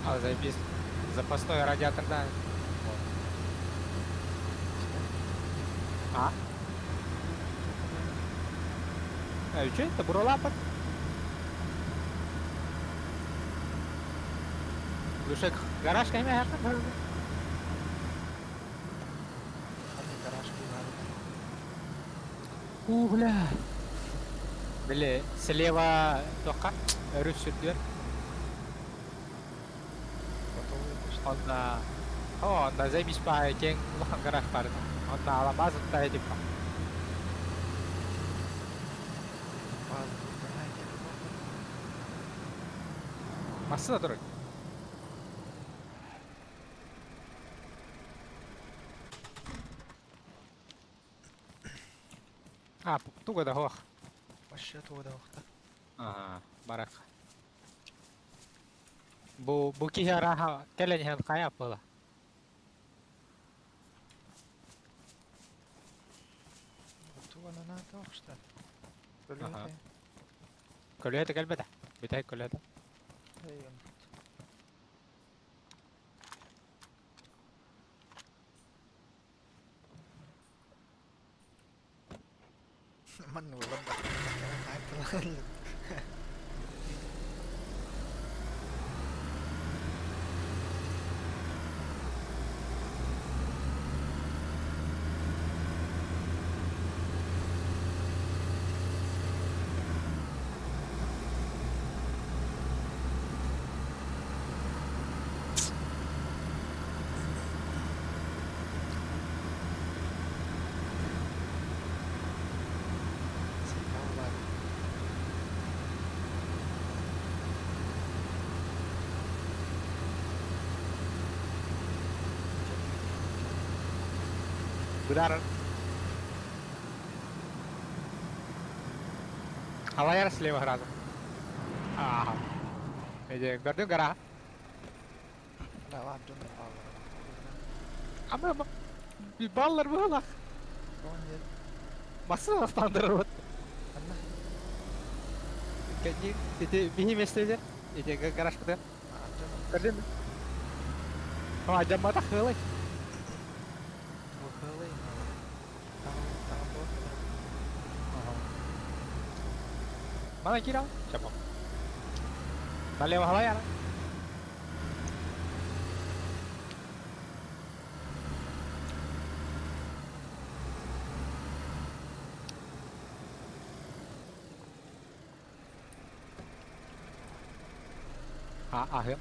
А, заебись. Запасной радиатор, да. Вот. А? А, что это? Буролапа? Слушай, гараж кайме хакка? Аны гараж куйганы. У, бля. Били, слева тоққа, өрүс сүрдүөр. Готовый почти. Онна, о, онна заебись па кең улахан гараж бар. Онна аламаз утта типа. База туктана келип. Массына турар. А, туга да хох. Вообще тугада оқта. Ага, барак. Бу бу киһи араха кэлэн иһэн хайа буола. Тугана на тоқшта. Ага. Көлүөтэ кэлбэтэ. Бүтэһик көлүөтэ. Манны улам ба. Быдарар. Халайар слева сразу. Ага. Эде, көрдүң гора. Да, ладно, дьон бааллар. Ама ама. Баллар быһалах. Массыына астандырар вот. Анна. Кэнни ити биһи местелер. Ити гаражкыта. Көрдүң. А, жаммата хылай. Хылай. Мана кира. Чапа. Налево халай. А, ага.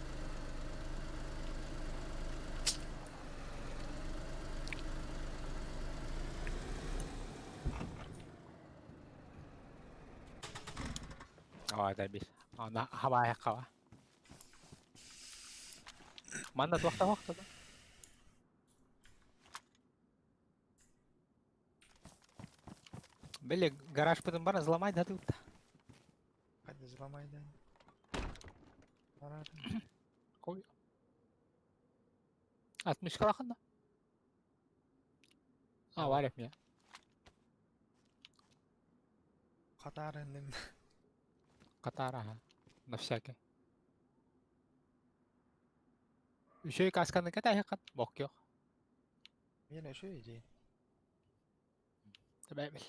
Ой, добись. Она хавая хава. Манна туохта туохта да. Били, гараж потом бар взломать да тут. Hadi взломай да. Кой. Атмышкалахында. А, варик мне. Катарынным. Катар, ага. На всякий. Еще и касканы катай хакат. Бок yok. Мен еще идей. Табай бил.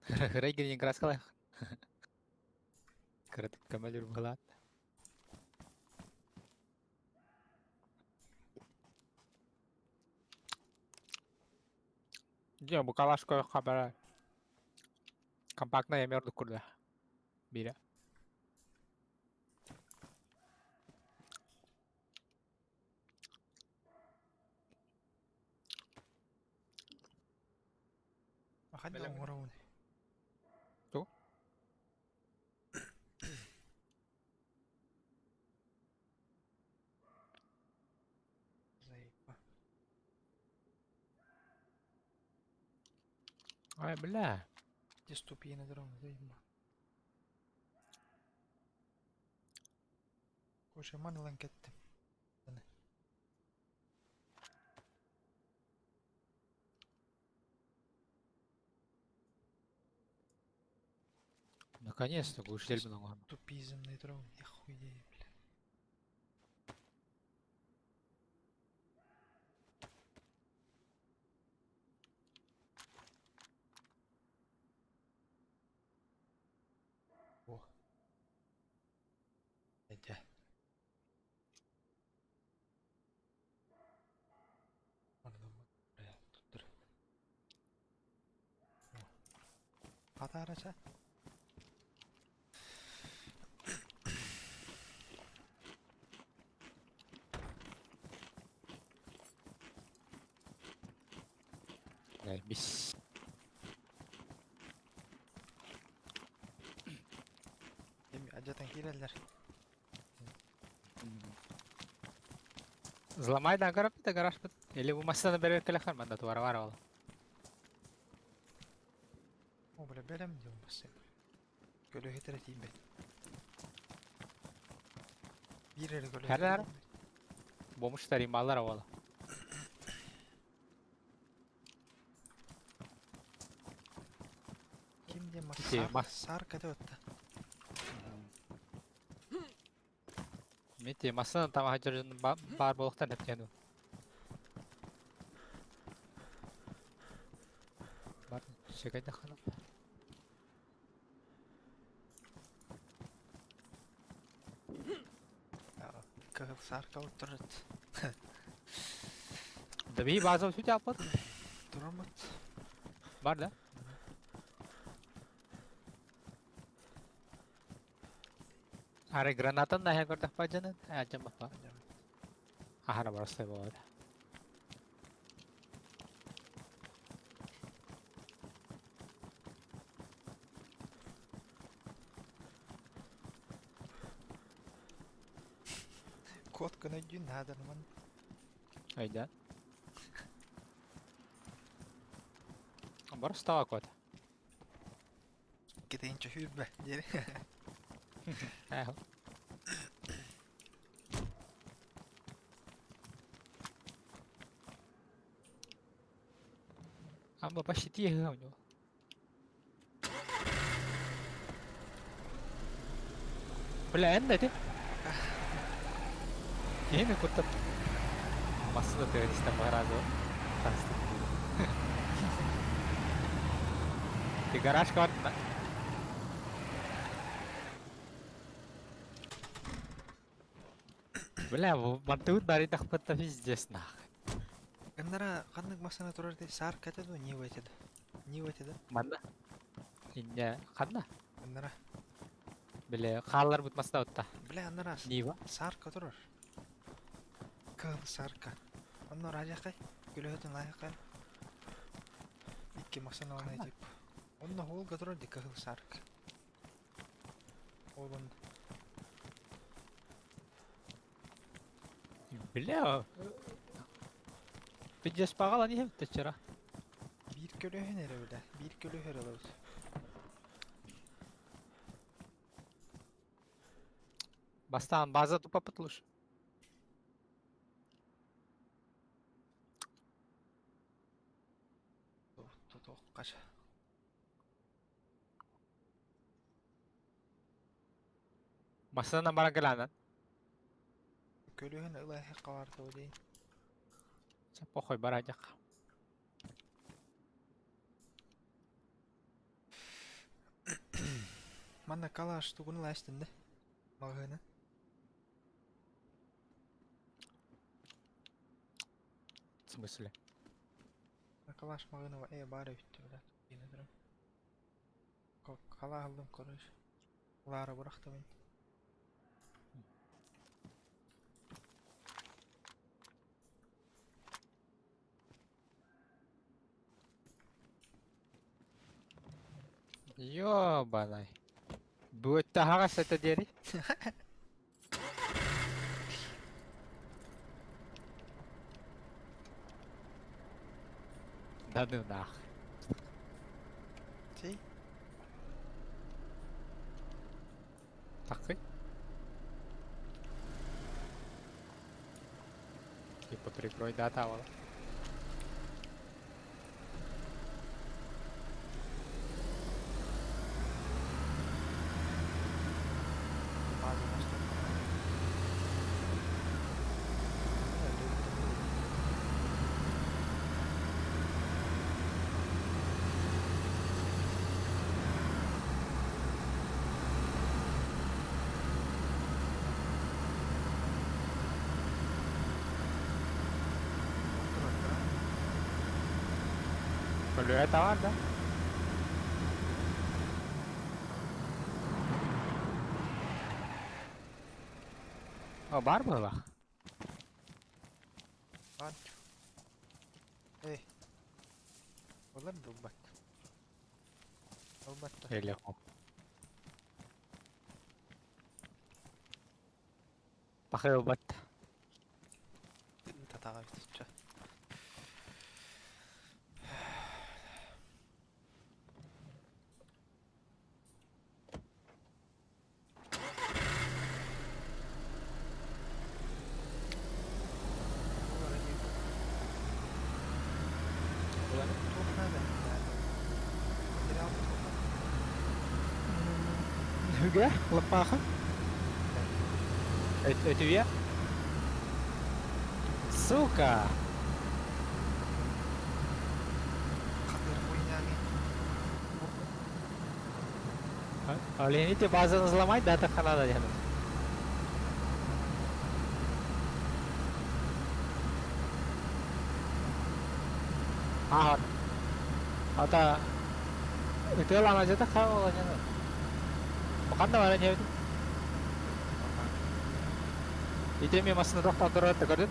Рейгер краскалах. Кырат камалюр булат. Не, бу калашка хабара. Компактная мёрду курда. Бира. Хадда оҥоробун. Ту? Заеба. Ай, бля. Где ступени дрон, заеба. Кошеман ылан кеттим. Наконец-то глушитель много. Тупизмный дрон, я хуею, бля. О. Эдя. Катарача. Бис. Эми ажатан киреллер. Взломай да гараж, да гараж. Или бу машинаны берер телефон манда тувара бар ол. О, бля, берем диэн бассейн. Көлөһүтэрэ тиийбэт. Биир эрэ көлөһүтэрэ Хәрәр. тиийбэт. Бомжтар ималар ол. Ким диэн мас Ити, саар мас. саар кэтэ отта. Мити машина там хажырын бар болуктан эптену. Бар шегайда хана. Кыһыл саарка оттурат. Да би база сүт аппат. Турамат. Бар да? Аре гранатан да хэ көрдөх бажанын. Ажам бапа. Ахара барастай болады. Кот. Аккын өйдүүн наадалыман. Өйдөөн. Боростоо кот. Китинчэ сүүрбэ диэри. Ээ. Амба почти тиэһэ у него. Бля, эн да ити. Киһини куттат. Массыына тыаһын истэн баҕараады. Ты гаражка бар. Бля, мантыбыт барыйдахпыт да пиздец нах. Гыннара ханнык массыына турар дии? Саарка этэ дуо, Нива этэ да? Нива этэ да? Манна. Инньэ ханна? Гыннара. Бile хаалларбыт маста Бля, аннара Нива. Саарка турар. Кыл саарка. Онно радиахай. Күлөһөтүн лайахай. Икки массыына онно тип. Онно хуолга турар ди кыһыл саарка. Ол онно. Бля. Пиздец паҕалан иһэбит вчера. Биир көлөһүн эрэ бля. Биир көлөһө эрэ ылабыт. Бастаан база тупаппыт лучше. Тутуохха Массыынанан баран кэлээнэн. Көлөһүн ыла хабартоо дии. Чэ, похуй бараадьах. Манна калаш тугун ыла истин да? Маҕаһыына. В смысле? Калаш маҕаһыына э баар эбит блядь. Диэн туран. Калаа ыллым короче. Лаара бырахтым мин. Ёбаный. Будет таһаҕас этэ диэри. Да ну нах. Тий. Такый. Типа прикрой дата вала. База настолько. Көлүө бар да. О, бар быһыылаах. Бар. Эй. Олар дулбат. Албатта. Или Пахылбат. Татаға бит. Үгэ, лаппаха. Өтүе. Сука! Хатыр хуйнями. Олените базаны взломать, да, так надо делать. Ага. Ата ытыалаама дьэ хаала дьэ. Ханна баран иһэбит? Ити эмиэ массыына тохтоон турар көрдүн?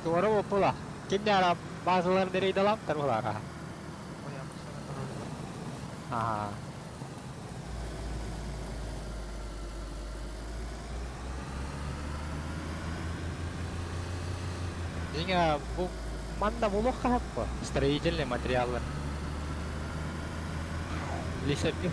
Туора буолла. Киннээра базаларын рейдалам тарбалаара. Аа. Дьиҥэ бу манна булуохха сөп буо строительный материаллар. Лесопил.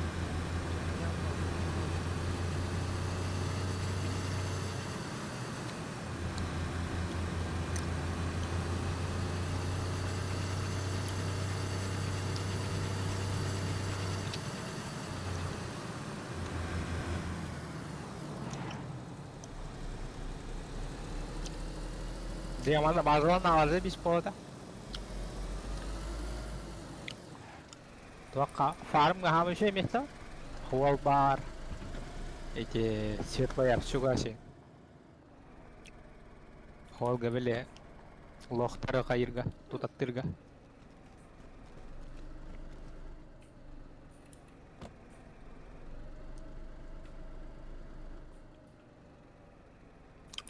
Диаманна базалан аҕалыы бис буолата. Туохха фармга хаамыы үчүгэй место. Хуол баар. Эти светлая арчугаси. Хуолга били лохтары хайырга, тутаттырга.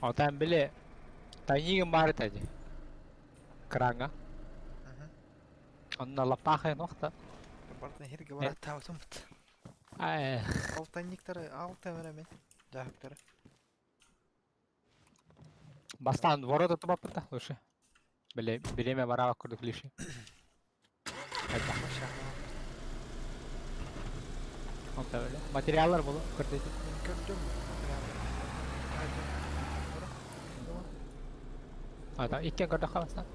Отан били тайнигын баар этэ дии. Краҥҥа. Онно лаппаахайын охта. Барытын иһиргэ бараттаабытыммыт. Эх. Ол тайниктары алта эрэ мин дьаһыктары. Бастаан ворота тупаппыт да лучше. Били бириэмэ бараабат курдук лишний. Хайдах? Онто били. Материаллар булу көрдөтүм. Мин көрдүм материаллары. Ата иккиэн көрдөххө бастаан.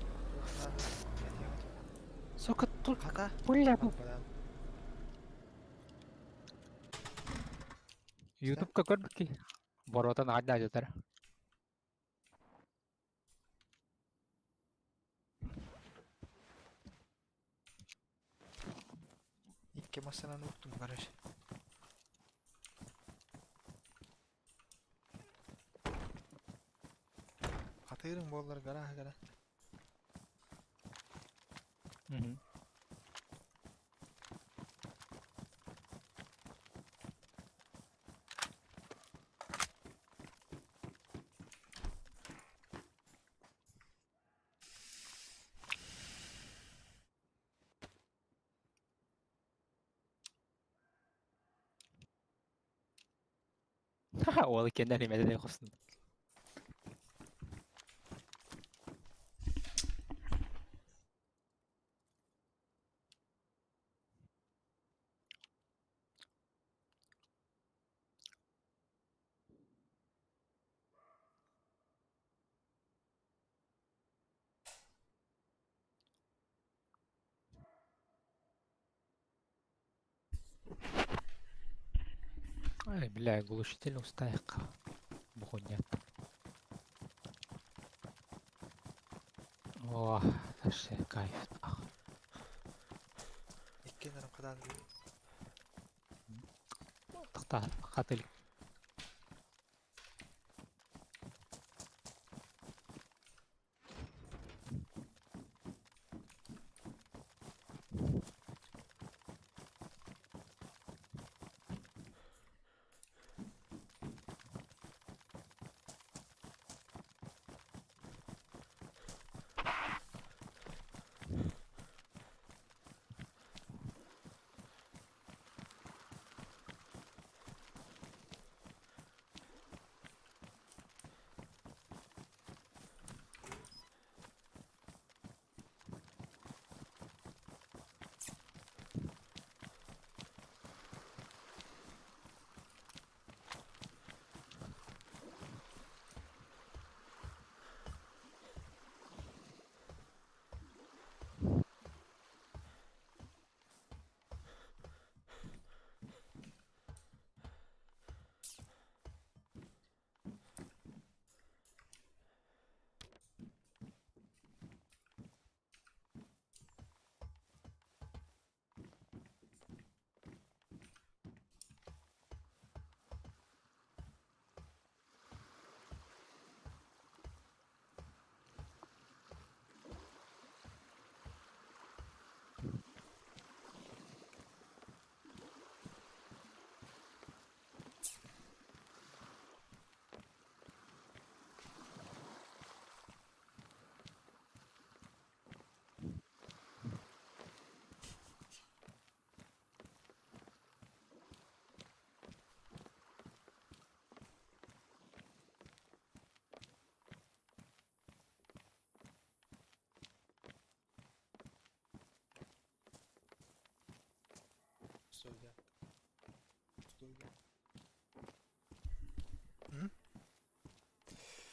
Сука тут Хата. пуля бу. Ютубка көрбүт ки. Боротан аадаа жатар. Икки массанан уктум короче. Хатыырыҥ буоллар гарааһы гара. Уол иккиэннэр имэдэ хостун. Ай, бля, глушитель устайық. Бухунят. О, вообще кайф. Ах, Иккиэннэрин хатаан Тахта, хатыль.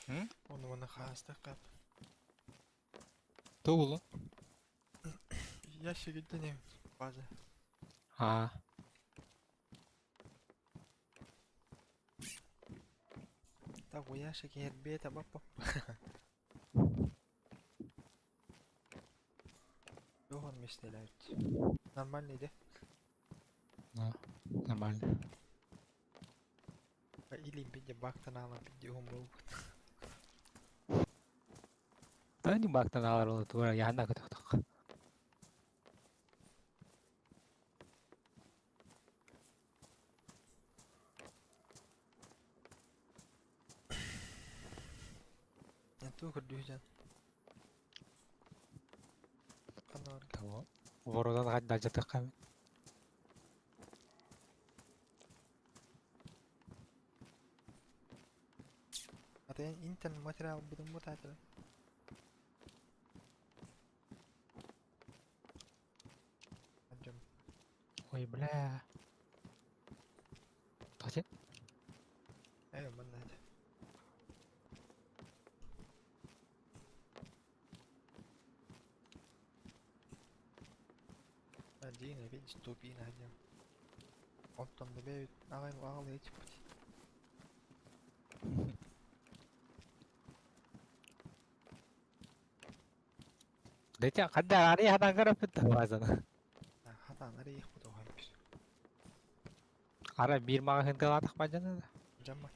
М? Ону маны хаастахха. Тугу буллуҥ? Ящик ирдэнэбин. База. Аа. Так, у ящик эрбиэтэ баппа. Туох миэстэлээбит. Нормальный да? Нормально. Или бидде бактан ала бидде уһун буолбут. Да не бактан алар ол тура яһана көтөхтөх. Туу көрдүүһүдьэн. Ханна барга? Того. Вородан хадда жатыкка. Ата интернет материал будун бу таатара. Ой, бля. Тоҕо? Ээ, манна этэ. Один, видишь, тупина один. Оттон да бэйбит аҕай аҕалыы типпит. Дэтя хадда ари хадан карапыт базана. Хатан арыйыхпыт оһон бир. Ара бир мага хынтылатах бажана да. Жамма.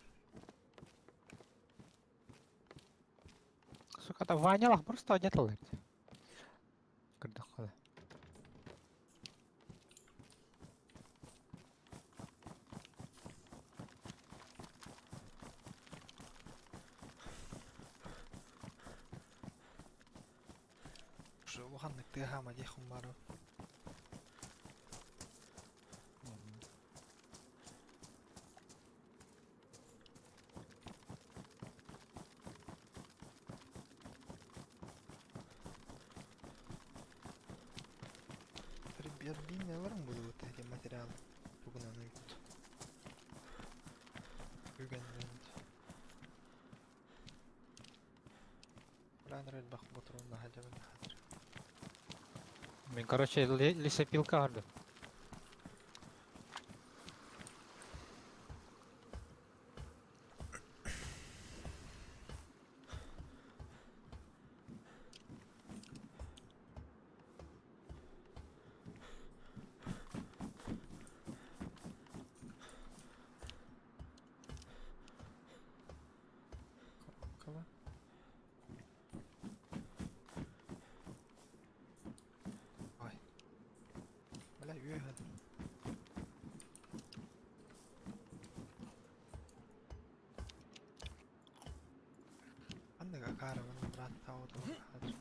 Сука, та Ванялах просто одеталар. Кырдах. Уже улаханнык тыаһаама диэх баара. Ребят, буду вот эти материалы. Тугунан ыйыт. Үгэннэн. Браан бах ботурун хадьабын хадыр. Мен, короче, лесопилка арды. Кала. Ой. Бля, үөһэ. Анныга кара манна брат тауда хадыр.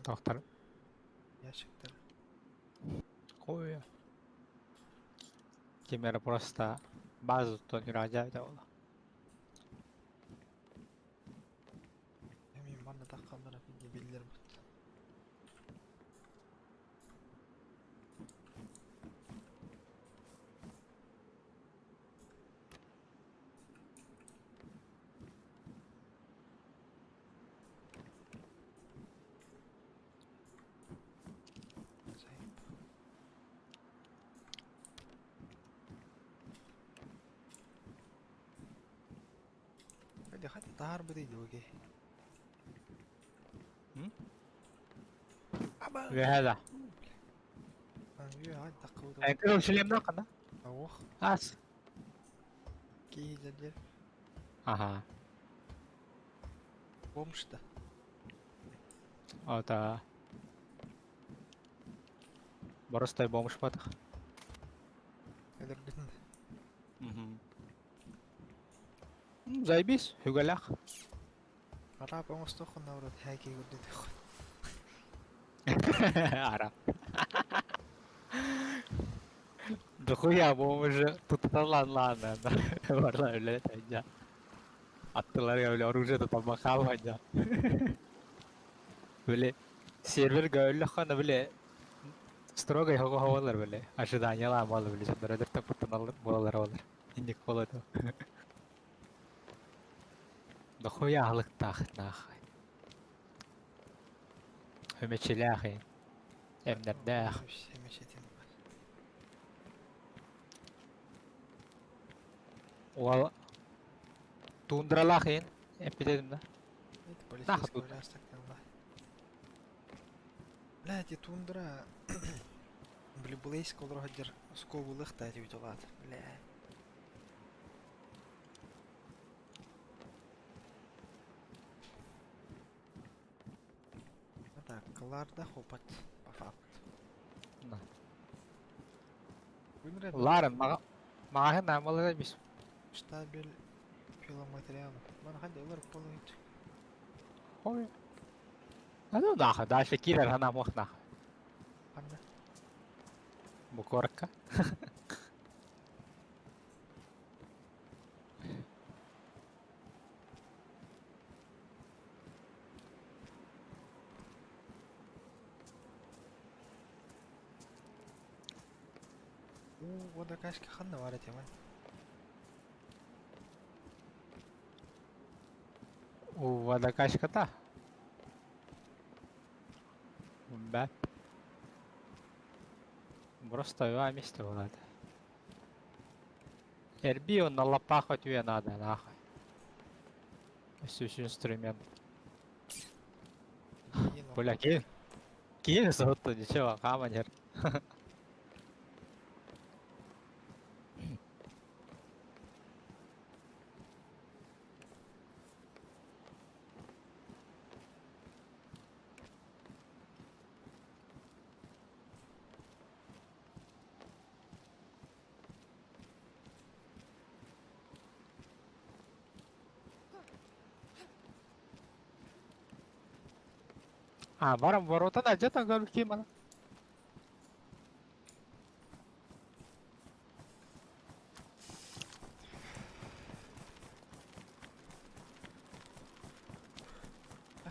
Доктор. Ящиктер. Ой. Кемера просто базу то не раджа ола. Эмин манна таккаллара бинге биллер бут. Сайып. Hadi hadi dar bu değil okey. М? Аба. Үөһэ. Үө hadi таккыбыт. Эҥкил шлемна кана. Ох, Ас. киһи Ага. Бомж да. Ота. Боростой бомж батах. Өлөрдүн. Угу. Заебись, хүгэлэх. Арап оҥостоххун наоборот хээки көрдөтөх. Ара. Дохуя бомжи. Тут ладно, ладно, да. Барла, блядь, айда. Аттылар бля, оружие тут махал, айда. Бля, сервер өллөххөна, бля. Строго хоҕо били. Ожиданиялаах буолла били дьоннор өлөр куттаналлар буолаллар буолар. Инник буолуо дуо? Дохуя аһылыктаах нахуй. Өмөчүлээх эмнэрдээх. Уол туундралаах иин эппитетим да. Это полицейский участок дала. Блядь, и тундра. Били Блейск олорор дьэр оскуолулыах та этибит улаат. Бля. Ну так, Кларда хопот, по факту. Ларен, маҕаһын наамалара бис. Штабель пиломатериалов. Мана ханна ылар полуйт. Ой. А ну нахуй, дальше киллер она мох нахуй. Ханна? Букорка. Уу, водокачка ханна бар этэ У водокачка-то. Бэп. Просто его место надо. Эрби он на лопах тебе надо, нахуй. Все инструмент. Бля, киин. Киин зовут ничего, хаманер. А, барам ворота на где-то говорю, мана.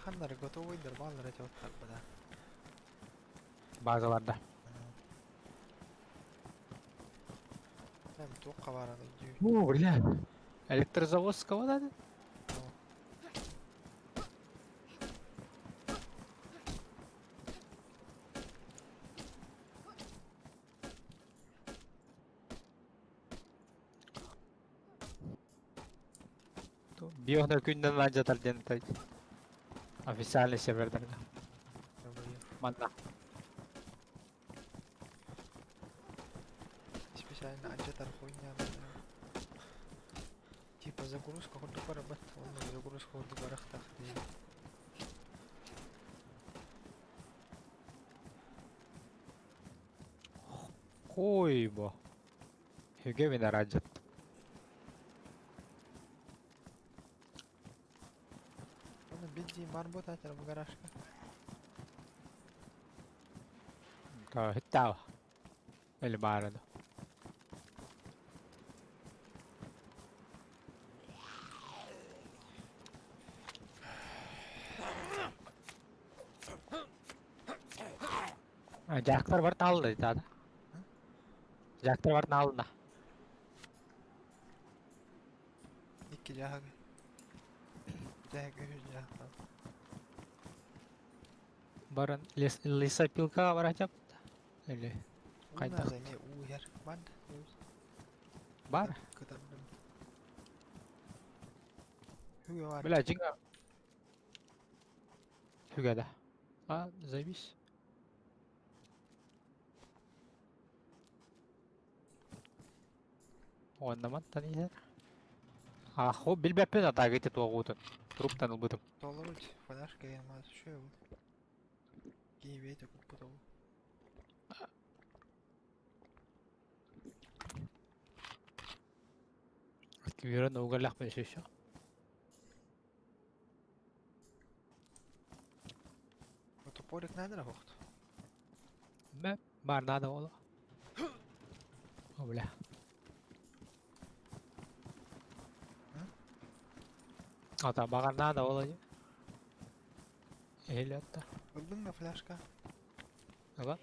Ханнары готовый нормально эти вот так бы, да. Базаларда. Прям туохха бааран өйдүү. О, бля. Электрозаводского надо? Биохна күннен ланжатар ден Официальный сервердерге. Манна. Специально анжатар хуйня. Типа загрузка курдук барабат, онно загрузка курдук барахтах диэн. Хуйбо. Хүге мин араджат. Онно бензин бар буолаатар бу гаражка. Хиттава. Или баарада. Дьахтар бар таалла дии Дьахтар бар таалла. Икки дьааһык. Дьааһык үһүс дьааһык. Баран лесопилкаҕа барачап или хайдах? Уу эмиэ уу иһэр. Бар Бар. Кытардым. Хүгэ бар. Бля, дьиҥэ. Хүгэ да. А, заебись. Уонна мантан иһэр. А, хо билбэппин атаага ити туоҕуутун. Труптан ылбытым. Толоруть фонарь мас шөй ол. Киһи куппут ол. Киберен угаллахпын еще. Топорик надо хохт. Мэ, бар надо ол. О, бля. А там багар надо ол. Или это. Ылдың да фляжка. Ага.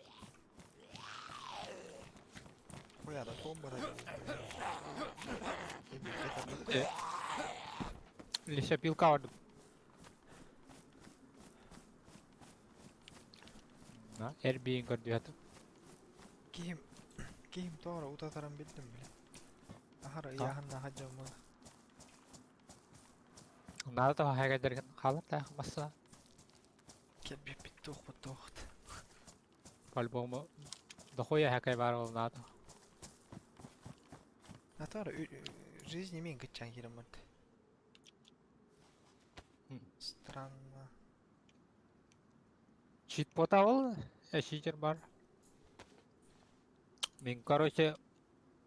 Хуяда том барар. Лесопилка бар. На, эрбиин көрдүһэтим. Киһим киһим тоҕо утатаран биллим бile. Ахара ыйааһыннаах дьоммун. Наада тоҕо хайгайдаргын хаалар таах массына. Кэлбиппит туохпут туохт. По-любому дохуя хакай баар ол наада. Натара жизни мин кытчан киреммит. Странно. Чит-пота ол, читер бар. Мин, короче,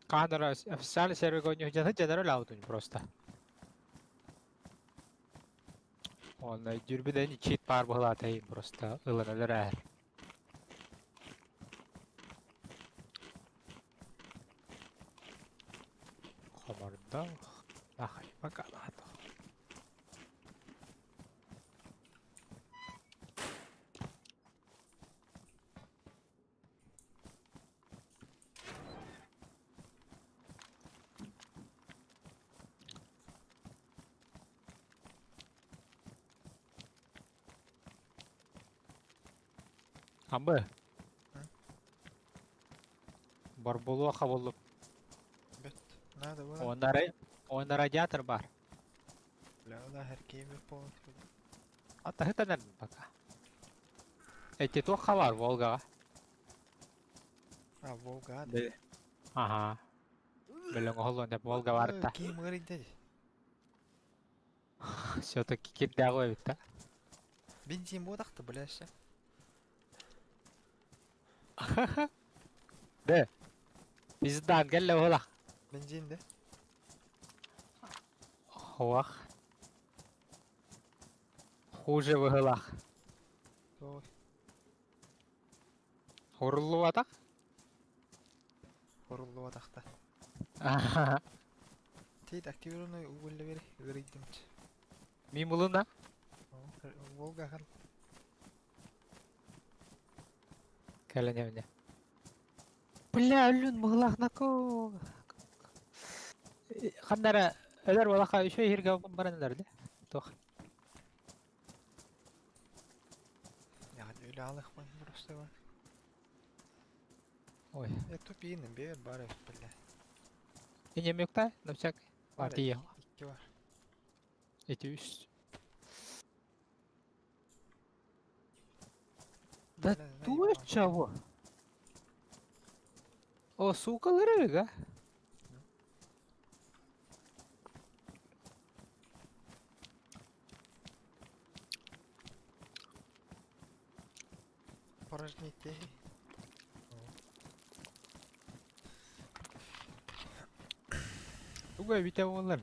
камера официальный сервер у них general аутун просто. Он дүрбүден чит бар буолаатайын просто ылан өлөрөр. Хомордо. Нахай макалаато. Амбы. Барбулуоха буллум. Бөт. Надо было. Онно радиатор бар. Бля, да, херкеме полностью. Атаһытанар пока. Эти туохха бар Волгаҕа. А, Волга, да. Ага. Бөлөҥ оһоллон деп Волга барта. Ким говорит, Все-таки кирдээҕи эбит да. Бензин бодахты, бля, все. Де. Пиздан кэллэ буолах. Бензин, да? Хуах. Хуже выгылах. Ой, Хуруллубатах. хоруллуба тахта. Тейт активированный уголь бери, говорит. Мин булунна. Волга хал. Кэлэн эмне. Бля, өлүн мыгылах нако. Ханнара өлөр балаха үшө хирге баран өлөрдө. Тох. Я öyle алых просто бар. Ой. Я тупиным бер бар бля. Инем юкта, на всякий. Бар, Бар тие. Икки бар. Эти үс. Да Бля, ту наебал. чего? О, сука, лырыга. Порожните. Туга витя олар.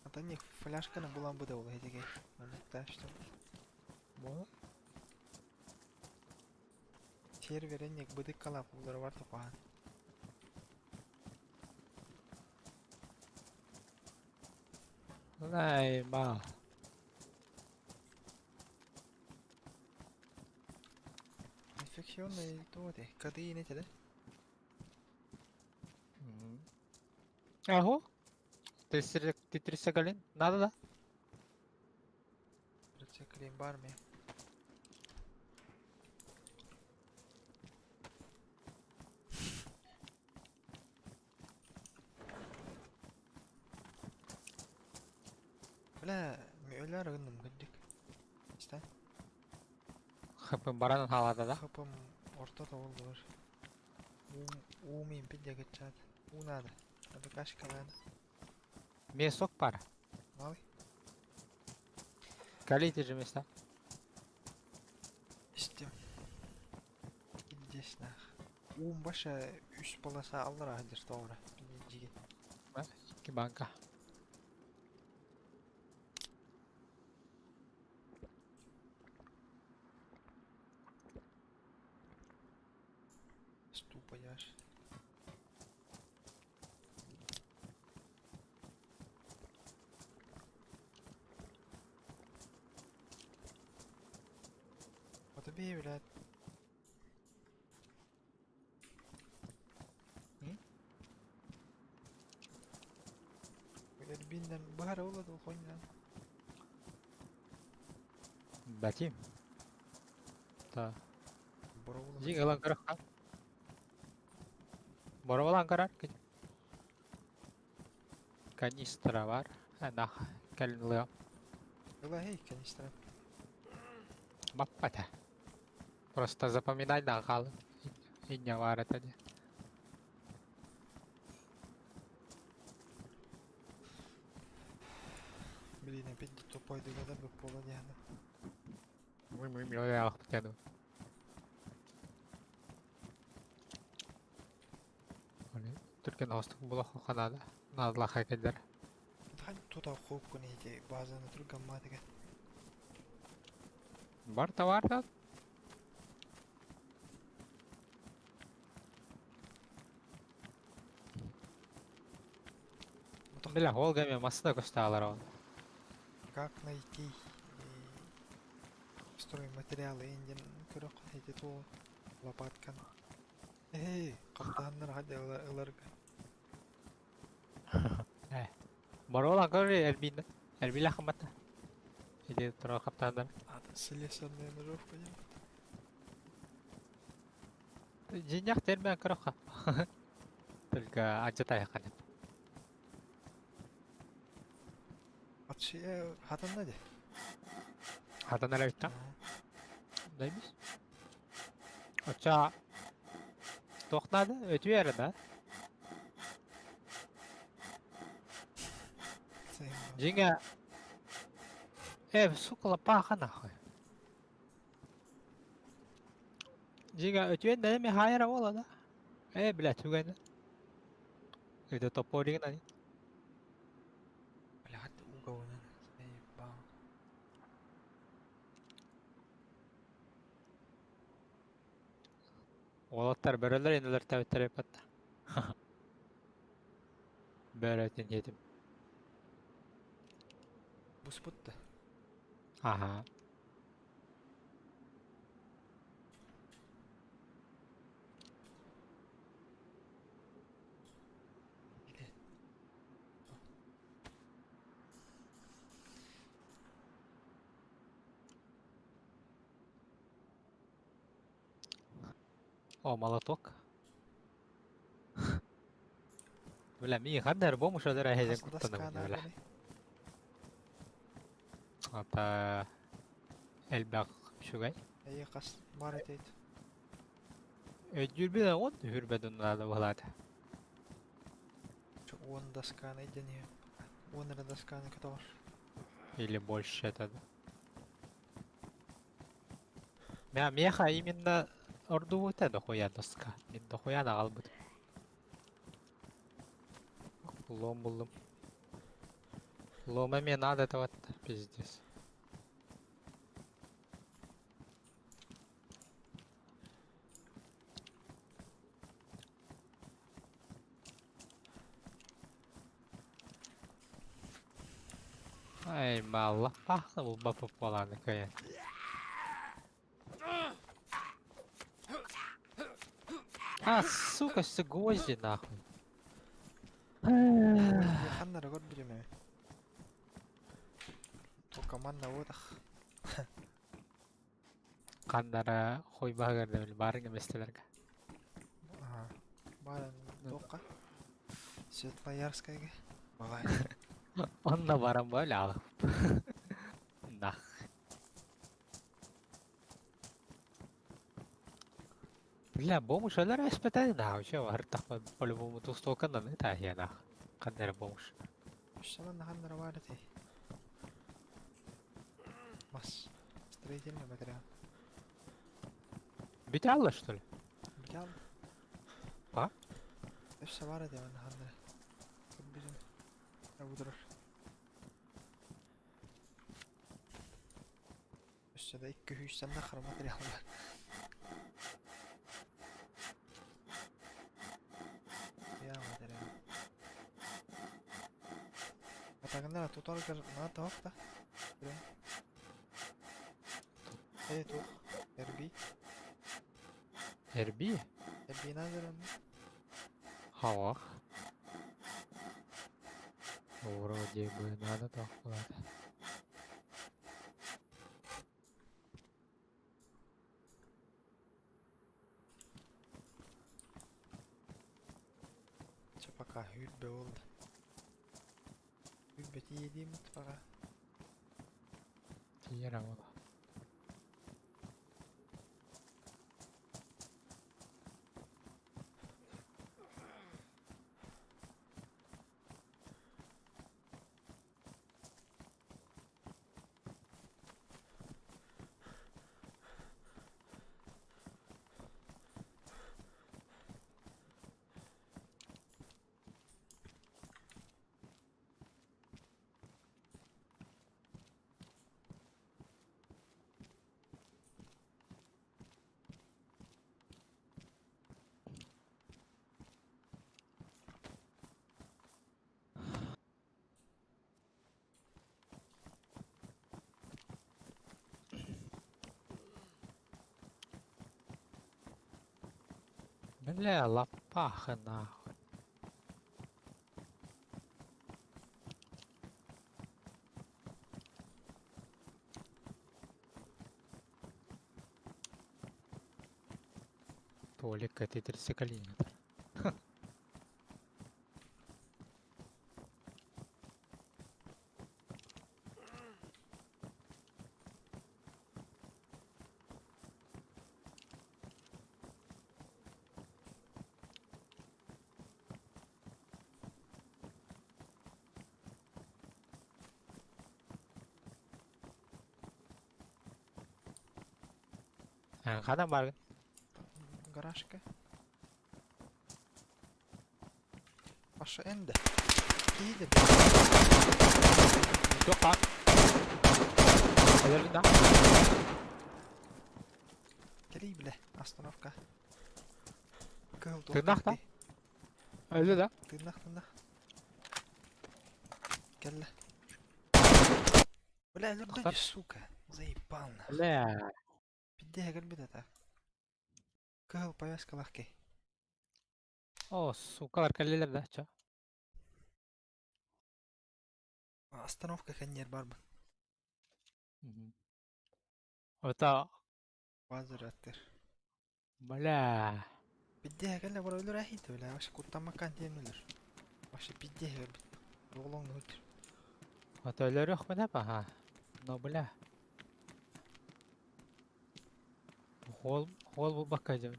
Ата не фляжканы булан буда ол эдиге. Да, что. Сервер энник быдык калап улар бар топаан. Най, мал. Инфекционный то де. Кады не теде. Ахо. Ты трисагалин? Надо, да? Рециклин бар ме. Бля, мөлөр гынным гыдык. Истен. Хп баранын халада да. Хапым орто да ол бар. Умим пидя гычат. У надо. Надо кашка надо. Месок пара. Малый. Калите же места. Истем. Здесь нах. Ум баша үс полоса аллар ахдыр тоғра. Жиге. Ки банка. Ступа яш. Отобей, блядь. Эрбииннэн быһара була дуу хонньон. Бәтим. Та. Боробула. Дьиҥ ылан көрөххө. Бороболаан көрөр. Канистра бар. Нах, кэлин ылыам. Ыла эй, канистра. Баппата. Просто запоминай да хаалын. Инньэ баар этэ дии. Блин, опять тупой догадам бы пола диэхэ. Түргэн оҕустук булуохха наада. Наадалаах кэллэр. Хань тута хоопкун ити базаны тургаммаатыга. Бар товар да. Бля, Волгами масына көстө ол. Как найти стройматериалы индин көрөх эти то лопаткан. Эй, каптааннар хадя ыларга. Барола көрү Элбин. Элбиле хымата. Иди тура каптаандар. Слесарная ножовка диэн. Дьиҥнээх термин көрөххө. Только анча тайаххан. Атшы хатанна де. Хатанар эбит Даймис. Оча туох наада? Өтүү эрэ да. Дьиҥэ сука лопаха нахуй. Дьиҥэ өтүөн да эми хаайара буола да. Бля, түгэн. Это топорик на. Блядь, угол заебал. Уолаттар бөрөлөр инилер тэбиттэр эппэтта. Бөрөтүн диэтим. Буспут да. Ага. О, молоток. Бля, ми ханнар бомуш өлөр эһэжен куттанабын бля. Ата элбэх үчүгэй. Эйе хас бар этейт. Өйдүүрбүн он үрбэдин наада буолаата. Уон досканы дени. Уон эрэ досканы көтөҕөр. Или больше это. Мя меха именно ордубута дохуя доска. Мин дохуя аҕалбыт. Лом буллум. Лома мне надо это вот пиздец. Ай, мало пахнул бы пополам, конечно. А, сука, все гвозди нахуй. Ханнара көрдүм ээ. Только манна уотах. Ханнара хуй баһыгар барыҥ эмэстэлэргэ. Ага. Баран тоққа. Светлоярскайга. Бывает. Онно баран бөлө Нах. Бля, бомж өлөр эспэтэ нахуй, че барытах по-любому тустуоканан это нах. Ханнара бомж. Шаман ханнара бар этэй. Мас. Строительный материал. Бүтэ что ли? Бүтэ А? Өссө бар этэй манна ханнара. Көрбүтүм. Абудурар. Өссө да икки сүүстэн нахар материал бар. Я материал. Атагыннара тутаргар наата да. Э туох. Эрби. Эрби? Эрби надо Хавах. Вроде бы надо тохтолоото. Чэ пока үүрбэ буолла. Үүрбэ тиийдииммит пока. Тиийэр буолла. Бля, лопаха нахуй. Толик, это тридцать. Ханан бааргын? Гаражка. Паша энде. Кииде. Туохха? Өлөрдүн да? Кэлий билэ. Остановка. Кыһыл Тыыннаах да? Өлдү да? Тыыннаах тыыннаах. Кэллэ. Бля, өлөрдө Тохтор. сука. Заебал нах. Бля. Пиздеһэ кэлбит этэ. Кыһыл повязкалаах киһи. О, сукалар кэллилэр да, чё? Остановка кэнниэр барбын. Это, Базар аттыр. бля. Пиздеһэ кэллэ бара өлөр әһийтэ бля. Вообще куттаммаккан тиэн өлөр. Вообще пиздеһэ өлбүт. Оҕолоҥ өлөр. Вот өлөрүөх мин ага. Но, бля. Хол, хол булбакка дьэ.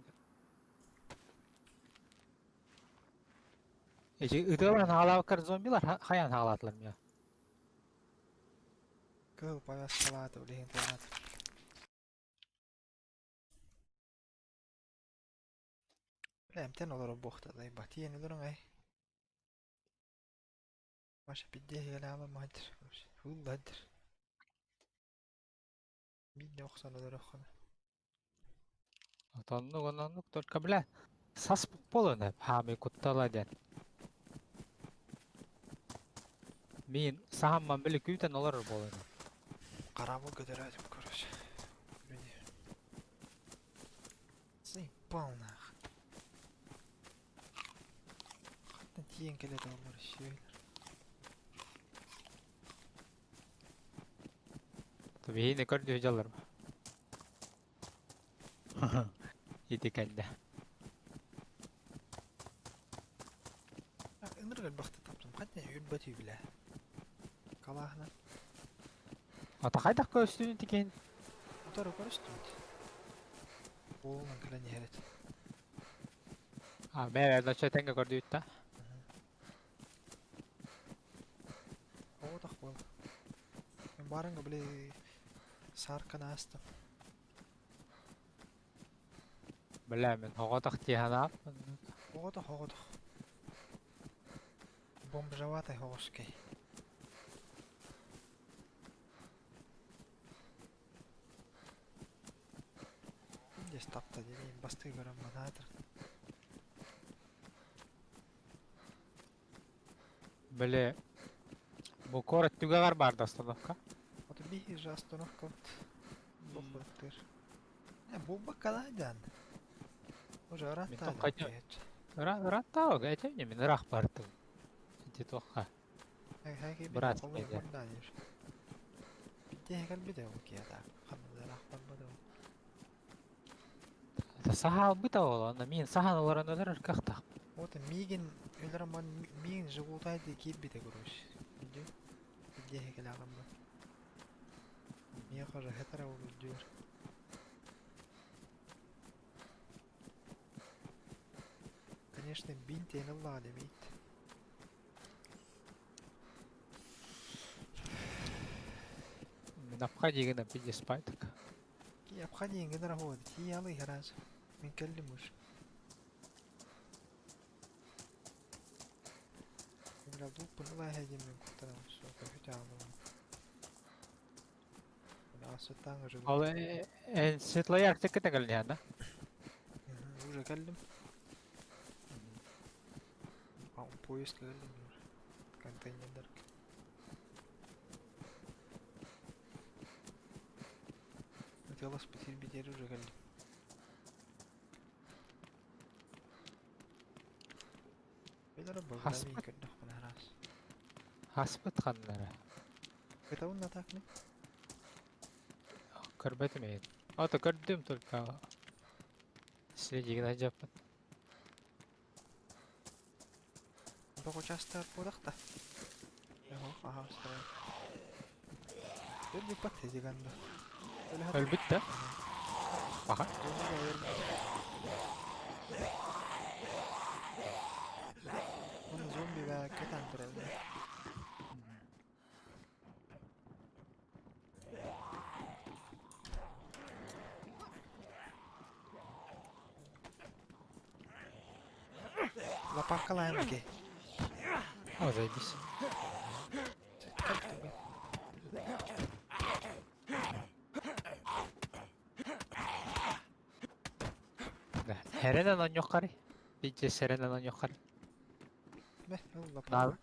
Эчи ытыалаан хаалаабыккар зомбилар хайаан хаалаатылар миа. Кыһыл повязкалаата билигин тыыннаата. Бля, эмтэн олоро буохта дайба. Тиэн өлөрүҥ ай. Маша пиздеһэ кэлэ маһадыр. Хулладыр. Биирдэ охсон өлөрөххүнэ. Вот оннук, оннук, только, бля, сас буолан хаамый куттала диэн. Мин саамман били күүтэн олорор буолан. Карабыл көтөрөөтүм, короче. Люди. Заебал нах. Хаттан тиийэн кэлэ олор сиэлэр. Биһини көрдүү дьаллар. Ити кэллэ. Ынырык элбэхтэ таптым. Хаттан үрбэт бля. Калаахна. Ата хайдах көстүүнү тикин? Утары көрүстүбүт. Буолунан кэлэн иһэрет. А, мээр ночо тэҥҥэ көрдүүттэ. Оҕотох буол. Мен барыңга били сааркан аастым. Бля, мин оҕотох тиһанаап. Оҕотох оҕотох. Бомжеватай хоҕускай. Здесь тапта дебейм бастыы көрөн манаатыр. Били бу город түгэҕэр баар да остановка. Вот биһи же остановка вот. Бохуттыр. Э, буолбаккалаайдаан. Уже Мин ырааттаа тоққайда. Ырааттаа этем мин ыраах бардым. Ити туохха. Быраас кэлэр. Саһаалбыта ол, онно мин саһан олорон өлөрөр кыахтаах. Вот миигин өлөрөн миигин живутай дии киирбитэ короче. Видео. Видео кэлэҕин бу. Миэхэ уже хэтэрэ ол үрдүгэр. Конечно, бинт эн ыллаҕа дэмиит. Мин апха диигин пиздец спайтак. Ки апха диэн гынар аһуо тии алы иһэрээс. Мин кэллим уж. Бля, луппун ыла иһэ диэн мин куттанам суока бүтэ аалым. Асыттаан уже. Ол эн Светлояр теккете кэлниһэн да? Уже кэллим. А, поезд кэллим уже. Контейнердар. Хотелось потерпеть уже кэллим. Хаспыт. Хаспыт ханнара. Кытабын атак ми? Көрбөтүм эйин. Ото көрдүм только. Следигин ажаппыт. Бак участар будакта. Аха, устар. Өлбүт бат дегенде. Өлбүт да? Аха. Оны зомби бә кетен туралы. Лапакалаем ке. О, заебись. Да. Херенен оньоххари. Пиздец серенен оньоххари. Бе, лапака.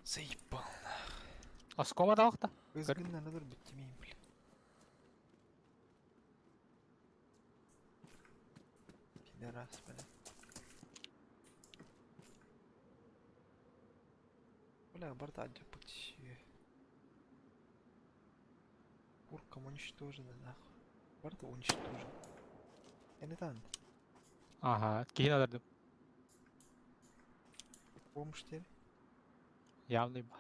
Заебал. Оскома да охта. Кызгыннан ылыр биттимейм, бля. Пидорас, бля. Бля, барда адьяпыт. Куркам уничтожена, нахуй. Барда уничтожена. Я там. Ага, киһин алардым. Помощь тебе? Явный ба.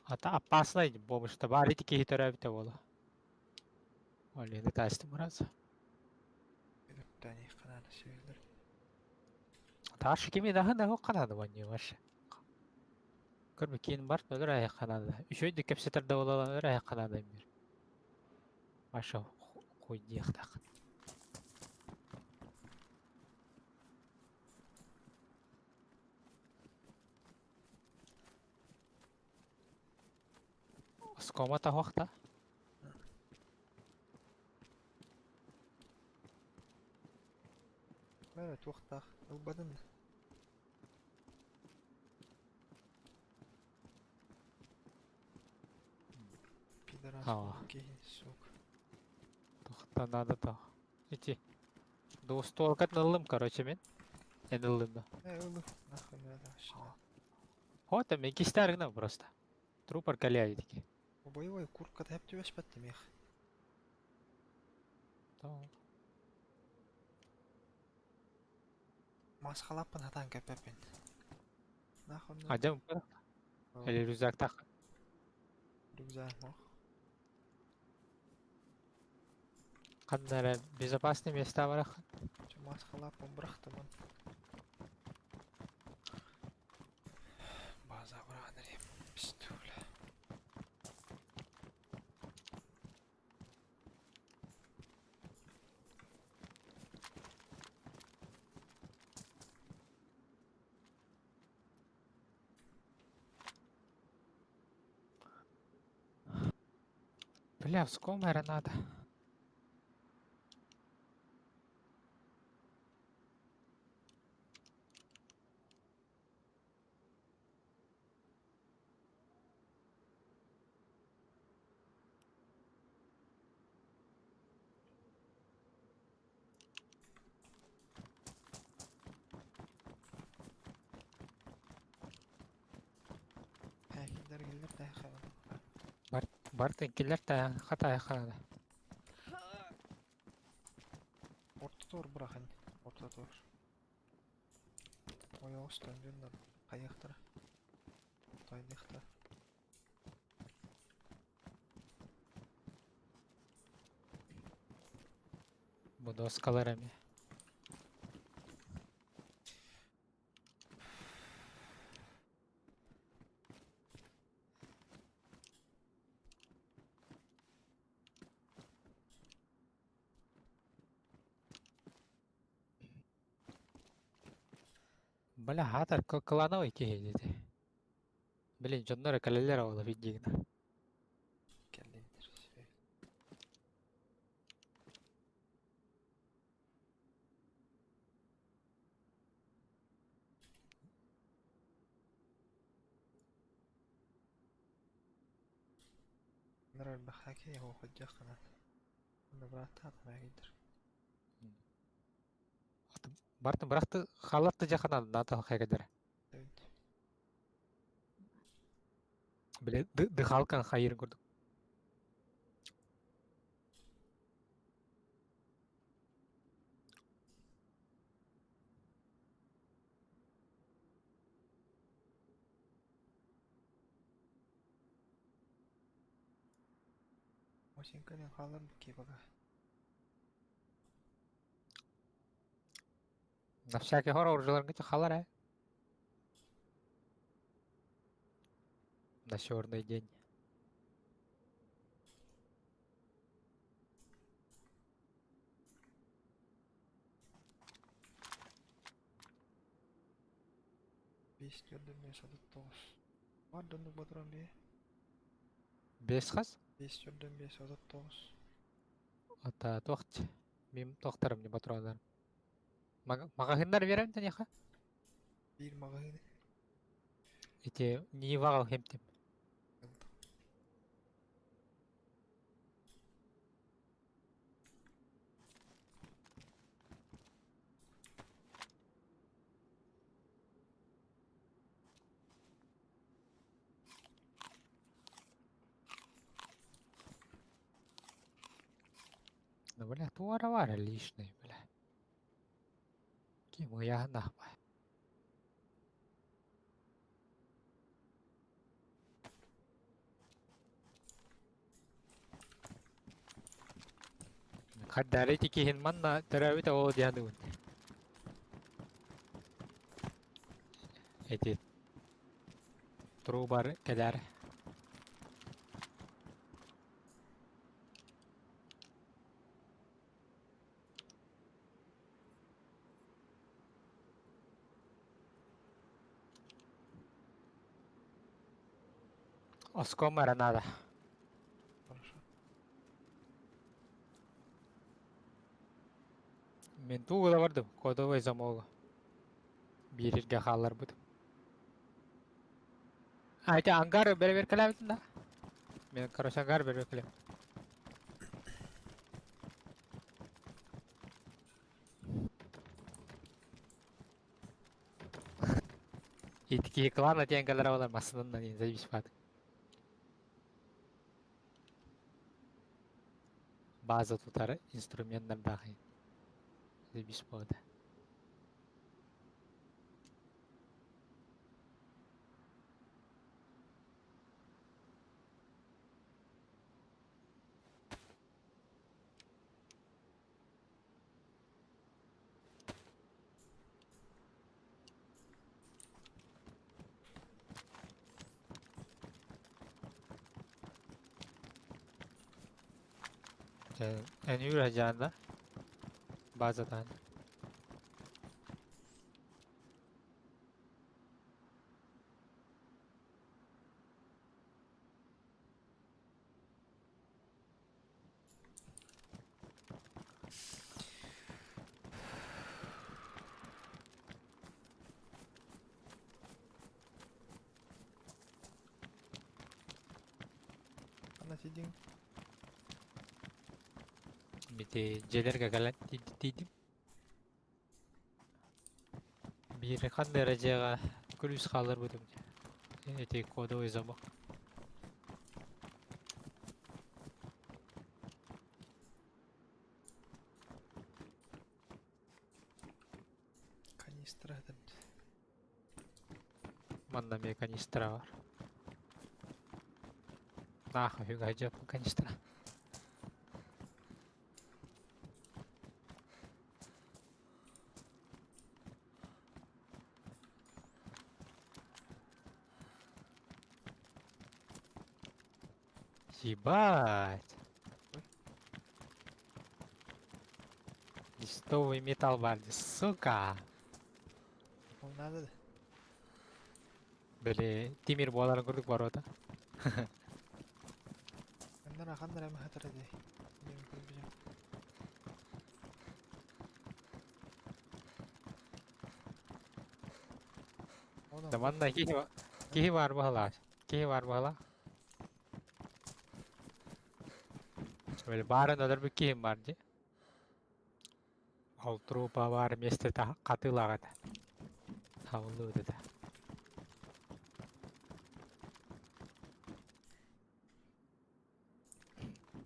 Ата опасный бомж та бар ити киһи төрөөбүтэ буола. Олины таастым мураза. Өлөптәни кананы сөйлөр. Таш кими дахын да канады маньы ваш. Көрбө кийин бар өлөр ай канады. Үшөйдү кепсетер да болалан өлөр ай канады бир. Маша хуй диэхтах. Скома та хохта. Бәрі туақтақ. Ылбадын. Пидорас, сука. Тохта надо то. Ити. Двустволкат налым, короче, мен. Эн да. Ылы, нахуй надо. Вот там кистаргна просто. Трупар каляй таки. Боевой курка тәп түбәш бәтті мех. Масқалаппын атан кәпәппен. Нахуй. Адем. Или рюкзак так. Рюкзак мох. Кандара безопасный места барах. Масқалаппын бұрақтымын. База бұрағын Пистуля. Бля, в скомера надо. Кэллэр тайхаҕын. Бар бартын киллэр та хата хана. Ортотугар бырахын. Ортотугар. Ойоҕостон дьоннор хайыахтара. Тайныахтара. Бу доскалар эмиэ. Бля, хаатар клановый киһи диэтэ. Блин, дьоннор кэлэллэр оҕолор видигина. Кэллиннэр. Нырар бахаки хоходьаххана. Онно бырааттаах мээгийдэр. Бартын бырахты халатты жахана ната хайгадара. Эбит. Бile дыхалкан хайырын курдук. Осинканен хаалар букибага. На всякий хор оружияларга халар э. На черный день. Бес төрдөн бес отут тоҕус. Бар доннук батыран бие. Бес хас? Бес төрдөн бес отут тоҕус. Ата туохч. Мим туохтарым не патроннар. Магазиннар берем тенеха. Биир маҕаһыын. Эти не вагал хемтем. Ну, бля, туара вара лишний, бля. Ким я нахуй. Хаддарити киһин манна төрөөбүт оҕо диэн Эти трубар кэлэр. Оском эрэ наада. Хорошо. Мин тугу да бардым, кодовый замогу. Бииргэ хаалларбытым. А эти ангары бэрэбиэркэлээбитим да? Мен, короче, ангар бэрэбиэркэлээбитим. Ити киһи клана диэн кэлэр буолар массыынанан диэн заебись баат. База тутар инструменнардаах заебись буолда. Эн үүрэ да? Базадан. Ана тидиң. Бити дьиэлэргэ кэлэн тиийдим. Биир ханна эрэ дьиэҕэ күлүүс хаалларбытым. Эти кодовый замок. Манна эмиэ канистра бар. Нахуй үгүһэ канистра. Ебать! Листовый металл бар, сука! Ол надо да. Били тимир буоларын курдук ворота. Ханнара ханнара эмэ хатара дии. Диэн көрбүтүм. Да манна киһи киһи баар баһылаах. Киһи баар баһылаах. Били баарын өлөрбүт киһим бар дии. Ол трупа баар миэстэтэ хатыылаах этэ. Хабыллыбыт этэ.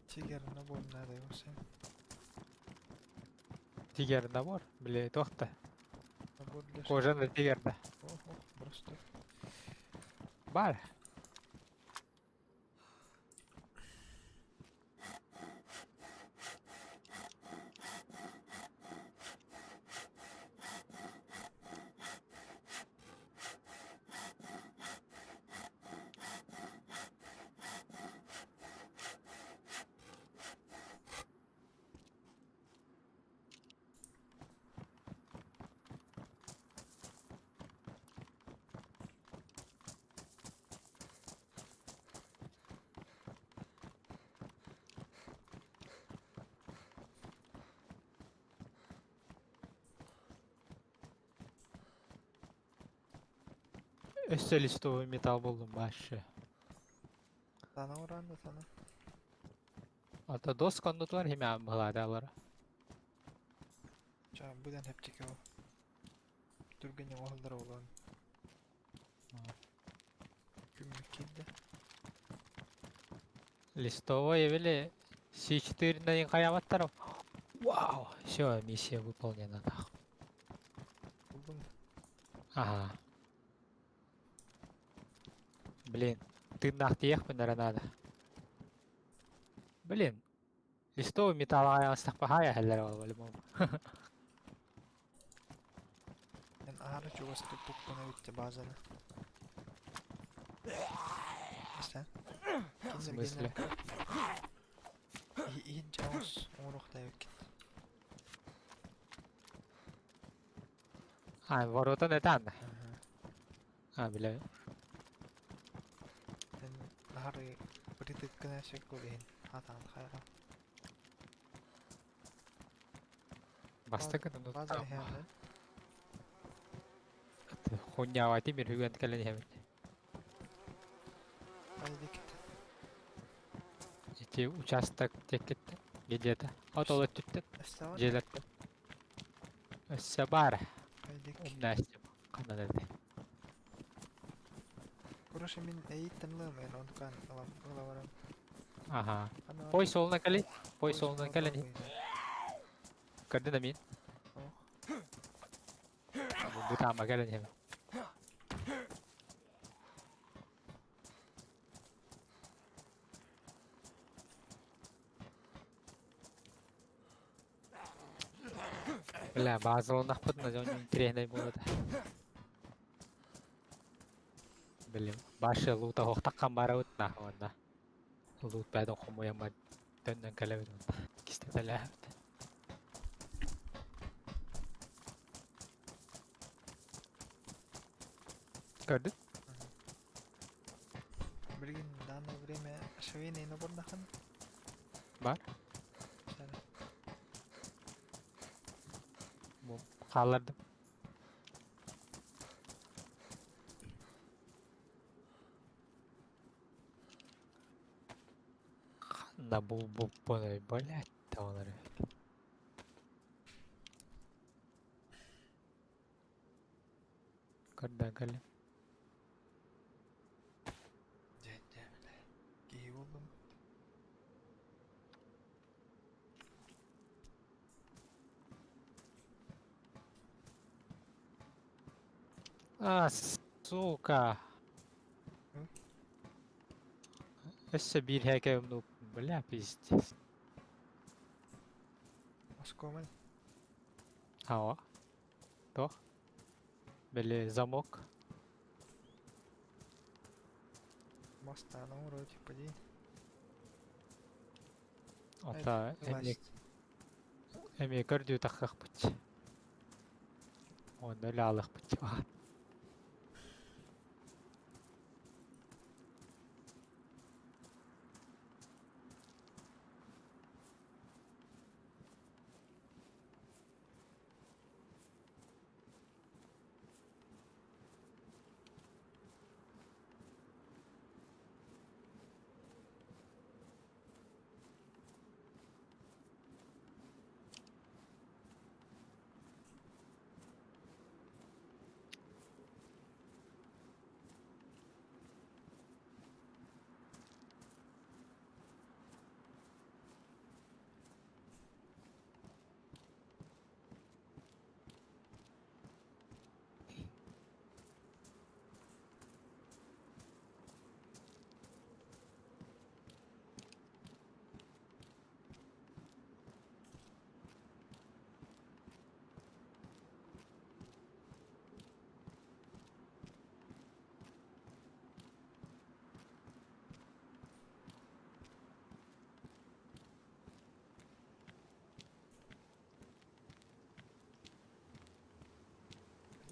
Тигр набор надо его всем. Тигр набор? Били туох да. Набор для Кожаный тигр да. Ого, просто. Бар. Өссө листовый металл буллум вообще. Сана уран да сана. Ата дос кондутулар химя быһылааталар. Ча будан хепчеке ол. Түргэн оһоллар олон. Күммүк киирдэ. Листовой били С4 на хайабаттар. Вау, все, миссия выполнена нахуй. Булдум. Ага. Блин, тыыннаах тиийэхпин эрэ надо. Блин, листовый металл аҕай аһаллар ол по-любому. Эн аһара чугас туппуккун эбит базаны. Истэн. В смысле? Иһин чаҕыс оҥоруохтаах эбиккин. А, воротан этан. Аха. А, бля. Эн аһары притыккына сөккө иһин хатаан хайаҕа. Бастакы ну База иһээн хуйня тимир хүгэн кэлэн иһэбин. Хайдикит. Ити участок теккит где-то. От ол өттүттэн Өстөҕөр. дьиэлэртэн. Өссө баар. Хайдик. Умнаастым. Ханан этэй. Короче, мин эйиттэн лыамайын онтукан ылам ылабарам. Ага. Ана Пой суолунан кэлин. Пой суолунан кэлин. Көрдүн да мин. Ох. Бу таама кэлин иһэбин. Бля, баазаланахпытына дьон интэриэһинэй буолуо этэ. Блин, башы луута оһохтаххан барабыт нахуй уонна луут бэйэтин хомуйаммат төннөн кэлэбит уонна кистэтэлээбит. Көрдүн? Билигин в данное время швейный набордахан. Бар. Бу хааллардым. Ханна булбуппунуй, блядь, олары. Көрдөөн кэллим. Дьэ, дьэ, бля. Киһи буоллум. А, Сука! Өссө биир һээкэ умнук. Бля, пиздец. Оскуомай. Ао. Туох? Били замок. Мастаан оҥоро типа дии. Ота эмиэ Власть. эмиэ көрдүү таххахпыт. Онно өлө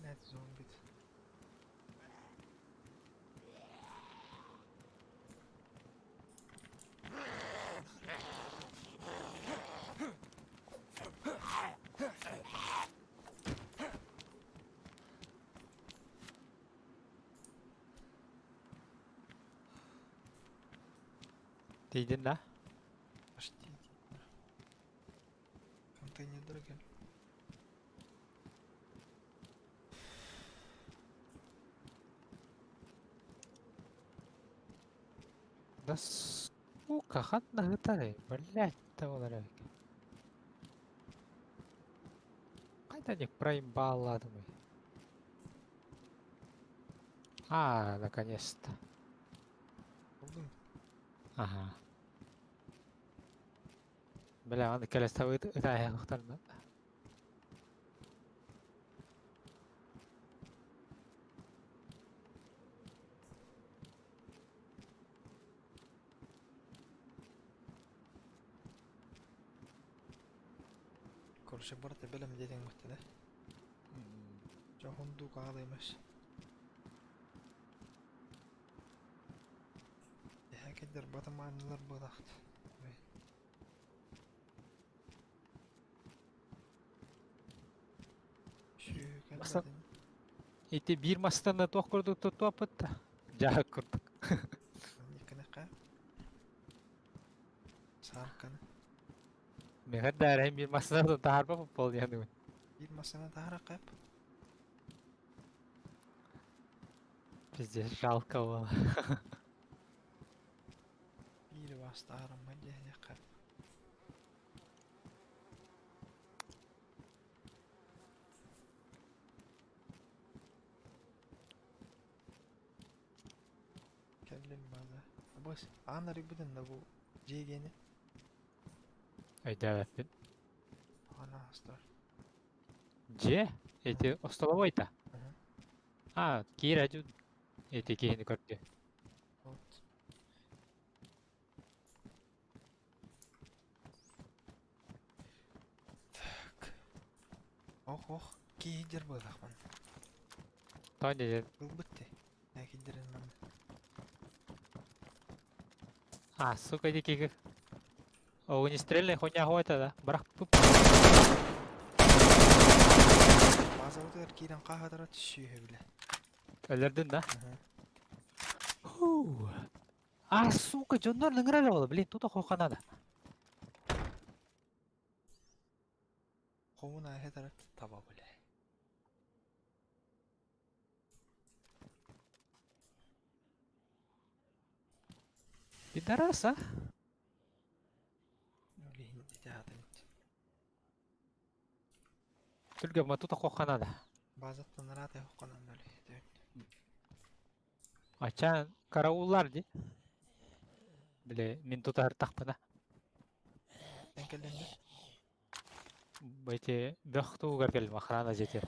Блядь, зомби. Тиийдин да? Почти. Контейнер кэл. Да сука, ханна ыытарый? Блядь, табалар эбит. Хайда проимбалладымый? А, наконец-то. Булдум. Ага. Бля, аны кэлэстэ ытааһыахтарна. Короче, барыта бэлэм диэтиҥ бытта да. Дьэ хундуук аалыймас. Эһэ батамааннылар буолахт. Маса- Ити биир мастан туох курдук туттуоппут да. Дьаһык курдук. Никкэнэххэ. Саарканы. Мехэр даарайын биир мастан таһаарба выполняныбын. Биир масына таһара кэп. Пиздец, жалко было. Биир бас таһарамма диэххэ. Кэллим база. Бос, аан арыйбытын да бу дьиэгени. Өйдөөбөппүн. Аана астар. Дьиэ? Эти остолобуой-то? Мгм. А, киир дьун. Эти киһини көрдү. Вот. Так. Ох, ох, киһидер буолахман. Тоня диэн. Ылбытты. Нэ кидерин манна. А, сука, ити киһи. Огнестрельная хуйня хуйта да. Барах пуп. Базабытыгар киирэн хаһаатара түссүүһэ билэ. Өлөрдүн да? Мгм. Фу. А, сука, дьоннор ыҥырар буола, блин, тут охуохха надо. Хоун ааһа таба билэ. Пидорас, а? Олиһин ити аатымит. Түргэн, тут охуохха надо. Базаттан араата хокконан өлі. Ачаан карауллар дии. Били мин тутаһыртахпына. Эн кэллиҥ да? Эти бөх туһугар кэллим охрана дьиэтигэр.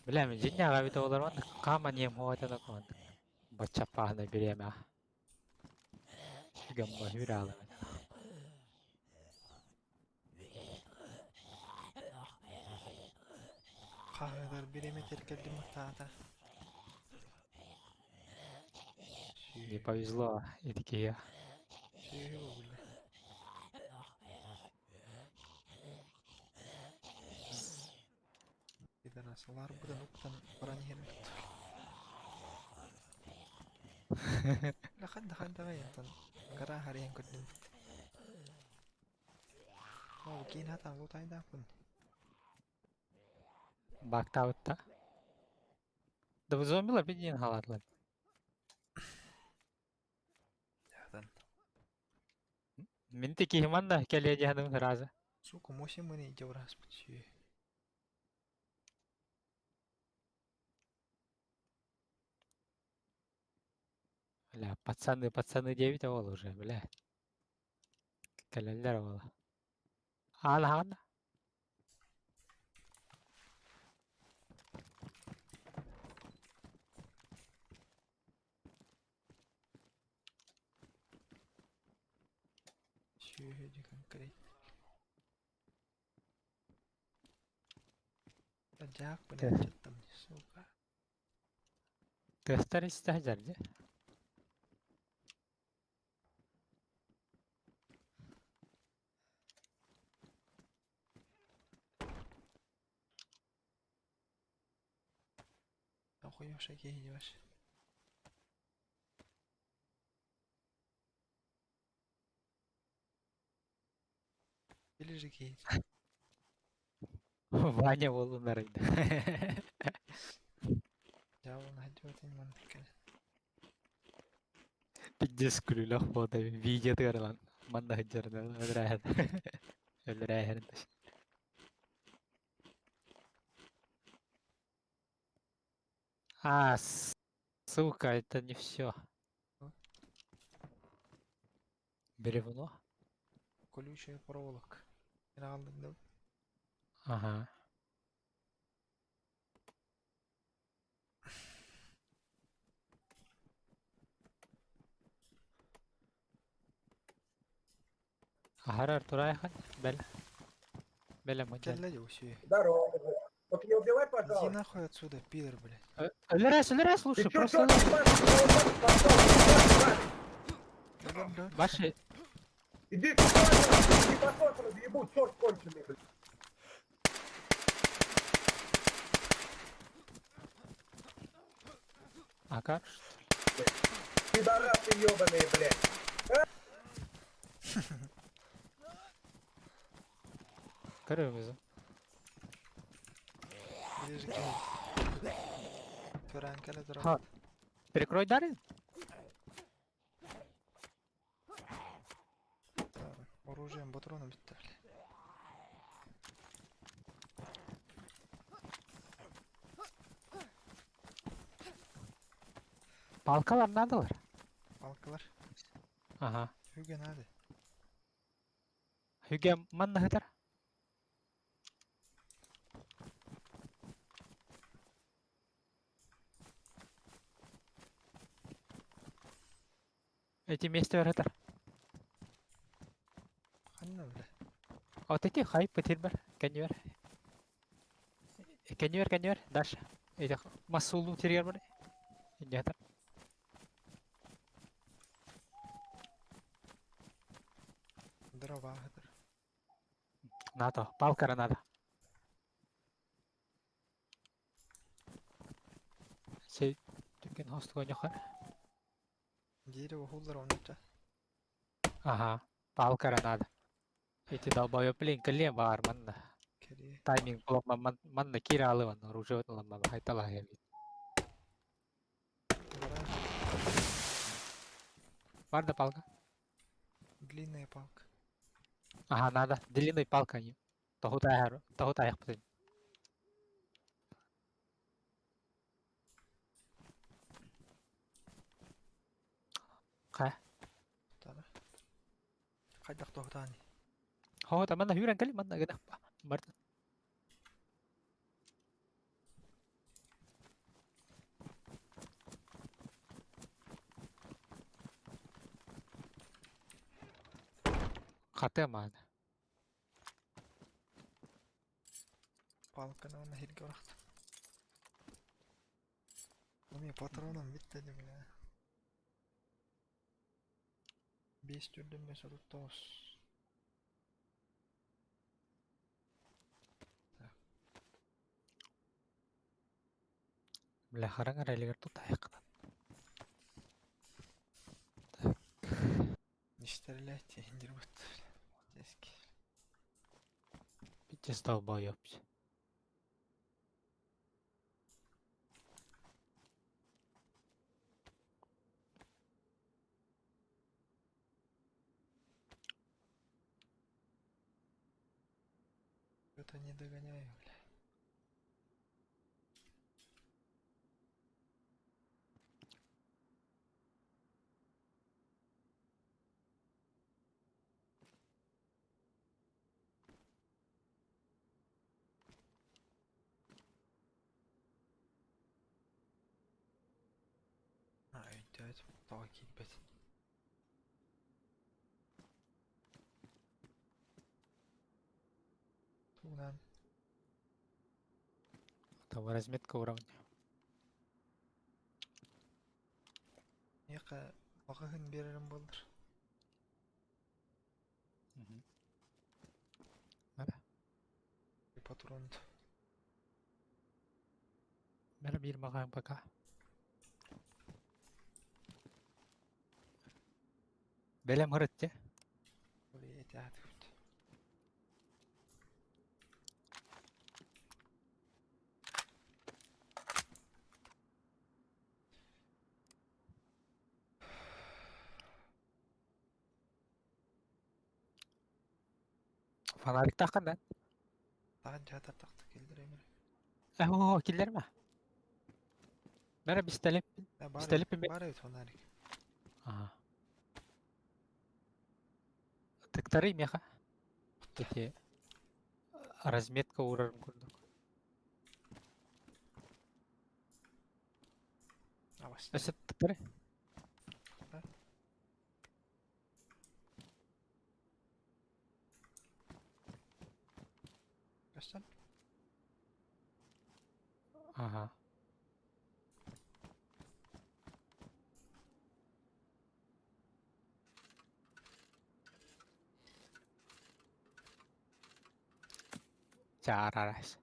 Бля, мин дьиҥнээх эбит оҕолор маннык хаама ниэм хуотана куоннык. Баччаппааһына бириэмэ. Гамма хүралымын. Хаһыатар бириэмэтигэр кэллим ытаата. Не повезло ити киһиэхэ. Сүөһү буолла. Пидорасыларбытын уктан баран иһэрбит. Лахан да хандаҕай онтон гараа харыйан көрдүммүт. Ол киин хатан лутайдаахпын. Бактаабытта. Да зомбилар бидиин халаатылар. Ятан. Мин тикиһим манна кэлиэ диэханым сразу. Сука, мосим мы не раз сүө. Бля, пацаны, пацаны 9 ол уже, бля. Кэлэллэр ол. Аан аан. Сүөһү дии конкрет. Дьаак блядь, что там, сука. Тыастар истэ сылдьар дии. Охуевший гений вообще. Или же гений. Ваня буоллуннар ыйда. Дьявол найдет и маннык Пиздец күлүүлээх буолда видеотыгар ылан манна сылдьарын өлөрөөһөн өлөрөөһөн А, сука, это не все. Бревно? Колючая проволока. Мин да? Ага. Аһарар турайхан бэл бэлэм модьан. Кэллэ дии сүө. Здорово. Только не убивай, Иди пожалуйста. нахуй отсюда, пидор, блядь. Өлөрөөс, өлөрөөс Ты лучше, чё, просто чё, пошёл, Өлөр Ваши Иди сюда, нахуй, иди пошёл, разъебу, черт конченый, блядь. Ага. Пидорасы ебаные, блядь. Көрөбүз. Ближе кел. Туран кэлэ турар. Ха. Перекрой дали? Оружием патроном бүттэ, блядь. Палкалар надалар. Палкалар. Ага. Хүгэ надо. Хүгэ манна хытар. Эти месте хытар. Ханна, бля. Вот эти хай потербер. Кенюер. Кенюер, кенюер. Дальше. Эти масулу терьер бар. Инде хытар. Дрова хытар. Надо. Палкара надо. Сей түрген хостуга ньохар. Дерево хуллар оннуча. Ага. Палкара надо. Эти долбоёб, блин, кэлиэ баар манна. Кэлиэ. Тайминг буолан манна киирэ алыбан оружие ылан хайталаһа эбит. Гараж. Бар да палка? Длинная палка. Ага, надо. Длинный палка не. Тоһутайар, тоһутайахпытын. Хайдах тоһутаани? Хоо, манна хүрэн кэл, манна гына. Барт. Хатыа маана. Палканы уонна иһиргэ бырахтым. Эмиэ патроном бүттэ дии бля. Биэс түрдүм бэс отут тоҕус. Бля, хараҥа эрэлигэр тутаайаххына. Так. Не стреляйте, не рвут. Детский. Пиздец долбоёб. Что-то не догоняю, бля. А, өйдөөт, тоҕо киирбэт. Тугунан Там разметка уровня. Миэхэ маҕаһыын биэрэрим буоллар. Мара. Патрон. Мара биир маҕаһыын пока. Бэлэм һырытте. Этээхтибит. Фонарик таххан да. Таһырдьа тахта киллэримэр. Оо, киллэрмэ. Мара пистолет. Баар Пистолет баар эбит фонарик. Ага. Тыктарый меха. Эти разметка уурарым курдук. Абас. Өссө тыктары. Да. Көстөн? Ага. Чаарарас.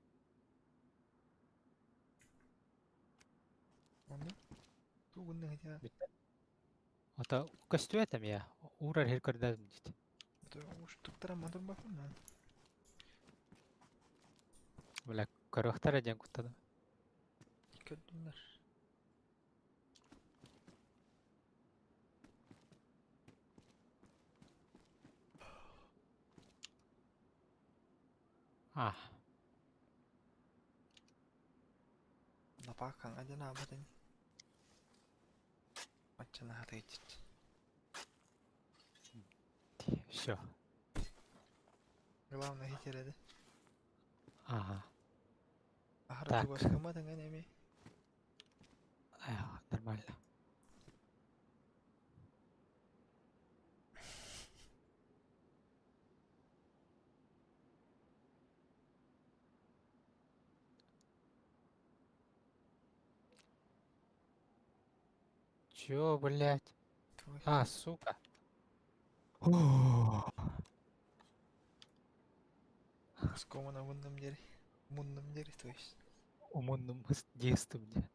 Онно? Тугунна хотя. Бүттэ. Ото көстүбэт эмиэ. Уурар иһэр көрдөтүм диит. Уустуктара матырбаппын man. Бля, көрүөхтэрэ диэн куттанабын. Көрдүннэр. А, Напаакаҥ адьанаабатын. Аччанаһатыйдьыт. все. Главное хитереди. Ага. Аһара Так. чугаскамматыҥ эн эмиэ. Эх, нормально. Чё, блядь? Твой. А, сука. О, Оскомана муннум диэри. Муннум диэри, то есть. Умуннум действуем.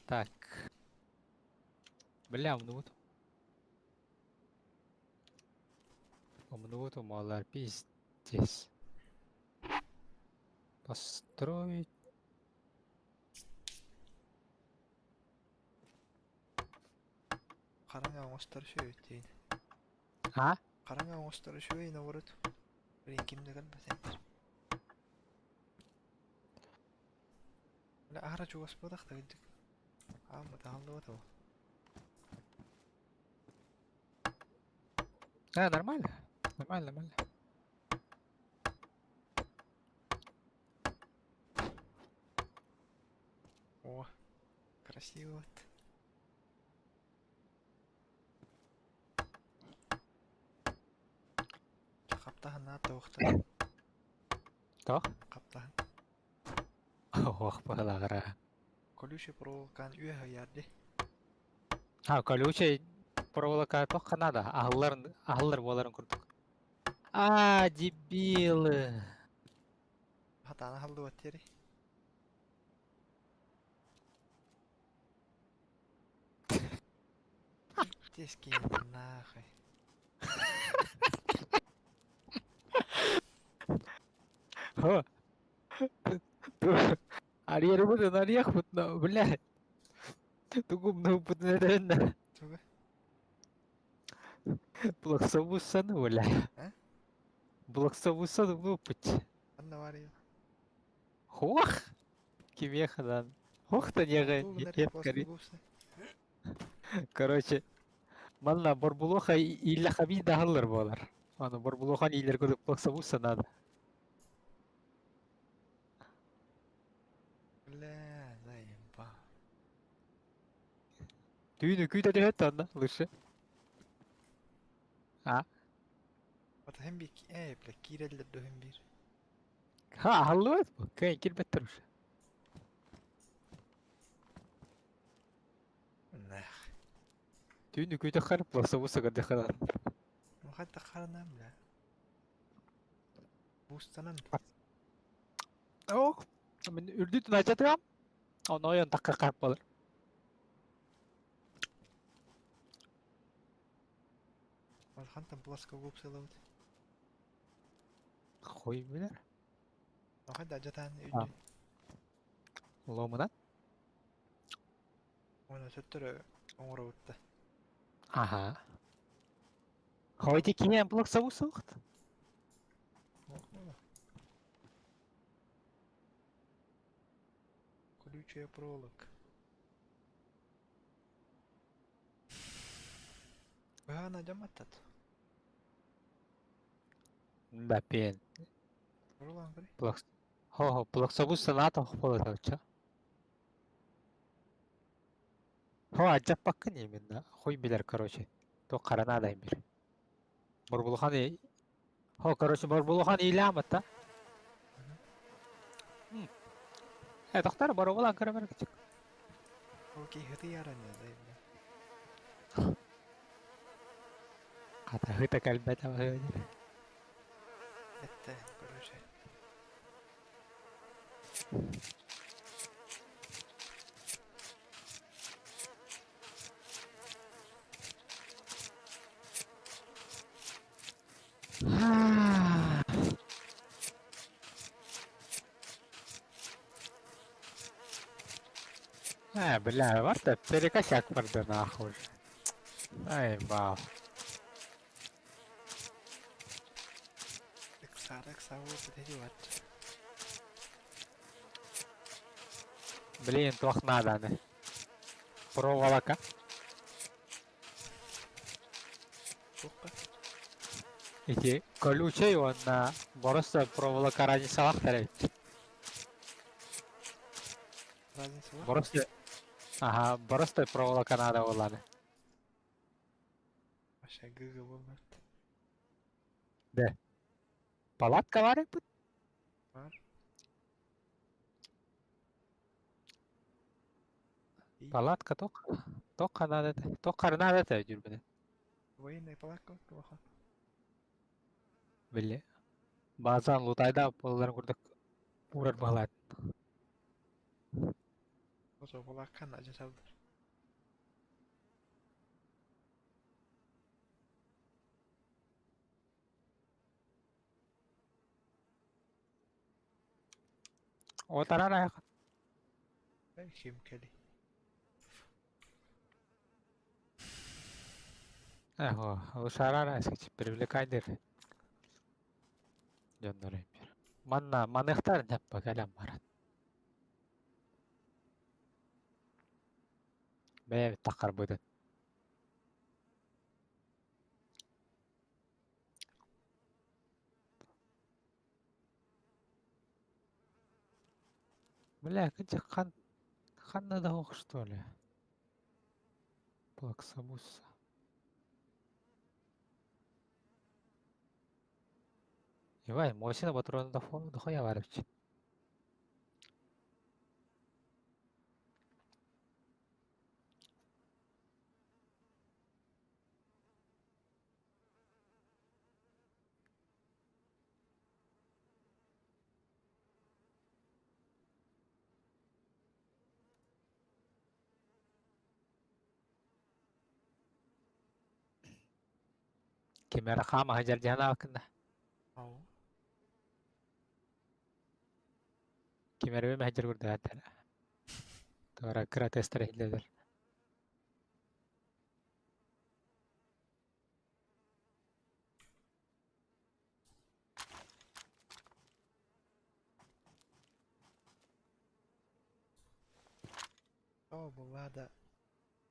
Так. Бля, умнубут. Умнубут умалар, пиздец. Построить. Хараҥа оҥостор үчүгэй А? Хараҥа оҥостор үчүгэй наоборот. Блин, ким да кэлбэтин. Бля, аһара чугас буолах да кырдьык. Ааммыт аһыллыбата ол. А, нормально. Нормально, нормально. О, красиво. Вот. Хаптаһын туохта. Тоох? Хаптаһын. Ох, баҕалаҕара. Колючий проволокан үөһэ ярди. А, колючий проволока туохха наада? Аһыллар, аһыллар буоларын курдук. А, дебилы. Хатаана халлыбат тиэри. Пиздец нахуй. О! Арыйарбытын арыйахпыт, но, блядь. Тугум этэрин Туга? Блоксобуссаны, бля. А? Блоксобуссаны глупыть. Анна Варя. Хох! Кимехадан. Хох та нега Короче, манна борбулуха илля хаби дахаллар буолар. Аны борбулухан иилер көрүк блоксобусса надо. Бля, заебал. Түүнү күүтэ түһэт онно, лучше. А? Ата hem bir э, бля, киирэллэр да hem bir. Ха, аһыллыбат бу. Кыайан киирбэттэр уже. Нах. Түүнү күүтэ блоксобусса көрдөххө Хатта харанам, бля. Бустанан. Ох, мин үрдүтүн ачатыам. Ону ойон такка карп болар. Ол хантан плоскогубцы ылабыт. Хуй билэр. Ханта жатаан үрдүн. Ломунан? Оны төттөрө оҥоробутта. Аха. Хойти киниэн блоксобусса ухт. Колючая проволока. Быһаана дьаматтат. Да, пен. Ролан бри. Блокс. Хо-хо, блоксобусса наата хопполоточа. Хо, аджаппаккын именно. Хуй билэр, короче. То каранада бир. Борбулухан Хо, короче, борбулухан иилааматта. Э, тохтар боробулан көрөмөр кичик. Окей, хыты яран я Хата хыта кэлбэтэ баһыа. Это, короче. Э, бля, варта перекосяк барды нахуй. Ай, бал. Ыксары ыксары бит бар. Блин, туох надо аны. Проволока. Туохха? Ити колючий уонна боросто проволока разницалаах эбит. Разница бар? Боросто Аха, боросто проволока надо буоллааны. Вообще гыгы болбат. Да. Палатка бар эбит? Бар. Палатка туох туохха надо этэ? Туохха надо этэ дьүрбүнэ. Военная палатка улахан. Били. Базан лутайда буолларын курдук уурар баһылаат. Ото палатканы ажаталлар. Отарар айах. Ким кели. Эхо, ушарар эскич привлекайдер. Дьоннор бир. Манна маныхтар нэппа кэлэн баран. Бэйэбит таххарбытын. Бля, хан ханна да ох, что ли? Плаксабуса. Ивай, Мосина патрона дохуя варвич. Кемера хама хаджар жана кында. Ау. Кемера хаджар курда. Тора кыра тестер хилледер. О, была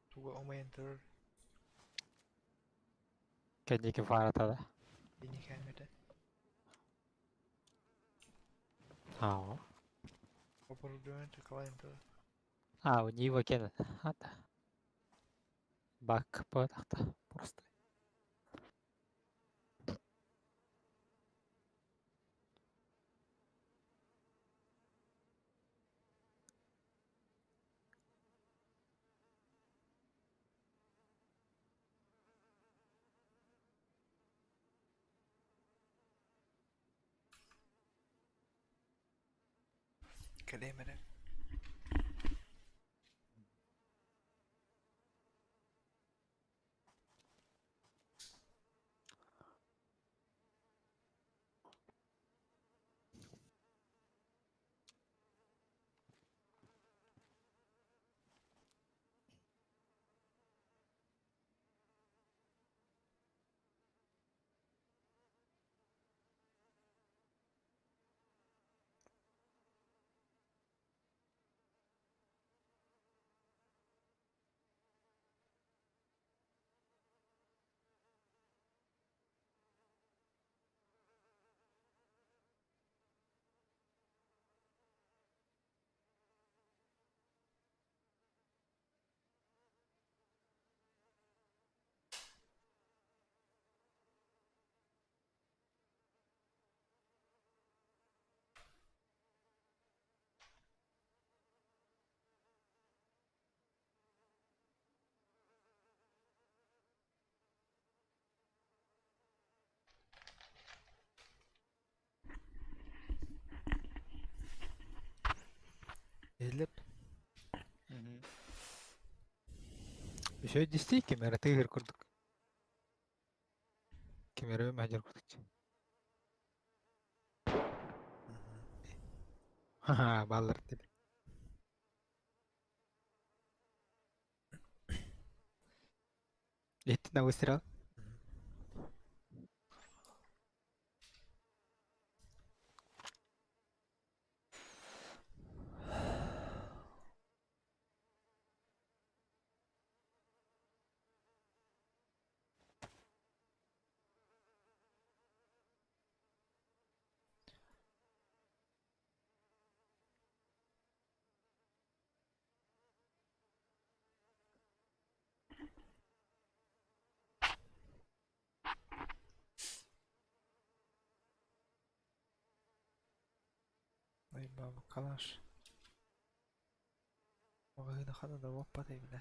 туга умайын турар Кенники фаратада. дини камера. Ау. Оборудование калайын турар. А, у него кен. Ата. Бак потахта. Просто. Кэлэмэрэ. Элеп. Еще десяти кемера тыгыр курдук. Кемера хаджар курдук. Ха-ха, баллар деп. Эти на выстрел. Ой, баба, калаш. Маҕаһыына хана да уоппатай билэ.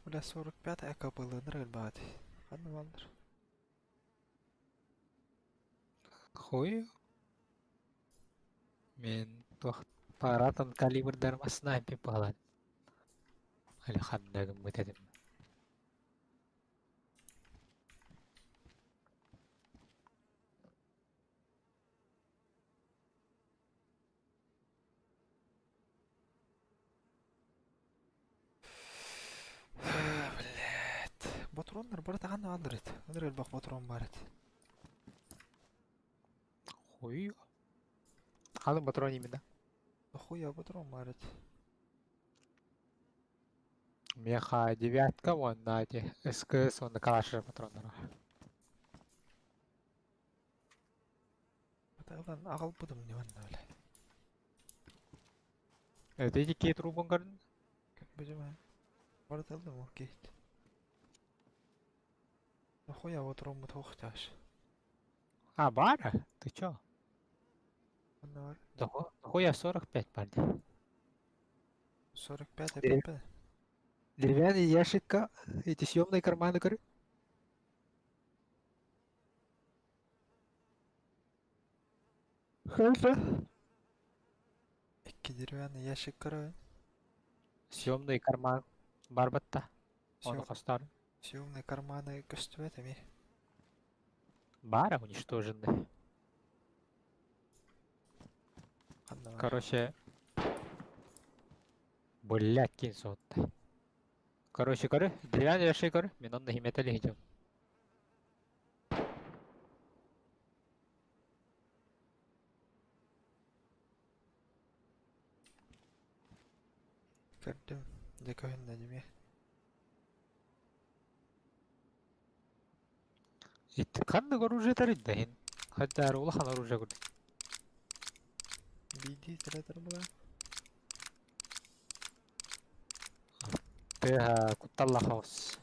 Бля, 45 АКП-лыыннар өлбөҕөт. Ханна бааллар? Хуй. Мин туох паратан калибрдарым снайпер буолан. Али ханна гыммыт этим. Блядь. Ботуруоннар барыта ханна бааллар эт? Ыныр элбэх ботуруон баар эт. Хуй. Ханнык патрон именно? Дохуя ботуруон баар эт. Меха девятка уонна эти СКС уонна калашер патроннара. Ылан аҕалбытым не манна бля. Это эти кей трубын көрдүн? Көрбүтүм ээ. Барыта ыллым ол кейт. Дохуя ботуруоммут суохтааш. А, бара? Ты чё? Ханна бар? Дохуя 45 бар дии. 45 Дерев- эппиппин. Деревянный ящикка эти съемные карманы көрү. Хорошо. Икки деревянный ящик көрөбүн. Съемный карман бар батта. Ону Съем- хостор. Съемные карманы көстүбэт эмиэ. Бара уничтоженный. Ханна бар? Короче... Блядь, кин сотту. Короче, көрү, деревянный ящик көрү. Мин онно химетели хитем. Көрдүм. Дьэ көһүннэ димиэ. Ити ханнык оружие тарыйда Хотя улахан оружие курдук. Биирдии тирээтэр буолан. Тыаһа кутталлах хаос.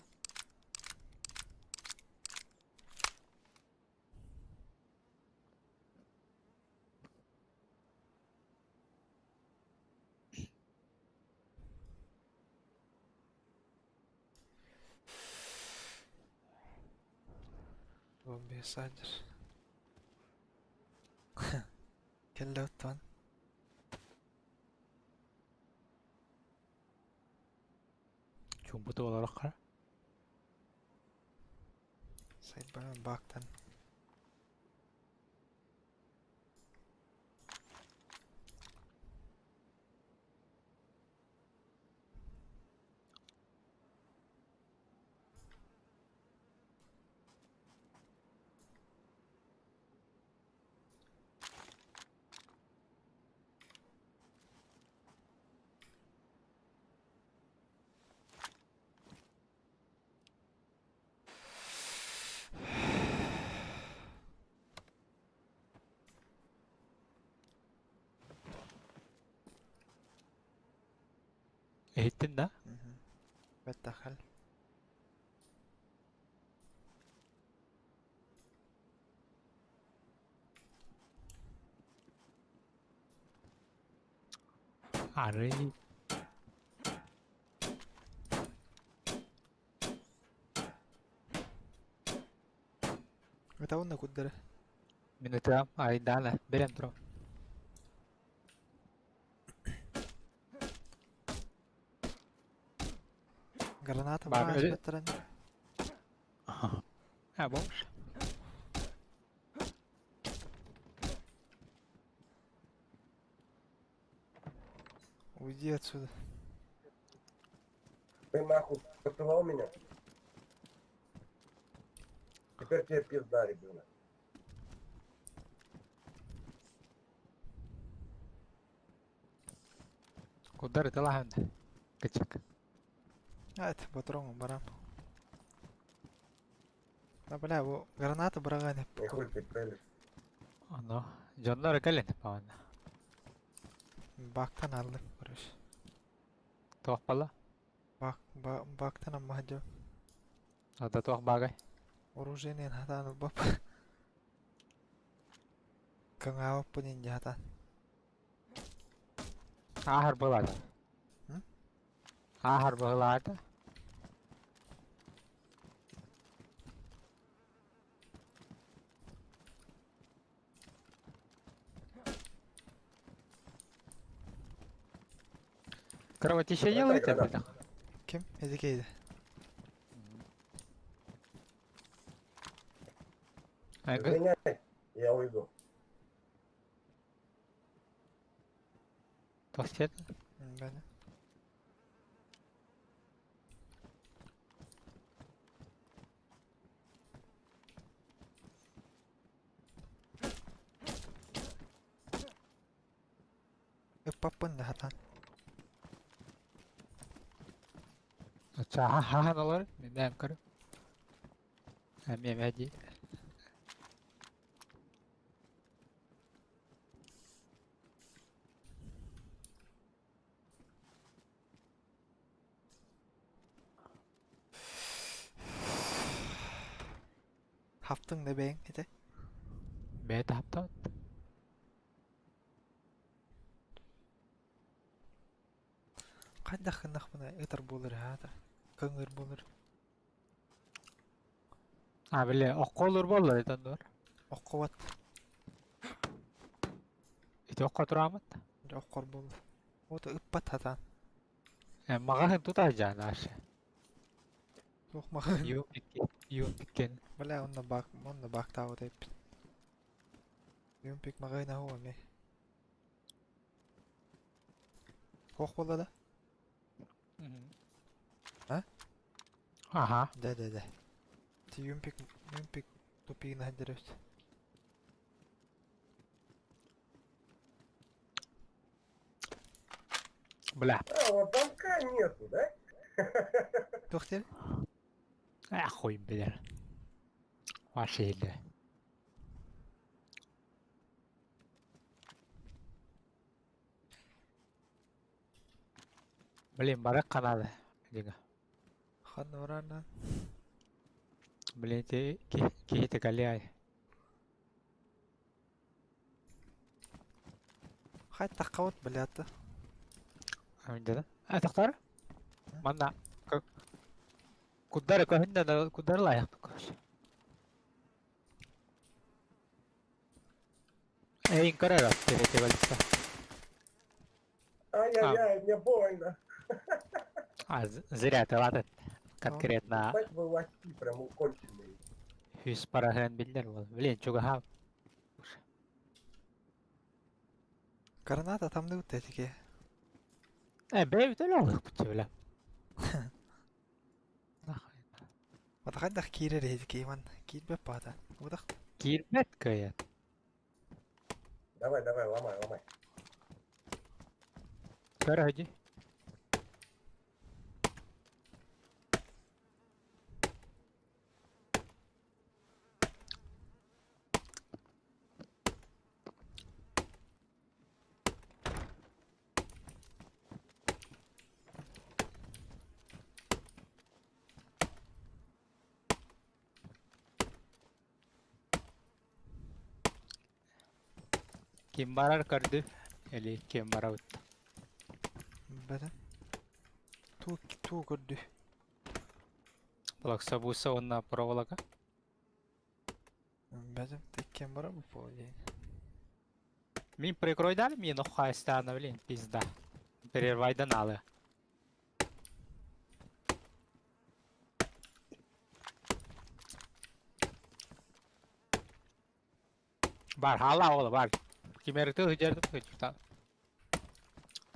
Бомби садер. Кэллэ оттон. Чуумпуту олорохха. Сайбан бактан. Иһиттин да? Бэттахал. Арый. Это онно куддары. Мин ытыам айдаана бэрэн турам. Граната Бар баар өлө- баттаран. А, бомж. Уйди отсюда. Ты нахуй поцеловал меня? Теперь тебе пизда, ребенок. Кудары талахан. Кычык. А, это патрон барам. Да бля, бу граната быраҕан И хуй ты пелишь. Оно. Дьоннор кэлин паана. Бактан алдым, короче. Туох бала? Бак, ба, бактан аммаһдьо. Ата туох багай. Оружие хатаан ылбап. Кыҥаабаппын инньэ хатаан. Ааһар былаата. М? Ааһар быһылаата. Кровотечение Бросай ылыт гранату. эбэтэх. Ким? Эдикейdi. Ага. Извиняй, я уйду. Тохтет. Ben. Ыппаппын да хатан. Хаһан олор? Мен бэйэм көрүм. Эмиэ эмиэ дии. Хаптыҥ да бэйэҥ этэ. Бэйэтэ хаптаат. Хайдах гыннахпына ытар буолар аата. Көҥүр буолар. А, били, окко олор буоллар этэн дуор. Оккубат. Ити окко тураамат. Дьэ оккор буолла. Ото ыппат хатаан. Э, маҕаһын тута дьаан ашы. Туох маҕаһын. Юум икки, юум иккен. Бля, онно баак, онно баактаабыт эппит. Юмпик маҕаһын аһу эми. Туох буолла да? А? Аха. Да, да, да. Ти юмпик, юмпик тупигин хаддерөт. Бля. А, вот замка нету, да? Туох диэн? Э, хуй билэр. Ваша или. Блин, барак каналы. Дига. Ханна барарынан. Блин, ти киһи калиай. Хай таххабыт блята. Аминдада. А, тахтар? Манна. Куддар көһүндэ куддар лайық көш. Эйин көрөр ат тебе. Ай-яй-яй, мне больно. А, зря ты ладно. Конкретно Ебать вы лохи прям конченые. хүс параһын биллер бол. Блин, чугаһа. Граната там не утетики. Э, бэйбит эле олық бутча бля. Нахуй. Мата хайдах киирэр эдики Иван. Киирбэт баата. Удах. Киирбэт кыйат. Давай, давай, ломай, ломай. Көрө Ким барар көрдү? Или ким барабыт? Бэтэ. Туу туу көрдү. Булакса буса онна проволока. Бэтэ. Теккен бара бу по день. Мин прикрой дали мин охайстана, блин, пизда. Перервайдан алы. Бар, хала ола, бар. Кимерти хыжарды хыжта.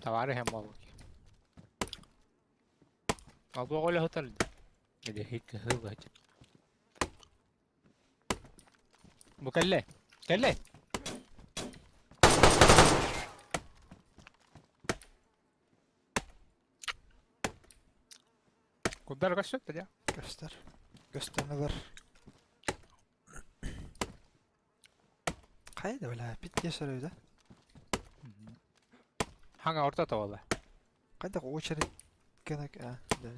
Товары hem ол. Албы оля хотел. Или хик хы Бу кэллэ. Кэллэ. Кудар көстө дьэ. Көстөр. Көстөнөлөр. Хайда бля, бит яшар да? Хаңа орта тола. Хайда очередь кенек а, да.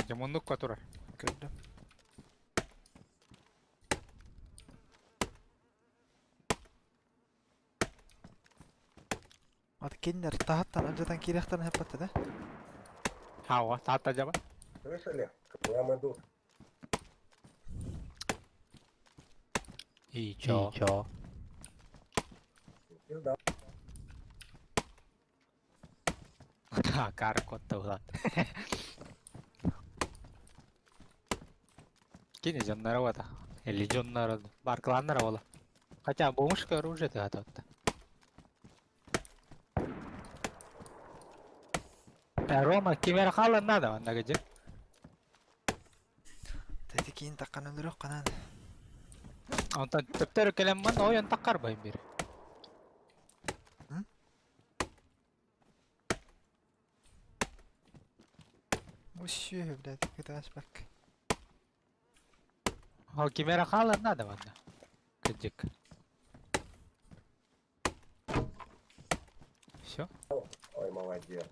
Дьэ муннук турар. Көрдүм. Ат киннер таһаттан ардьатан киириэхтэрин хэппэтэ да? Хауа, таата жаба. Слышали? К нам идут. И чё? И чё? Пизда. Кара куоттабылат. Кини дьонноро буота. Или дьонноро бар кланнара буола. Хотя бомжка оружие тыгатабыт. Рома, кимэр хаалан надо манна где? Тэти киин таххан өлөрөх ханан. Онтон төптөрү кэлэн ман ойон таххар байым бир. Үс блядь, кытааспакка. О, кимэрэ хаалан надо манна. Кырдьык. Все. Ой, молодец.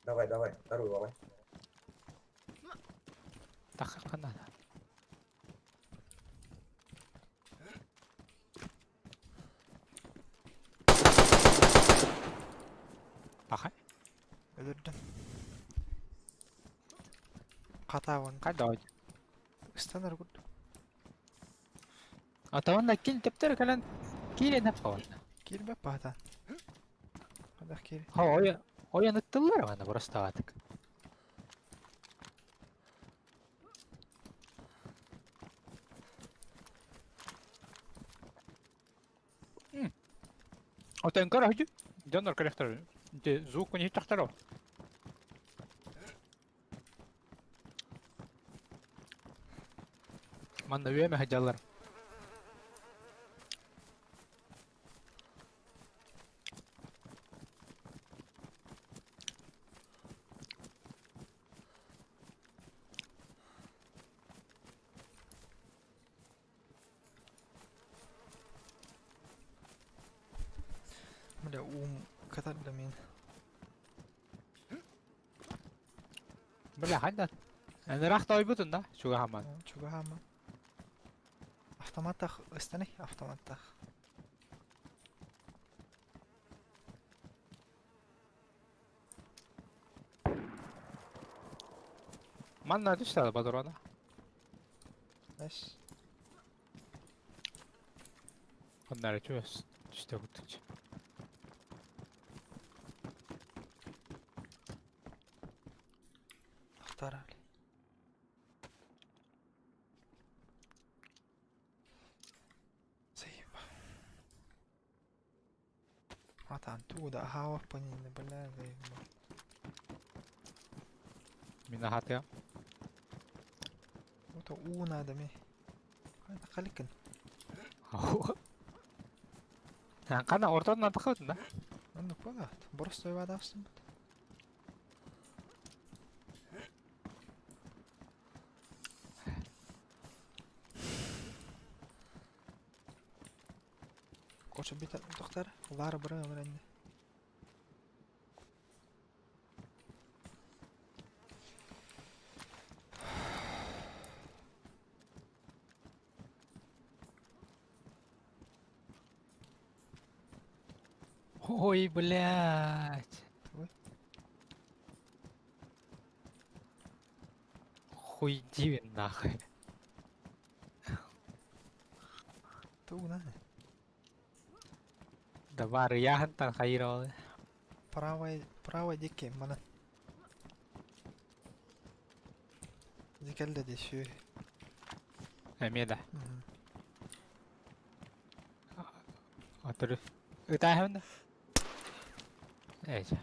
Давай, давай, вторую ломай. Тахха надо. Пахай. Өлөрдүм. Хатаабын. Хайда Ыстанар курдук. Атаҕын кин төптөрү кэлэн киирэн эп Киирбэт баһатаан. Хайдах киир? Ха ойон ойон ыттыллар аны просто аатык. Отон көрө хүчү. Дьоннор көрөхтөр. Де звук не тахтар. Манна үөмэ хадьаллар. Бля, ум катарда мин. Бля, хайда. Ыраах ойбутун да, чугаһаман. Чугаһаама. Автоматтах ыстаны, автоматтах. Манна түстэ патрона. Эс. Оннары чугас түстэ курдук. Ахтара, бля. Заеба. А там туда, ага, понин, бля, заеба. Мин аһатыам. Вот уу надо ми. Хайда халыкын. Хана ортонун тахыбытын да. Оннук буолаат. Боростой бадаахсыммыт. Короче, бит тохтар, лара бара ымыранны. Ой, блядь. Ой. Хуй дивен нахуй. Тугу надо. Да бары яхантан хайралы. Правай, правай диэки манан. Ити кэллэ дии сүө. Эмиэ да. Мгм. Отуру. Ытааһын да. Эйчэ.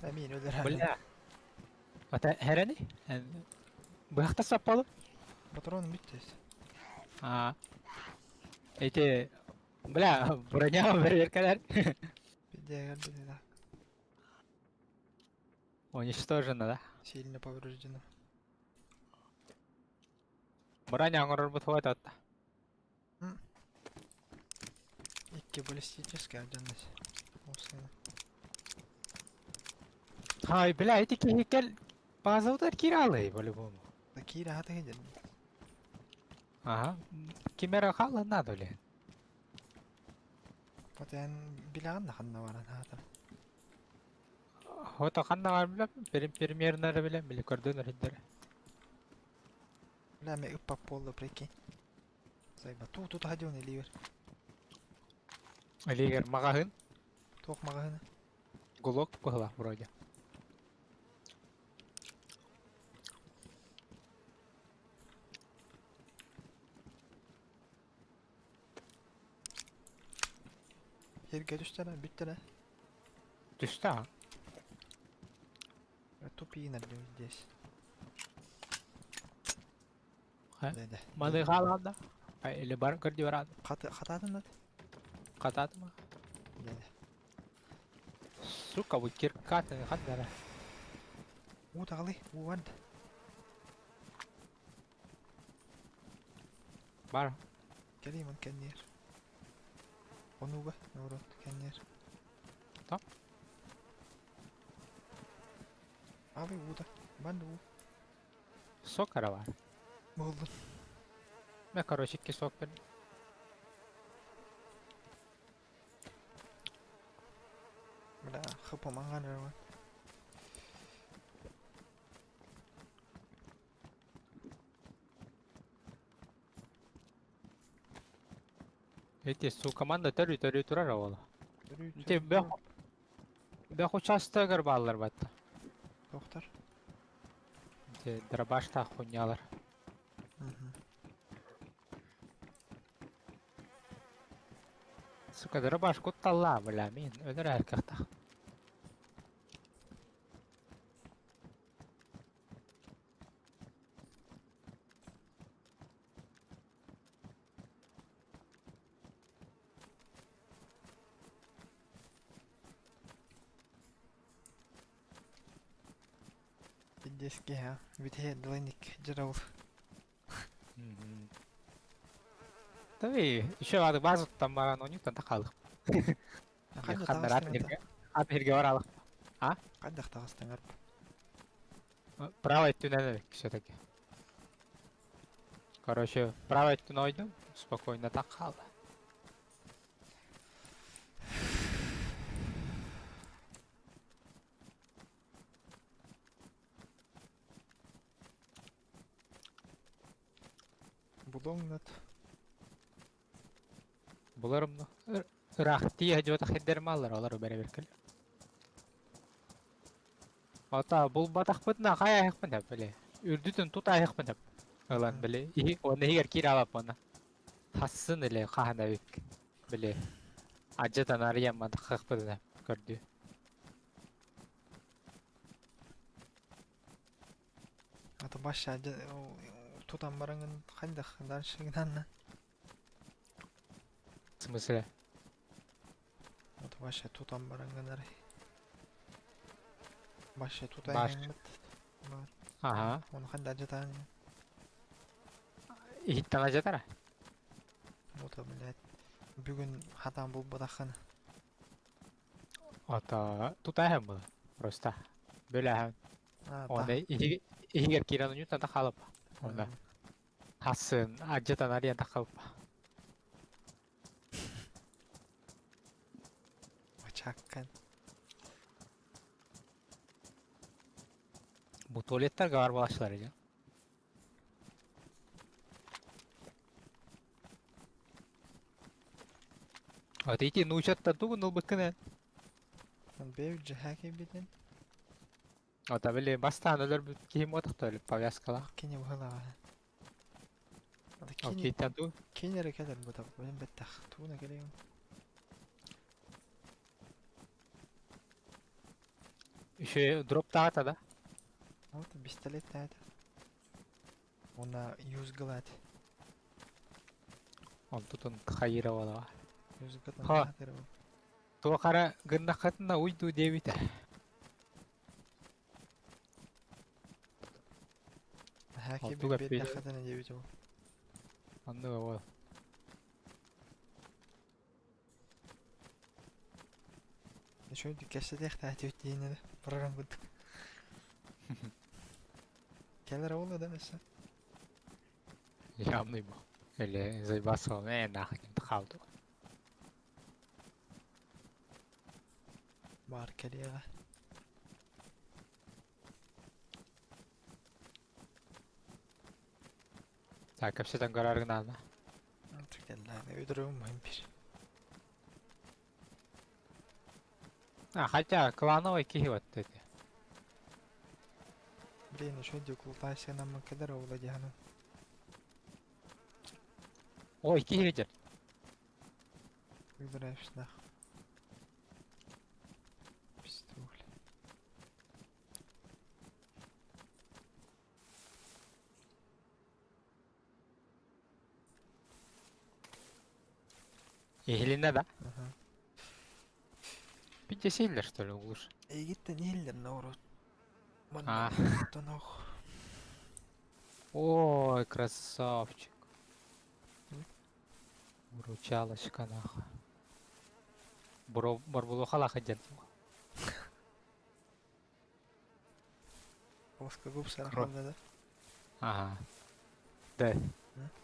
Эмиин өлөр Бля. Ата хэрэни? Быһахта саппалы? Патрон бүттэ. А. Эти бля, броня бэрбэркэлэр. Пиздец, да. Уничтожено, да? Сильно повреждено. Броня оҥорорбут хуотатта. Икки баллистический алдьаннас. Осына. Ай, бля, эти киһи кэл базабытыгар киирэ по-любому. Да киирэ хата кэлэн. Ага. Кимера хаалан надо ли? Вот эн билэҕин да ханна баран аатым. Ото ханна баар билэм, примерно эрэ билэм, били көрдөн өрүддэрэ. Бля, мин ыппап буолла, прикинь. Сайба, туу тута дион илиибэр. Илиигэр маҕаһыын, Туох маҕаһыына? гулок быһылаах вроде. Сиргэ түстэрэ, бүттэрэ. Түстэ а? Тупиинар здесь. Ха? Маны хаалаанда? Или бар көрдүү бараан? Хатаатын да? Хатаатыма? Да. Сука, бу киркатын хандара. Уу таҕалый, уу барда. Бар. Кэлиим он кэнниэр. Онууга, наоборот, кэнниэр. Та? Аалый уута. Барда уу. Сок эрэ бар. Буоллун. Мэ, короче, икки сок бер. Бля, хп маҥан эрэ бар. Эти, сука, манна төрүү-төрүү турар оҕоло. Ити бөх бөх учаастагар бааллар батта. Доктор. Ити дробаштаах хуйнялар. Сука, дробаш кутталлаа, бля, мин өлөр эркэхтах. Пиздец киһи бүтэһи дылыник дьарабыл. Tabii, еще ады базыттан баран ойнуктан тақалық. Хайда Хандар таҕыстыҥ ат жерге, ат жерге баралық. А? Хайдах таҕыстыҥ арп? Правой өттүнэн все-таки. Короче, правой өттүн ойдум, спокойно так қалды. Булуоҥнат. Буларым ыраах тиийэ дьуотах хирдэрим аллар, олар бэрэбиркэл. Ата булбатахпытына хайа айахпын деп били. Үрдүтүн тут айахпын деп. Ылан били. Иһи оны иһигэр киир алап оны. Хассын или хаһан эбик. Били. Ажытан арыйамман таххахпытына көрдүү. Ата баша тутан бараҥын хайдах дальше гынанна. В смысле? Ата баша тутан бараҥын арай. Баша Баш. тутайыҥмыт. Бар. Ага. Оны ханда ажытаан. Иһиттэн ажатара. Ото, блядь. Бүгүн хатаан булбатаххына. Ата тутайһым было. Просто. Бөләһәм. А, та. Оны иһигэр киирэн уньутан тахалып. Оны хассын ажытан арыйан тахалып. Очаккан. Бу туалеттарга бар балашлар эже. Вот ити нуучаттан тугун ылбыккын эн? Бэйбит дьаһаа кэлбитин. Ата били бастаан өлөрбүт киһим уотахта өлүп повязкалаах. Кини быһылаҕа. Ата Ол кини киһиттэн туу кини эрэ кэлэр бу билин бэттэх тууна кэлиэм. Еще дроп таата да? Вот пистолет таата. Уонна юзгалат. Онтутун хайыра буолаҕа. Юзгатан Ха. таатыр ол. Туох эрэ гыннаххытына уйдуу диэбитэ. Наһаа Ол киһи туга биэрдэххитинэ диэбит ол. Оннуга буол. Еще кэпсэтиэхтээх диэн эрэ барарым курдук. Кэлэр ол да өссө. Явный бу. Или заебался, нахуй, хаалды. Баар кэлиэҕэ. Так, кэпсэтэн көрөр гынаана. Кэллэҕинэ өйдөрөбүн мин бир. А, хотя клановый киһи вот эти. Блин, еще декултация нам кэлэр ола диһанын. Ой, киһи видер. Выбираешь нах. Пистоль. Иһилиннэ да? Ага. Пятисильдер, что ли, углуш? Эйгиттэн иһиллэр ноорут. А. Манна тонох. Ой, красавчик. М? Выручалочка нахуй. Бро, барбулухалаха дьэн. Плоскогуб Кро. сарахалла да? Ага. Да.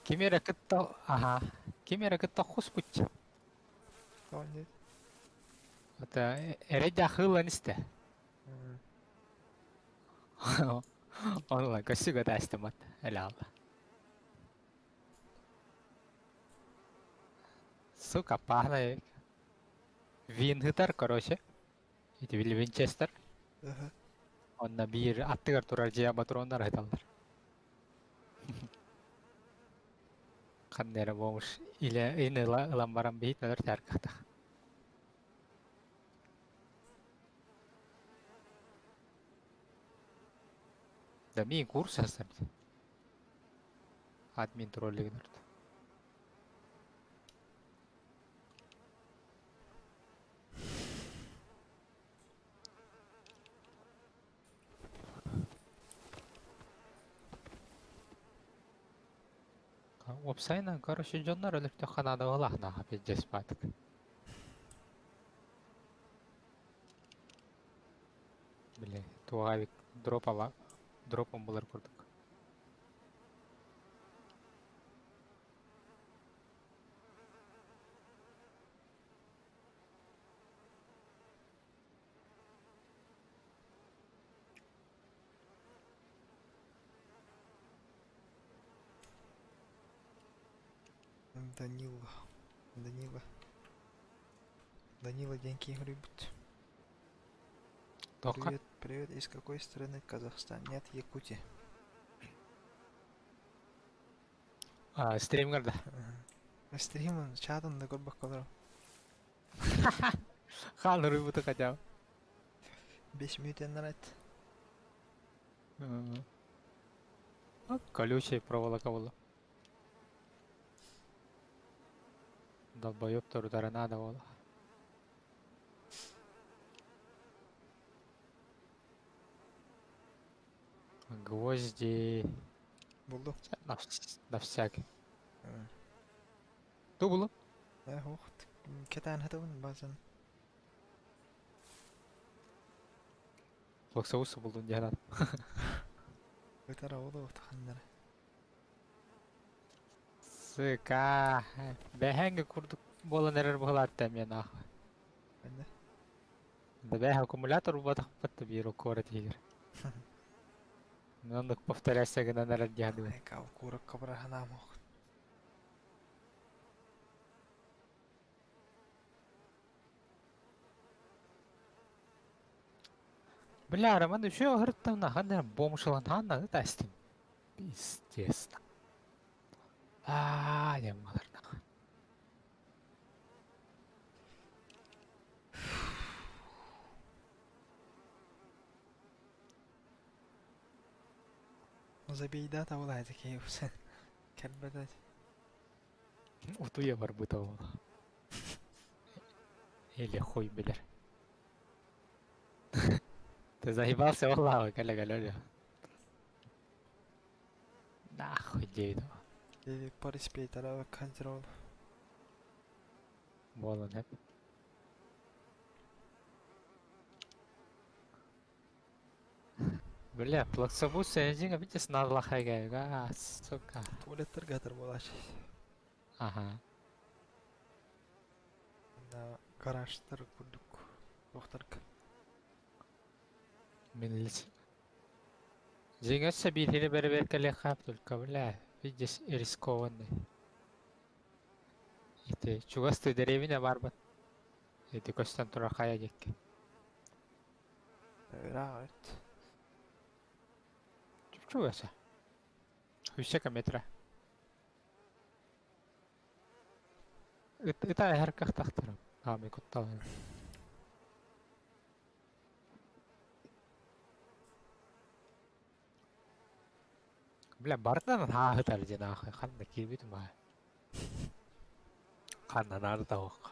Ким эрэ кытта... Ага. Ким эрэ кытта хуспут. Тоҕо диэт? Это эрэйдээх ылан истэ. Онла көссүгэ таастымат. Элэ Сука, пахнет. Вингтер, короче. Ити били Винчестер. Онно биир аттыгар турар дьиэ ботуруоннар ыһыталлар. Ханна эрэ бомж илэ ин ыла ылан баран биһит өлөр тааркахтах. Да мин курс астар. Админ троллигин орто. Уопсайынан, короче, дьоннор өлөртөххө наада буолаахнаха пиздец баатык. Били, туоҕа эбит дроп ала дропом булар курдук. Данила. Данила. Данила диэн киһи суруйбут. Тоққа? Привет, привет, из какой страны Казахстан? Нет, Якутия. А, стримгар да. Стримын чатын да көрбөккө олором. Хаан суруйбуту хотя бы. 5 мүнүүтэн айт. Колючая проволока буолла. Долбоеб турдара надо было. Гвозди. Булду. На, на всякий. Ту было? Э, ох, кэтээн хатабын базан. Локсауса булдун диэн. Ытара олу таханнара. Сыка. Бэһэҥҥэ курдук буолан эрэр быһылаатта эмиэ нахуй. Ханна? Да бэһ аккумулятор убатахпат биир куорат иһигэр. Оннук повторяйся гынан эрэр диэн. Эка куоракка бара ханаам ох. Бля, Роман, еще говорит там на ханна бомж ханна это астим. Пиздец. А, не малар нахуй. Забей дата буолаа такие кэлбэтэ. Утуйа барбыта ол. Или хуй билэр. Ты заебался, wallah, коллега, Лёля. Нахуй дейду. Или Парис пейтара контрол. Буолан эп. Бля, плаксабус энжиҥ эбитес надлахайга, сука. Туалеттар гатар буолаачы. Ага. На гаражтар курдук. Туохтарга. Мин Дьиҥэ сэбиэһини бэрэбиэркэлиэххэ только бля, видишь, рискованный. Ити чугас ты дэриэбинэ баарбын. Ити көстөн турар хайа диэки. Ыраах эбит. Чугас. Үсэ метра. Ыта эһэр кыахтаахтар. Аамай кутталын. Бля, барытынан ааһытар диэн аахай ханна киирбитим аа. Ханна наада таһыахха.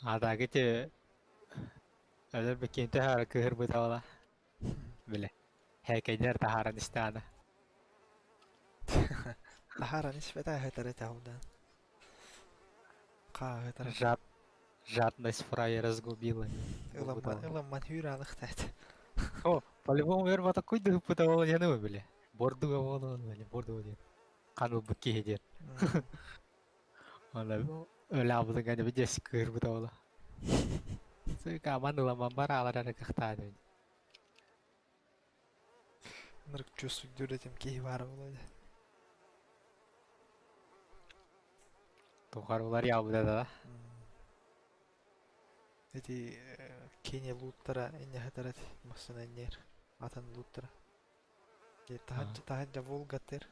А так эти Өлөр бикиин таһаара кыыһырбыта ола. Биле. Һээкэйдэр таһааран истэҕинэ. Таһааран испэтэ ыһытар этэ удан. Хааһытар. Жад... Жадность фраера разгубила. Ыламман, ыламман хүүраалыхтаат. О, по-любому өр батаккуй дыһыппыта ол диэн биле. Бордуга буолуон биле, бордуга диэн. Хан ылбыт киһи диэн. Аны өлаабытын кэннэ дьэс кыырбыта ола. Сыка ман ыламан бар аалар эрэ кыахтаан Нырк чувствует этим киһи баара буолуо Тухар уларыйаабыта да. Эти кини лууттара инньэхэтэрэ массыына инньэр атын лууттара. Таһырдьа таһырдьа Волгатыр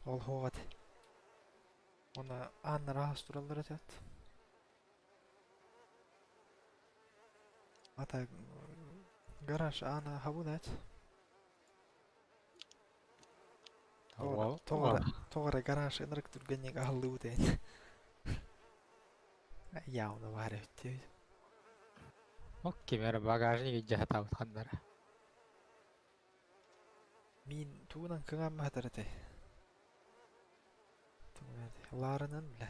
ол хоҕат. Уонна ааннар аһас тураллар этэ. Ата гараж аана хабынат. Тоҕо тоҕо эрэ гараж ынырык түргэнник аһыллыбыт эбит. Явно баар эбит диэбит. Ок ким эрэ багажник илдьэ сатаабыт ханнара. Мин тугунан кыҥааммаһатар этэй? Лаарынан бля.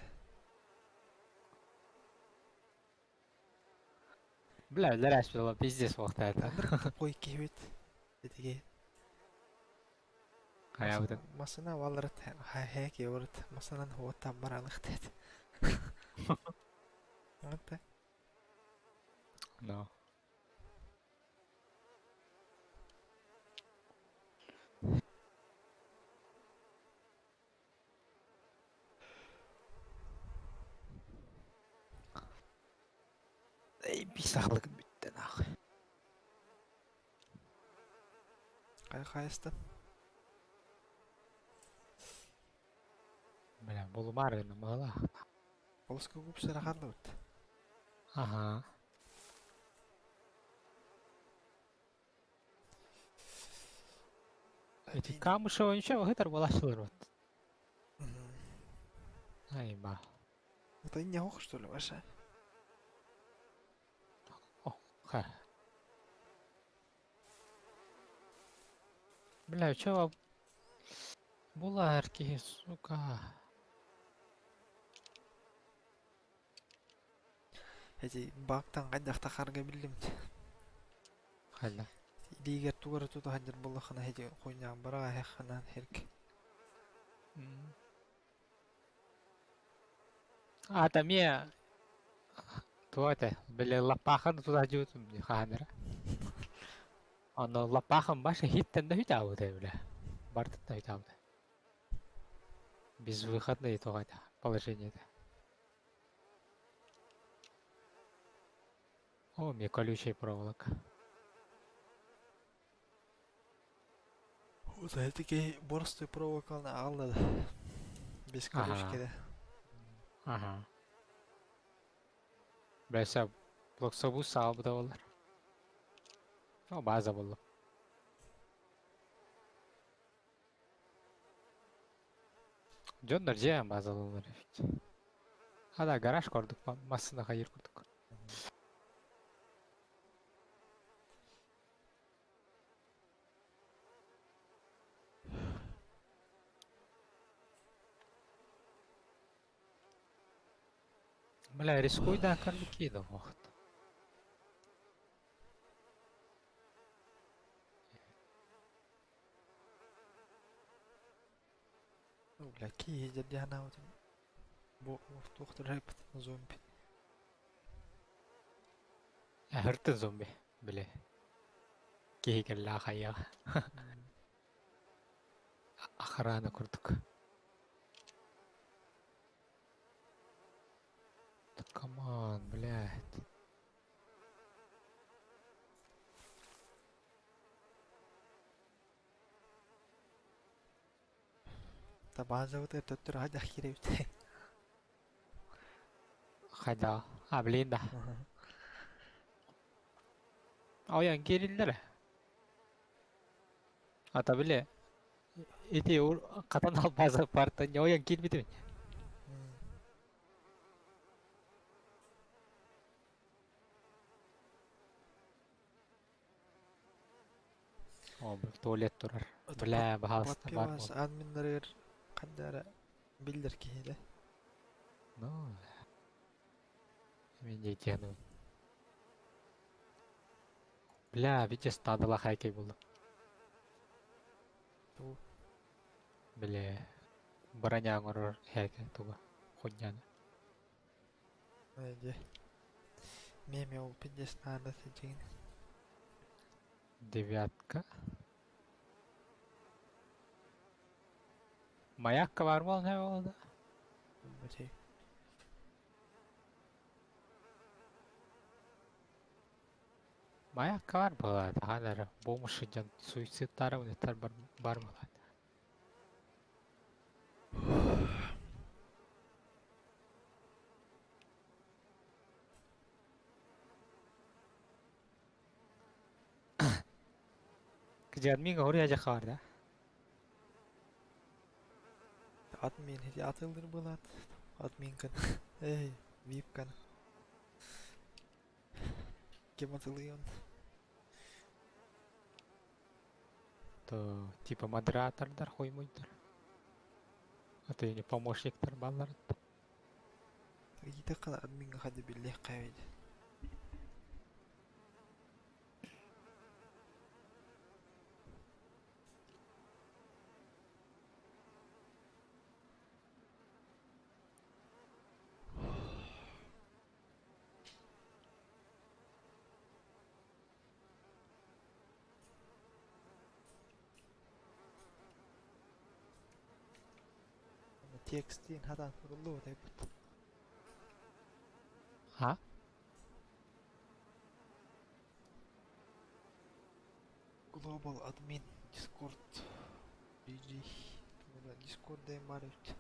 Бля, өлөр было пиздец буолта Ынырык тупой киһибит. Этиги. Хайаабытын. Массына валларат хэки олорут массынан хуоттан баралыхтет. Вот No. Эй, бисахлык бүттен ах. Кай хайыста? Бля, булумар гына мыла. Полоска купсара харлыбыт. Ага. Эти Камышева ничего, хытар балашылар вот. Ай ба. Это не ох, что ли, ваша? О, ха. Бля, чё Буларки, сука. Эти бактан кайдах тахарга биллим. Хайда. Илиигэр тугары тута хадьар буллахына эти хуйнян бара хаханан херк. А там я... Туо это, бля, лапахан туда жут, ханера. Оно лапахан баша хиттен да хитауда, бля. Бартын да хитауда. Безвыходное то это положение это. О, мне колючая проволока. Вот это борстой проволоканы алды. Без колючки да. Ага. Бля, блоксобус саабыта болар. О, база буллум. Дьоннор дьиэ базалыыллар эбит. Ада гараж курдук, массыына хайыр курдук. Бля, рискуй да карлики да вахт. Бля, киһи дьанаабытым. Бу туох турар зомби. Хыртын зомби, бile. Киһи кэллэ хайыаҕа. Охрана курдук. Да come on, блядь. Та базабыт төттөр хайдах киирэбит. Хайда. А, блин, да. Ойон киириллэр. Ата бile. Ити катан база парта не ойон киирбитим. О, туалет турар. Бля, баһаалыста бар Подпивас админнарыгар хандара биллэр киһи да. Ну, мен дейтену. Бля, видишь, стадала хайкей булду. Ту. Бля, броня оҥорор хайкей туга. Хуйняны. Эде. Меме ол пиздец надо сидин. Девятка. Маякка бар бол не болды? Бути. Маякка бар болады. Халары бомж жан суицидтары унеттар бар бар болады. Где админ говорю, я хаар да? Админ хити атылдыр булат. Админкан. Эй, випкан. Кем атылыйон? То типа модератордар хуймуйдар. А ты не помощниктар баллар. Гите кала админга хады билле кайбид. Текстин хатан суруллу тайбыт. А? Global admin Discord GG. Discord дэм бар эбит.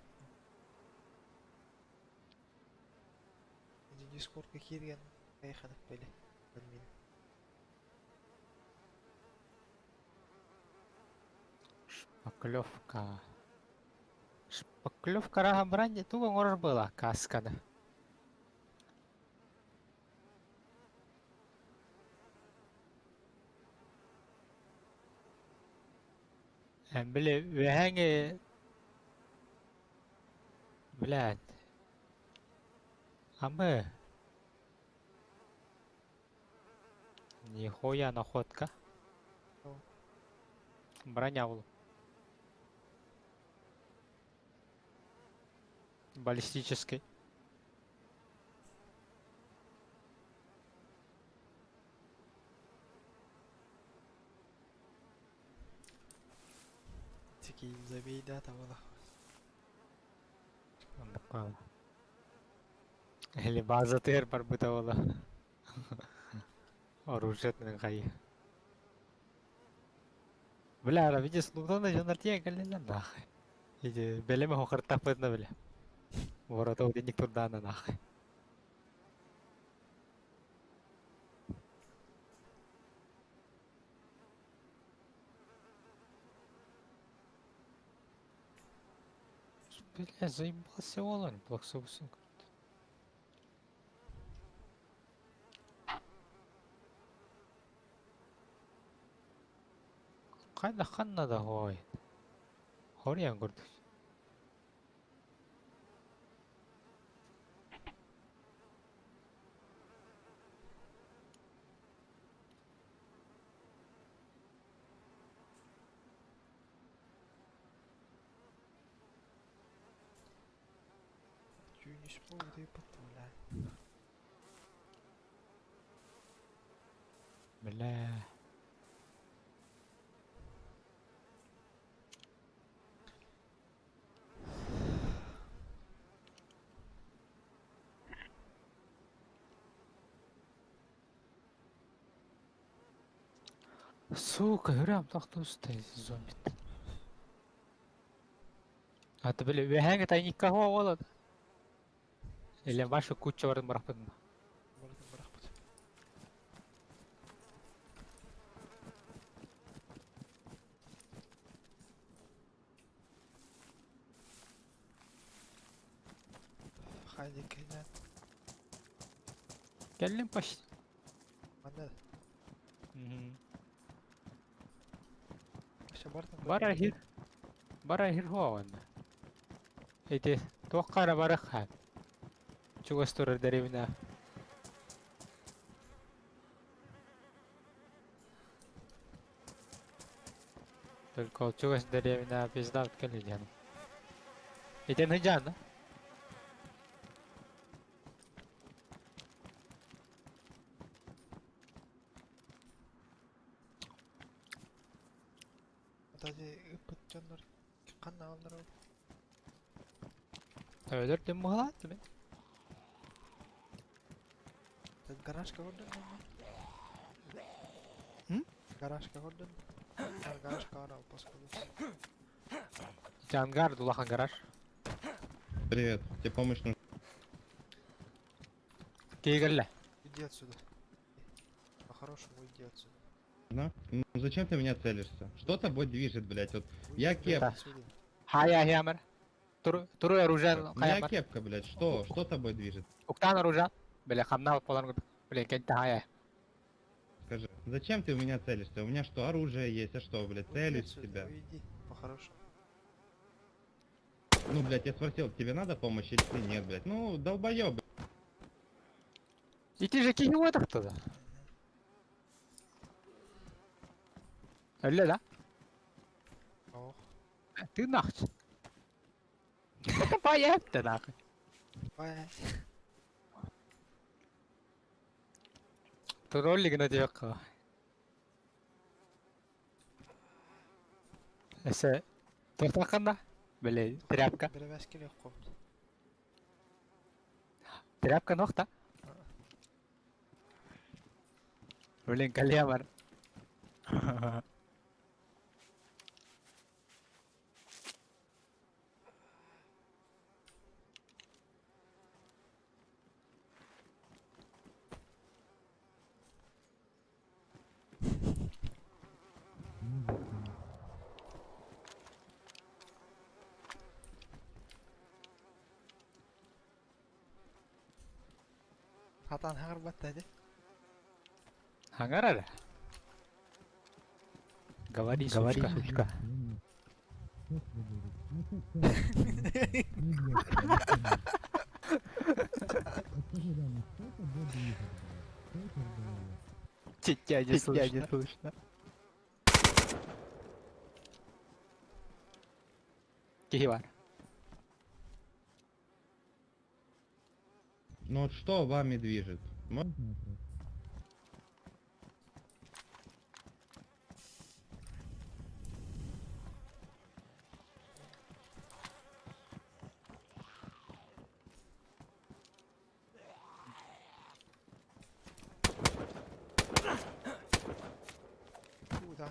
Ити Discordка киирген кайханак били админ. Шпаклевка. Шпаклевка раха бранди туга оҥорор была касканы. Били үөһээҥи Блядь. А мы? Нихуя находка. О. Броня был. Баллистический. Тики забей да табала. Или база тер бар бытовала. Оружетный хай. Бля, ара видишь, луктана жонар тиен кэллэллэр нахуй. Иди, бэлэми хохыртаппытына бля. Ворота удинник турдаана нахуй. Бля, заебался олень, плаксовый. Хайда ханна да хоой. Хориан курдук. Түүнүс буолуу бля. Бля. Сука, hürrem тохтуустай зомби. А ты бля, үөһээҥи тайникка хуа болот. Или вашу куча барын барахпын. Бардым барахпыт. Хайди кэлэн. Кэллим почти. Манна. Вообще бардым. Бара хир. Бара хир хуа Эти туоххара барах Чугас турар деревня. Только чугас деревня пизда кэлидиан. Итен хыджан, да? Атади ыппыт дьоннор ханна аллар Өлөр муһалаат мен. Гаражка көрдүн М? Гаражка көрдүн. Гаражка бар алпас кылыс. Ангар, дулахан гараж. Привет, тебе помощь нужна? Кигелле. Иди отсюда. По-хорошему иди отсюда. Ну зачем ты меня целишься? Что тобой движет, блядь? Вот Уйди, Я блядь, кеп. отсюда. Хая хямер. Туру туру оружие У меня хаямар. кепка, блядь, что? Что тобой движет? Уктан оружие. Бля, хамнал полан Бля, кента хая. Скажи, зачем ты в меня целишься? У меня что, оружие есть, а что, блядь, Уйди целюсь в отсюда, тебя? уйди, по-хорошему. Ну, блядь, я спросил, тебе надо помощь или нет, блядь? Ну, долбоёб, Ити же кихи вот туда. Өллө да? Ох. Ты нахуй. Поехали нахуй. Бай. Троллик на девка. Эсе тортаканда? Бля, тряпка. Биребэскили копт. Тряпка нохта. Блин, кальямар. Хатан хагар батта Хангарара. Говори, Говори, сучка. сучка. Тебя не Тебя не слышно. слышно. Кихи бар. Ну вот что вами движет? Удан.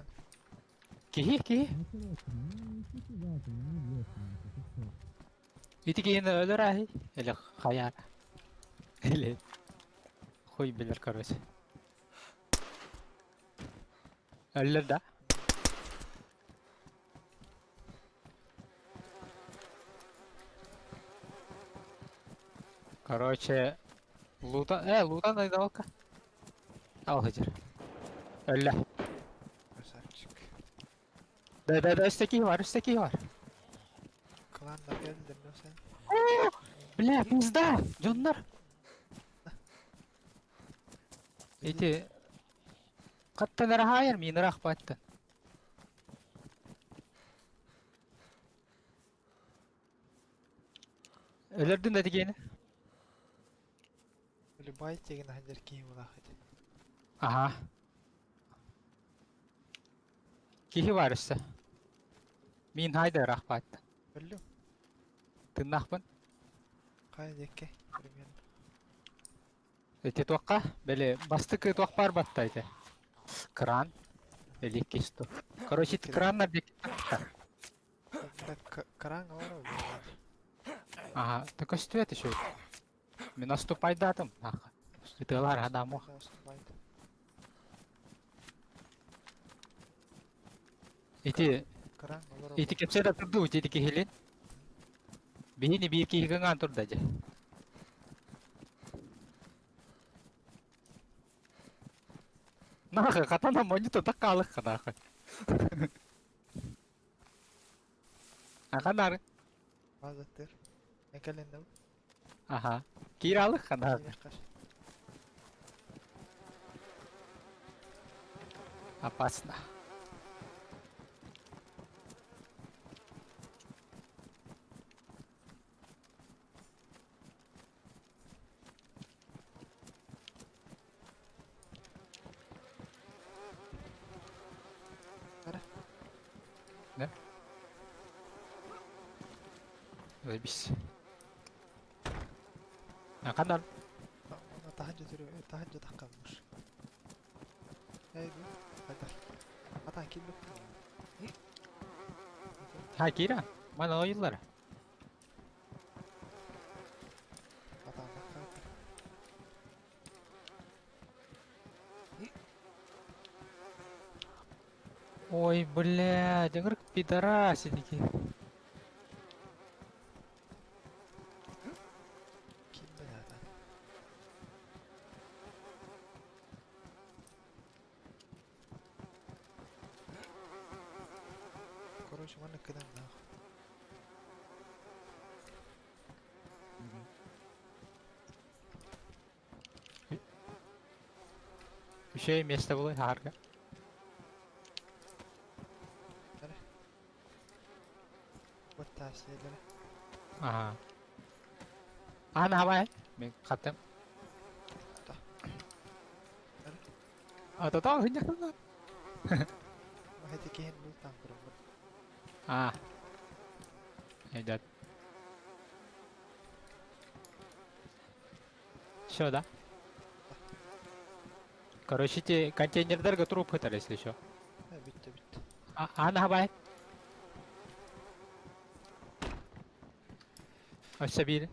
Кихи, кихи. Ити кихини өлөр ахи. Или хаяр. Или хуй билер, короче. Өлөр да? Короче, лута... лутан айдалка. Ал сылдьар. Өллө. Красавчик. Да, да, да, өссө киһи бар, өссө киһи бар. Кланнар келдер ну сен. Бля, пизда! Дьоннор! Эти... Хаттан эрэ хаайар, миин ыраахпаттан. Өлөрдүн да тигиэни. Любай тегин ахадер киһи булаахыт. Аха. Киһи бар өссө. Миин хайда ыраахпаттан. Өллүм. Тыннаахпын. Хайа диэкки примерно. Ити туохха? Били бастакы туох баар батта ити? Кран. Или кисту. Короче, ити краннар диэки Кран олорор Ага, ты көстүбэт еще. Мин наступайдатым. Нахуй. Ытыалар адамох. Ити ити кэпсэтэ турду ити киһилин. Биһини биир киһи гыҥаан турда дьэ. Нахуй, хатана монито так хаалыхха нахуй. Аха нары. Базаттыр. Экелен Аха. Киир алыхха нахуй. Опасно. Да? Заебись. А ханар. Таһырдьа таххаммыш. Эй, хайдах. Атаан киирбэппин. Ha киира. Мана ойыллар. Атаан таххаатар. Ой, блядь, ыҥырык пидорасики. Киирбэт атаан. Короче, маннык гынан нахуй. Еще и место было, харга. Вот таас диэллэрэ. Ага. Аан хабай. Мин хаттым. А то хынньахтан. Ити киһин бултаан көрөммүт. А. Идет. Все, да? Короче, те контейнердерге труп хытар, если еще. Э, бүттэ бүттэ. Аан хабай. Өссө биир.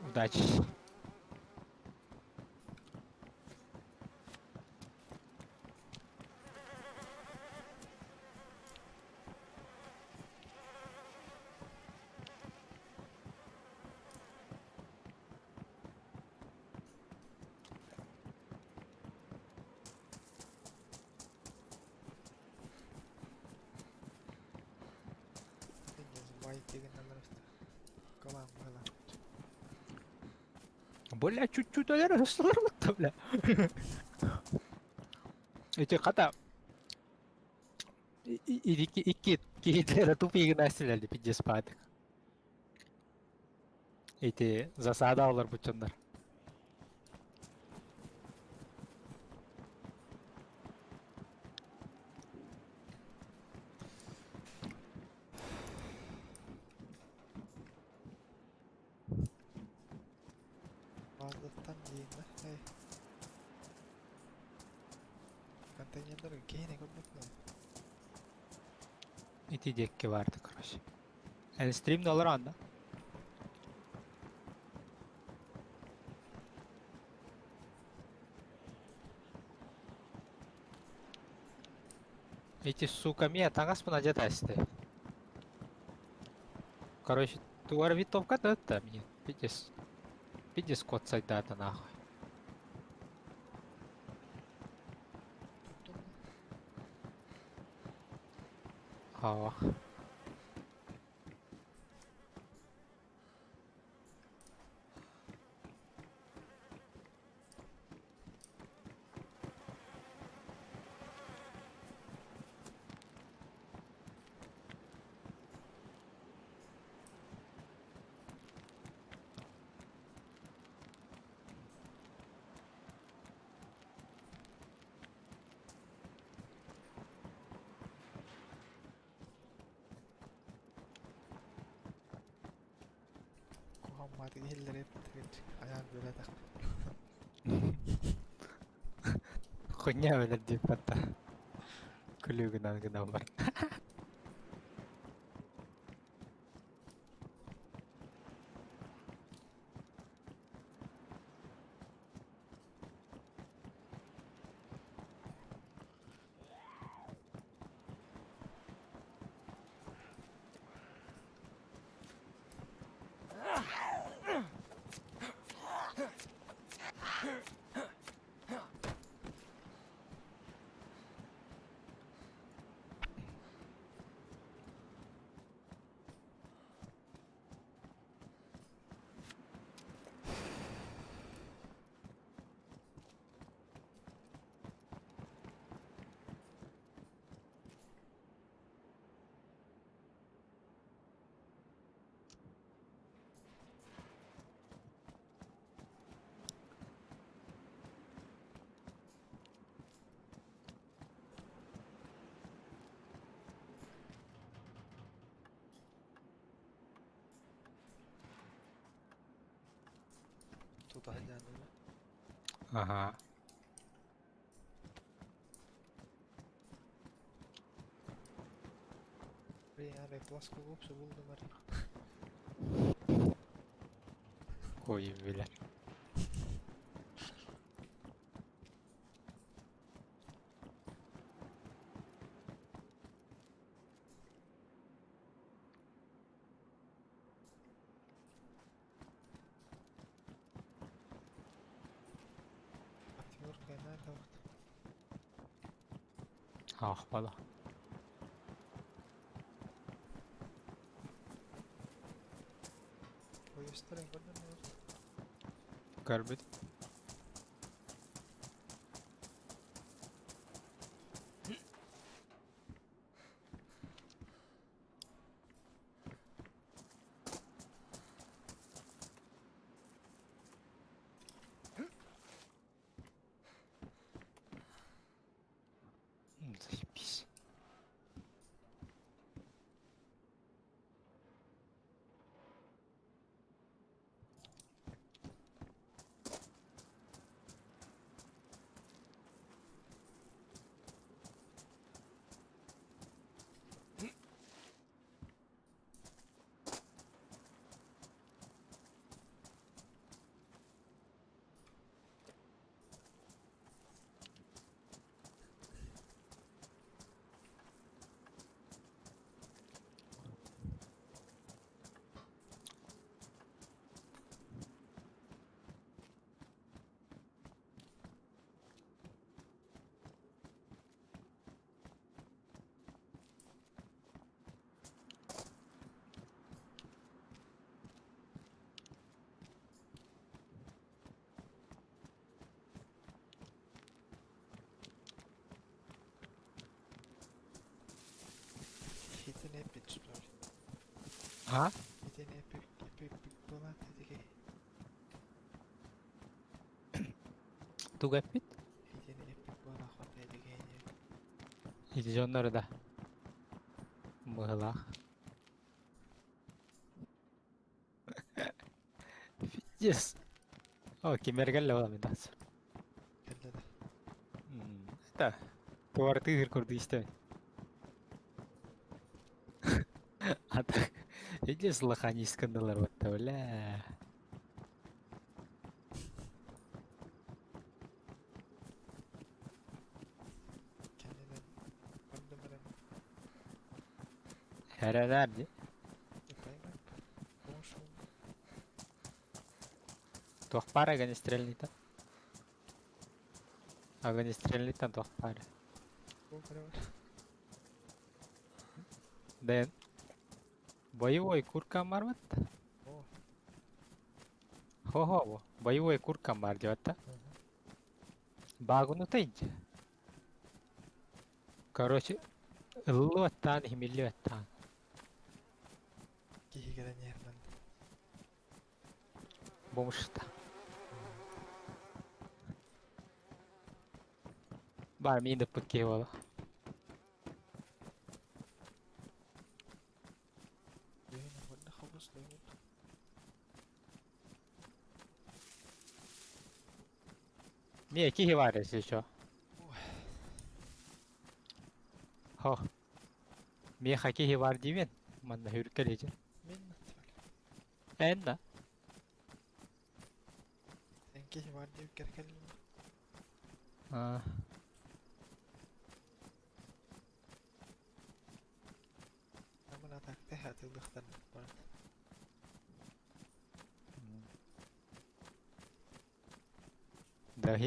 Удачи. Пиздец, бай тегин Калан была. Бля, чуть-чуть өлөр ыстылар бля. Эти хата. Икки икки киһилэрэ тупигын әсилерди пиздец паатык. Эти засада олар бучундар. Базаттан диин да. Эй. Контейнердер киһини көрбөт Ити диэкки барды, короче. Эн стрим доллар анда. Эти, сука, мия таҥас мына дьэ таасты. Короче, тугар винтовка да да мне. Пиздец. Пиздец кот сайдата нахуй. Ах. Куһааммаатык иһиллэр эбит айаан бүөлэтэх. Хуйня өлөр диэппэт да. Күлүү гынан гынан бар. Тута сылдьан Ага. Арай плоскогубцы булдум арай. Ой, бля. Отвертка надо вот. Ах, бала. Поездарын көрдүм Көрбүт. Заебись. Хитин эпик что ли? А? Хитин эпик эпик была ты Туга эппит? Хитин эпик была хватает Ити дьоннор да. Мыгылаах. Пиздец. О, кимэргэллэ буолан мин тахсар. Кэллэ да. Да. Туартыыр курдук истэбин. А так, видишь, лоханискандалар батта, бля. Кэннинэн көрдүм эрэ. Эрэнээр дии. Поймай. Туох баар огнестрельныйтан? Огнестрельныйтан туох баар? Дэн. Боевой куркам бар бит. Хо-хо, боевой куркам бар диэбэт да. Багуну тыйдь. Короче, ыллыбаттаан, иһимиллибэттаан. Киһи кэлэн иһэр манна. Бомжта. Баар миин ыппыт киһи буола. Не, киһи баар если что. Хо. Миэхэ киһи баар диибин. Манна хүркэлиитин. Мин Эн да. Эн киһи баар диэбиккэр кэллим. Аа. Амын атакта хатылыктан барат. Да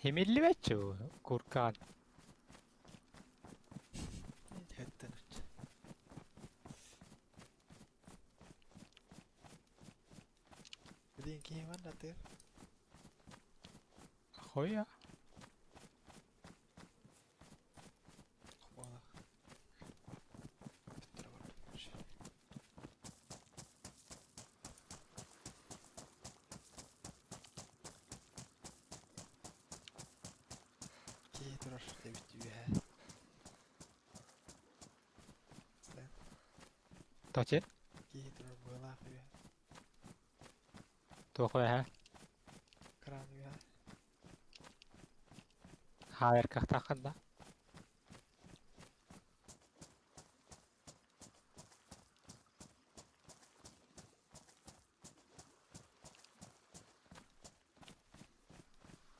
химиллибэччи куркаан. Хэттэн үч. Билин киһи манна тыыр. Хоя. Хуалах. Бүттүрэ бардым. Киһи турар эбит үөһэ. Точи? Киһи турар быалаах үөһэ. Туох үөһэ? Кран үөһэ. Хаайар кыахтааххын да?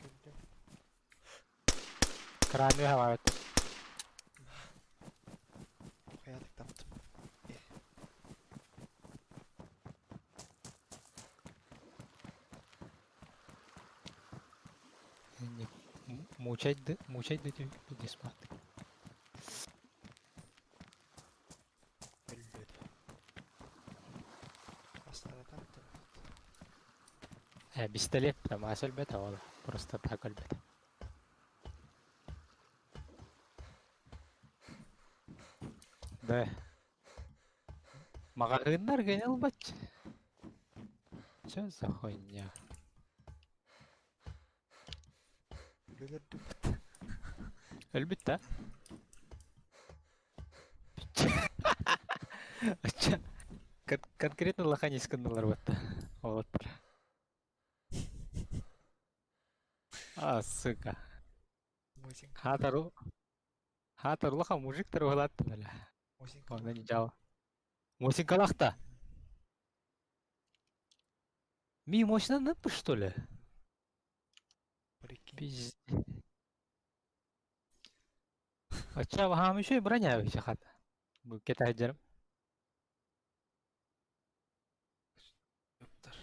Көрдүм. Кран үөһэ баар эбит. Хайатык таптым. Мучать да, мучать да пиздец мат. Өлбөт. Астара таптым. Пистолет там ас өлбөт ол просто так өлбөт. Да. Маҕаһыыннар гэнэ ылбаччы. Чё за хуйня? Өлөрдүбүт. Өлбүт да? Ача. Конкретно лоханись гыннылар бытта. Олоттар. А, сука. Мусинка. Хатару. Хатар улахан мужиктар уһалааттын эле. Мусинка. Онно не жал. Мусинкалахта. Ми мощно нып, что ли? Прикинь. Пиздец. Ача вахам еще и броня вообще хата. Бу кетаджерм. Ёптар.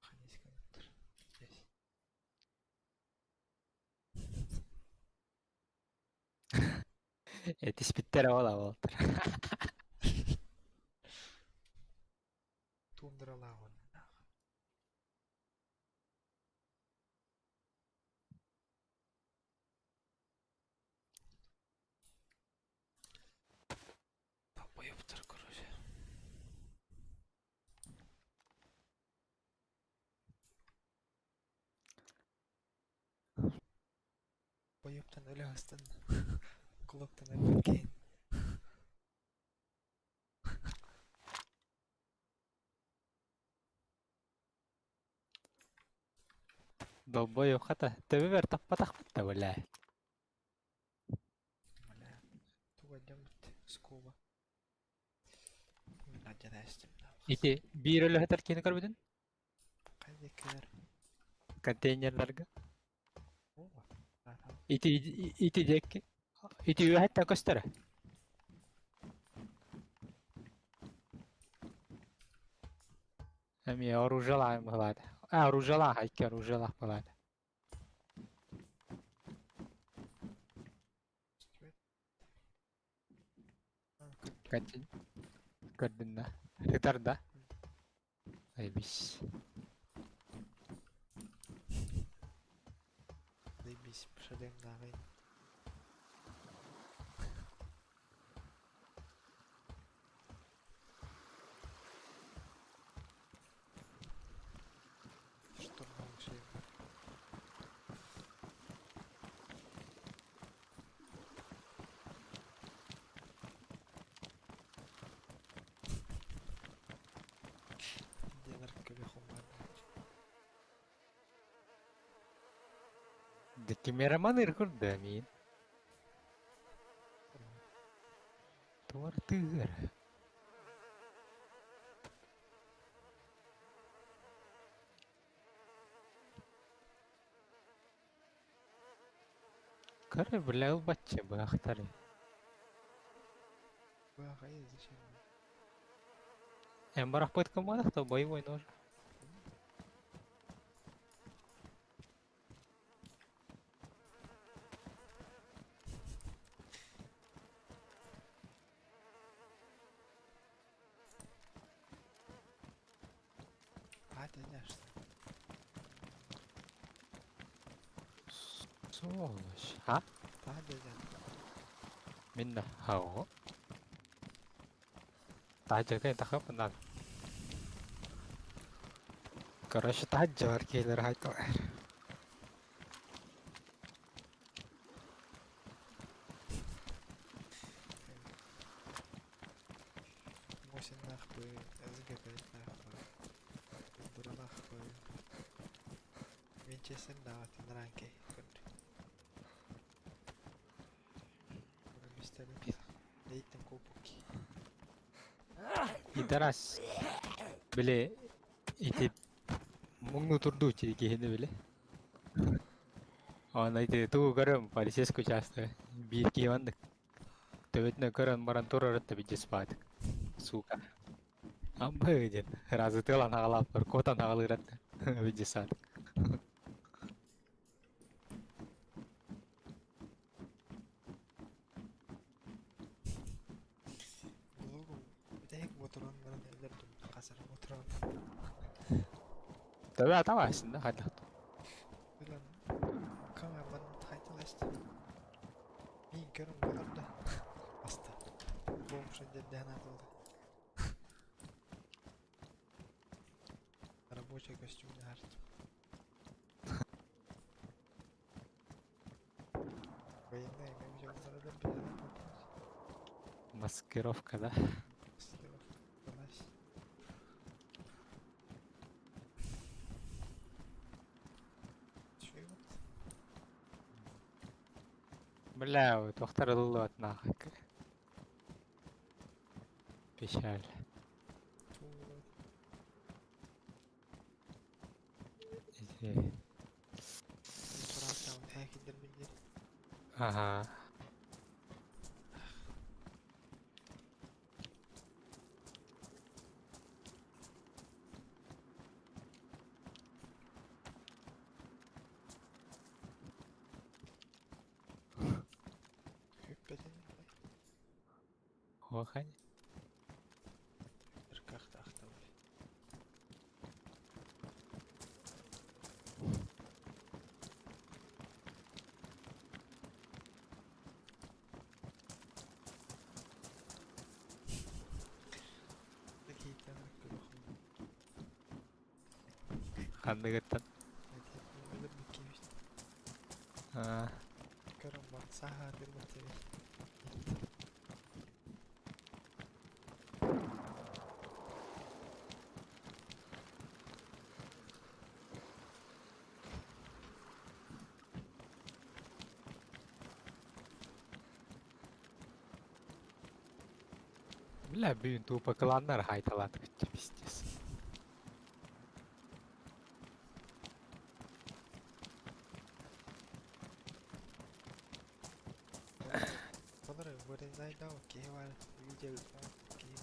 Ханись ёптар. Здесь. Этиспиттер ола болтар. Тундралаҕын. Долбоёбтар, короче. Бойоптан өлө астын. Кулактан өлбүт Долбоёб хата. Төбөбөр таппатахпыт да бля. Бля. Туга дьоммут скуба. Мин адьадаастым. Ити биир өлөһөтөр кини көрбүтүн? Хайда кэлэр. Контейнерларга. Оо. Ити ити диэки. Ити үөһэттэн көстөрө. Эми оружиялаайым быһылаата. А, оружиелаах, икки оружиелаах буолаат. Катин. Көрдүн да. Ытар да. Заебись. Заебись, пшадем нахуй. Штурман шлем. Денер көлөхүм Да камераман иркурда мин. Туар тыгыр. Кары бля ылбаччы быахтары. Бага, зачем? Эм барахпыт командах то боевой нож. А, ты знаешь. Сволочь. А? Да, да, да. Минна. Хао. Таажа тахапынан. Короче, таажа келер хайталар. Мосин нахуй, СГП нахуй. Дура нахуй. Винчестер да, ты нранки. Мистер Лейтен купуки. Идарас. Биле ити муңну турду чи кихини биле. Ана ити туу көрөм полицейский участок. Биир киевандык. Төбөтүнө көрөн баран турар да бижес баадык. Сука. Амбы ден. Разы тылан агалап бар, котан агалырат. Бижес баадык. Блогу битек моторон баран элдер касар моторон. Төбө атабайсың да хайда. Билен камерман хайталаст. Мин көрөн болар да. Аста. Бомж дерден атылды. Рабочий костюм не харт. Военные, мы взял зарада беда вопрос. Маскировка, да? Маскировка. Вылазь. Чё вот? Бля, тохтар ыллыат нахуй. Печаль. Ту. Ити. Турата, вот хакер билдер. Ага. Хүппетин. Охань. Иркахта ахтабы. Такие Ханныгыттан. А, Бля, бүгүн тупо кланнар хайталатык пиздец. Балары вырезай да, окей, бар, видео, окей.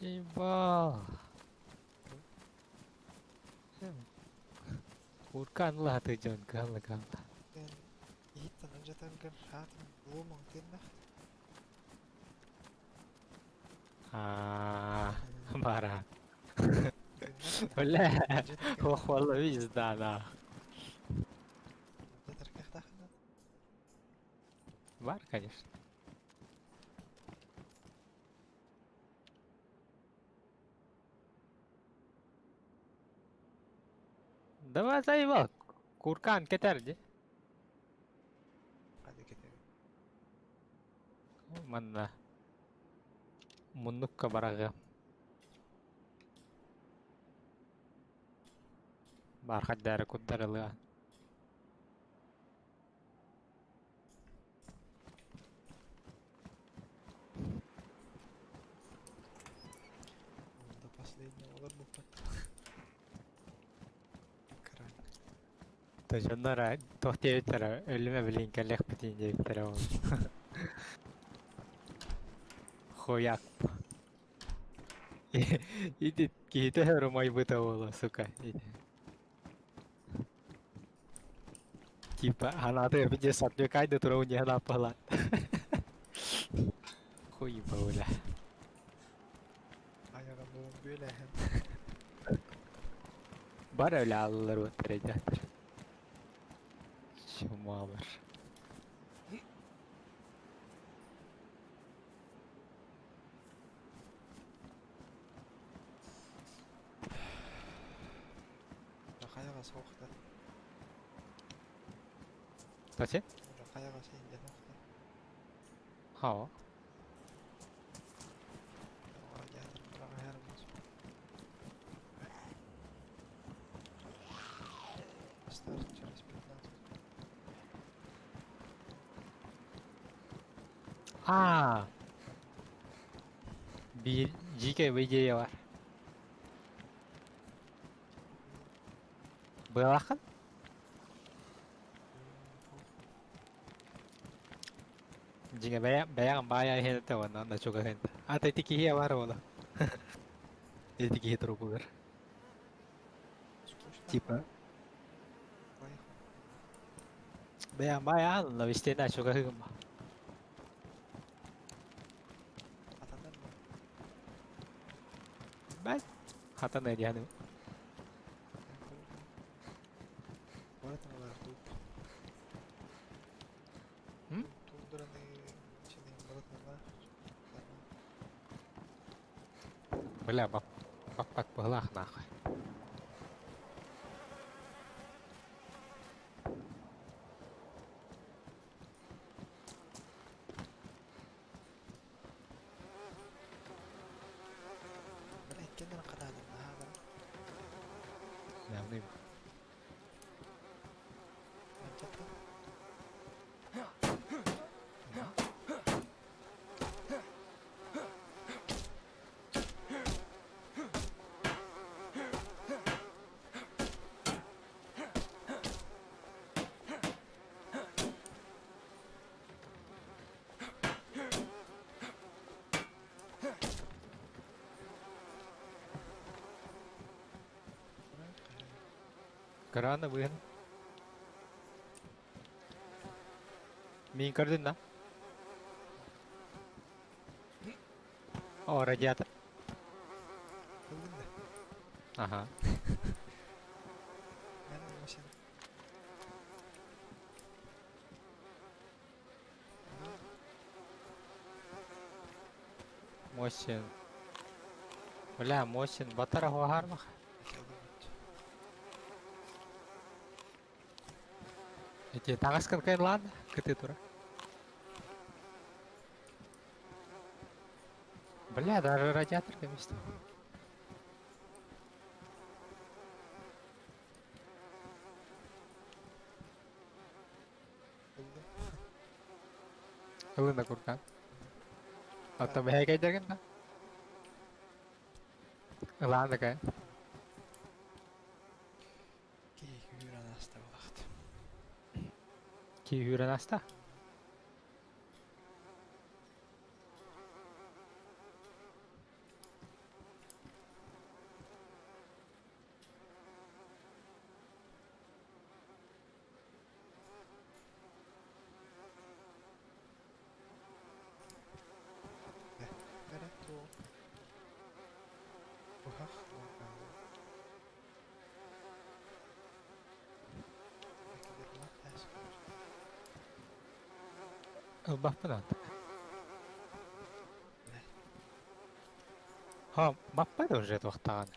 Заебал. Куркан латы дьон калла калла. Иһиттэн алдьатаргар хаатын луомаҥ тыыннах. Аа, бара. Бля, ох, пизда, нах. Бар, конечно. Давай заебал. Куркан кетерди. Манна. Муннукка бараҕы. Баар хайдары куддарылыа. До последнего олорбуппут. Крайне. Дьоннор туох диэбиттэрэ өлүмэ билин кэлиэхпитин диэбиттэрэ ол. Хуяк. Ити киһитэ ырымайбыта буола, сука. Типа, анааты пиздец отвлекай да турау не напала. Хуй бля. Айаҕын булан бүөлээһин. Бар өлө аллар уоттар. Чумалар. Хайаҕа суохта. Таче? Хайаҕа синден охта. Хао. Старт через 15. А. Bir GK идея бар. Былахын? Дьиҥэ бэйэм бэйэҕин баайа иһэн уонна онно чугаһын. А ити киһи бар буолла. Ити киһи турукугар. Скучно. Типа бэйэм баайа но истиэнэ чугаһыгым. Атанар ма? Бай. Хатан эдиһаны. Барытын алар туп. М? Тундраны чинин барытын алар. Бля, бап бап быһылаах нахуй. Бля, иккеннен кадаадым наһаа Явный. Антята. Крана выгн. Мин көрдүн да? О, радиатор. Ылдың да. Ага. Мен машина. Мосин. Бля, Мосин, батара хуагармах. Эти таҥаскын кайын ладно, кыты тура. Бля, даже радиатор вместе. Ылдым. Ылына куркан. Ата бэһэ кайдерген да? Ылаан кай. Киһи күүрэн аста булахт. Ки хүрэн аста. Ылбаппын ат. Ха, баппай да уже туохтаҕын.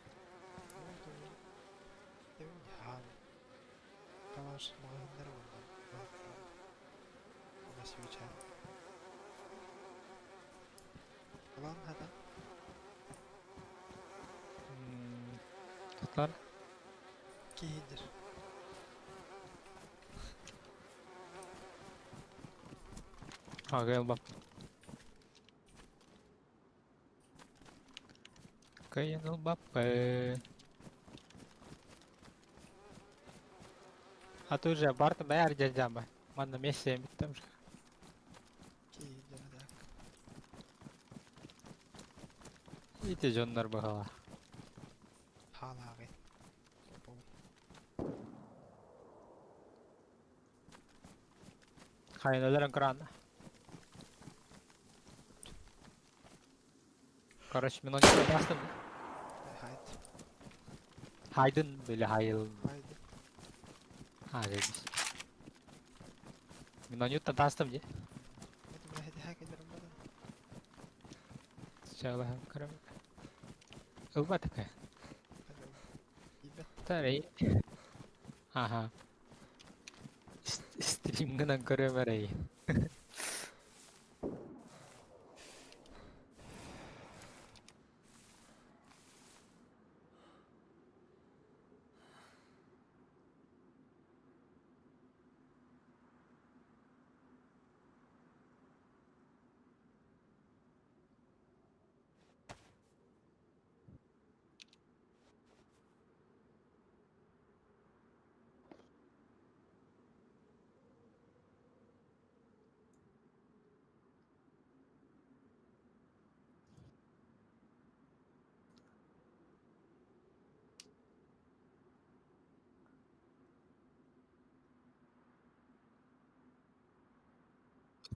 Калаш маҕаһыыннары уонна уонна свеча. Ылан хата. Тутар. Киһидир. Ага, ылбаппын. Кыйын ылбаппын. А тут же барта бээр дьадьаба. Манна мессия там же. Киһидир так. Ити дьоннор быһала. Хаалааҕы. Хайын өлөрөн кран. Короче, мен оны бастым. Хайд. Хайдын или хайыл. Хайд. А, заебись. Мен оны тастым де. Сначала Ылба такая. Тарей. Ага. Стрим гынан көрөмөрей.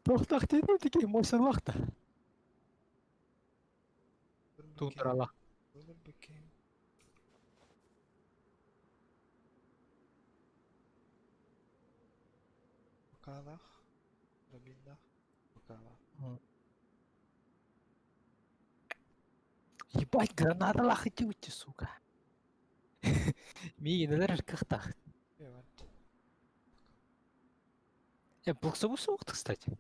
Тохтахтыйдым тики мосынлахта. Тундрала. Бакалах. Рабинах. Бакалах. Ебать, граната лахати, сука. Миин кахтах. Блоксобус кстати.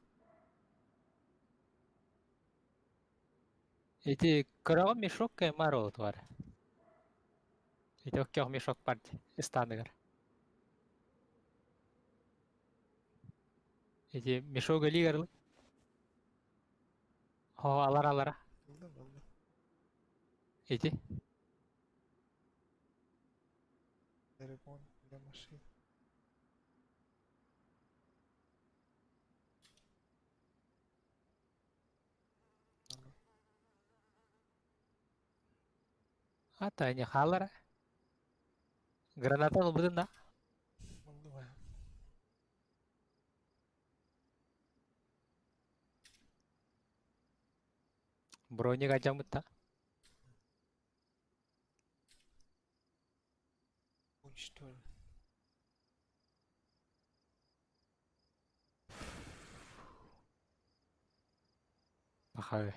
Эти корова мешок каймарол твар. Эти оккех мешок парти. Истаныгар. Эти мешок лигарлы. О, алара алара. Эти. Ремонт для машин. Ата не халара. Граната будын да. Броник ажамытта. Уничтожен. Пахай.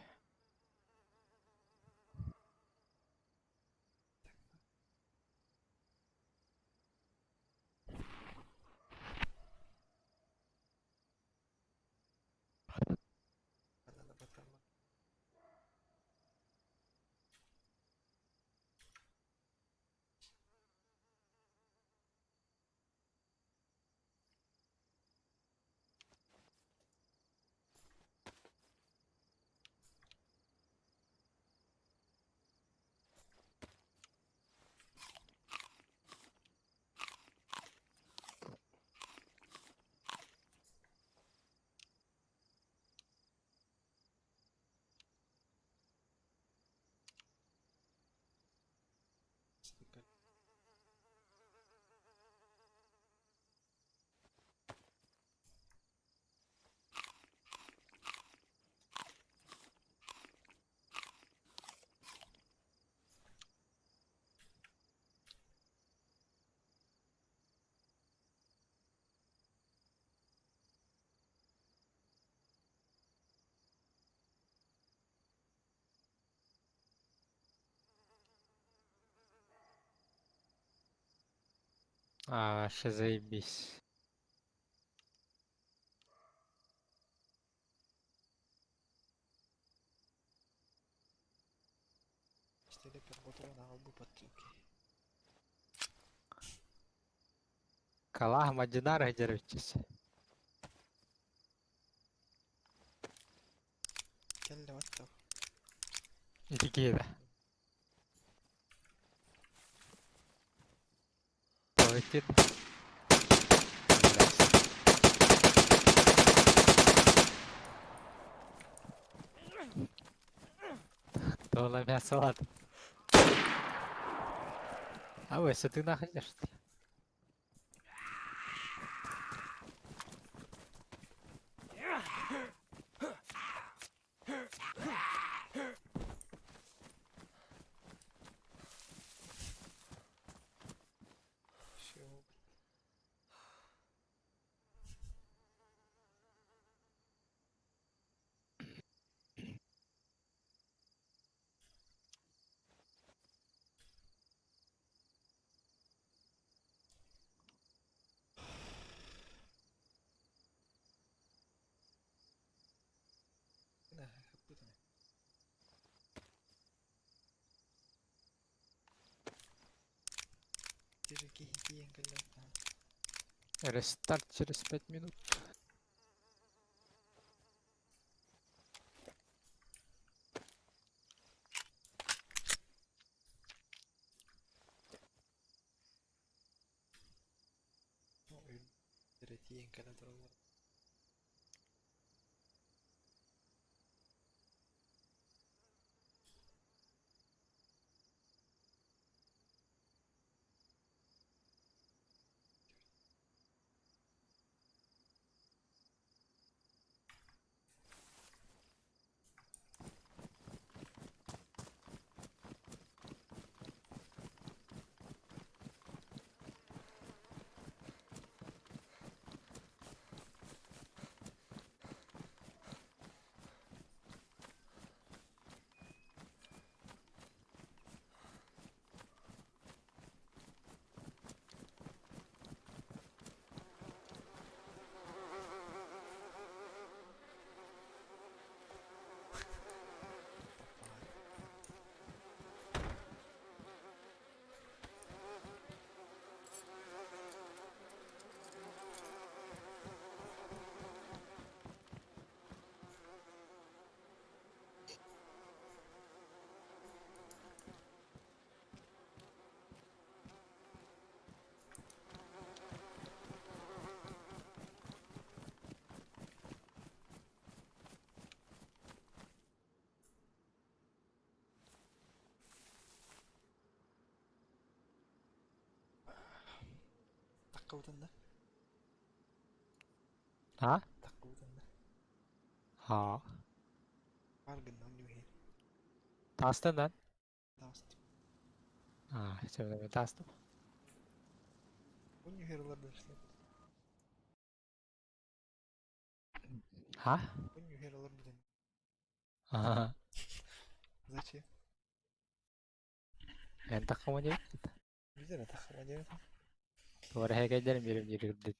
Надо батарма. А, вообще заебись. Пистолеппин хотуран аҕалбыппат окей. Калаах мадьынаар сылдьар эбиччис. Кэллэ баттал. Ити киһи Полетит. Туола мясо А вы, если ты находишь? Все. Рестарт через 5 минут. Таккабытын да? А? Таккабытын да? Ха. Бар гыннан үһү. Таастан lan. Таастым. А, сөбүлэбэ таастым. Он үһү ылар Ха? Он үһү ылар бүтэн. Ага. Зачем? Эн таккама диэбит. Билэр таккама диэбит. Туора хэкэдэрим биэрим диир.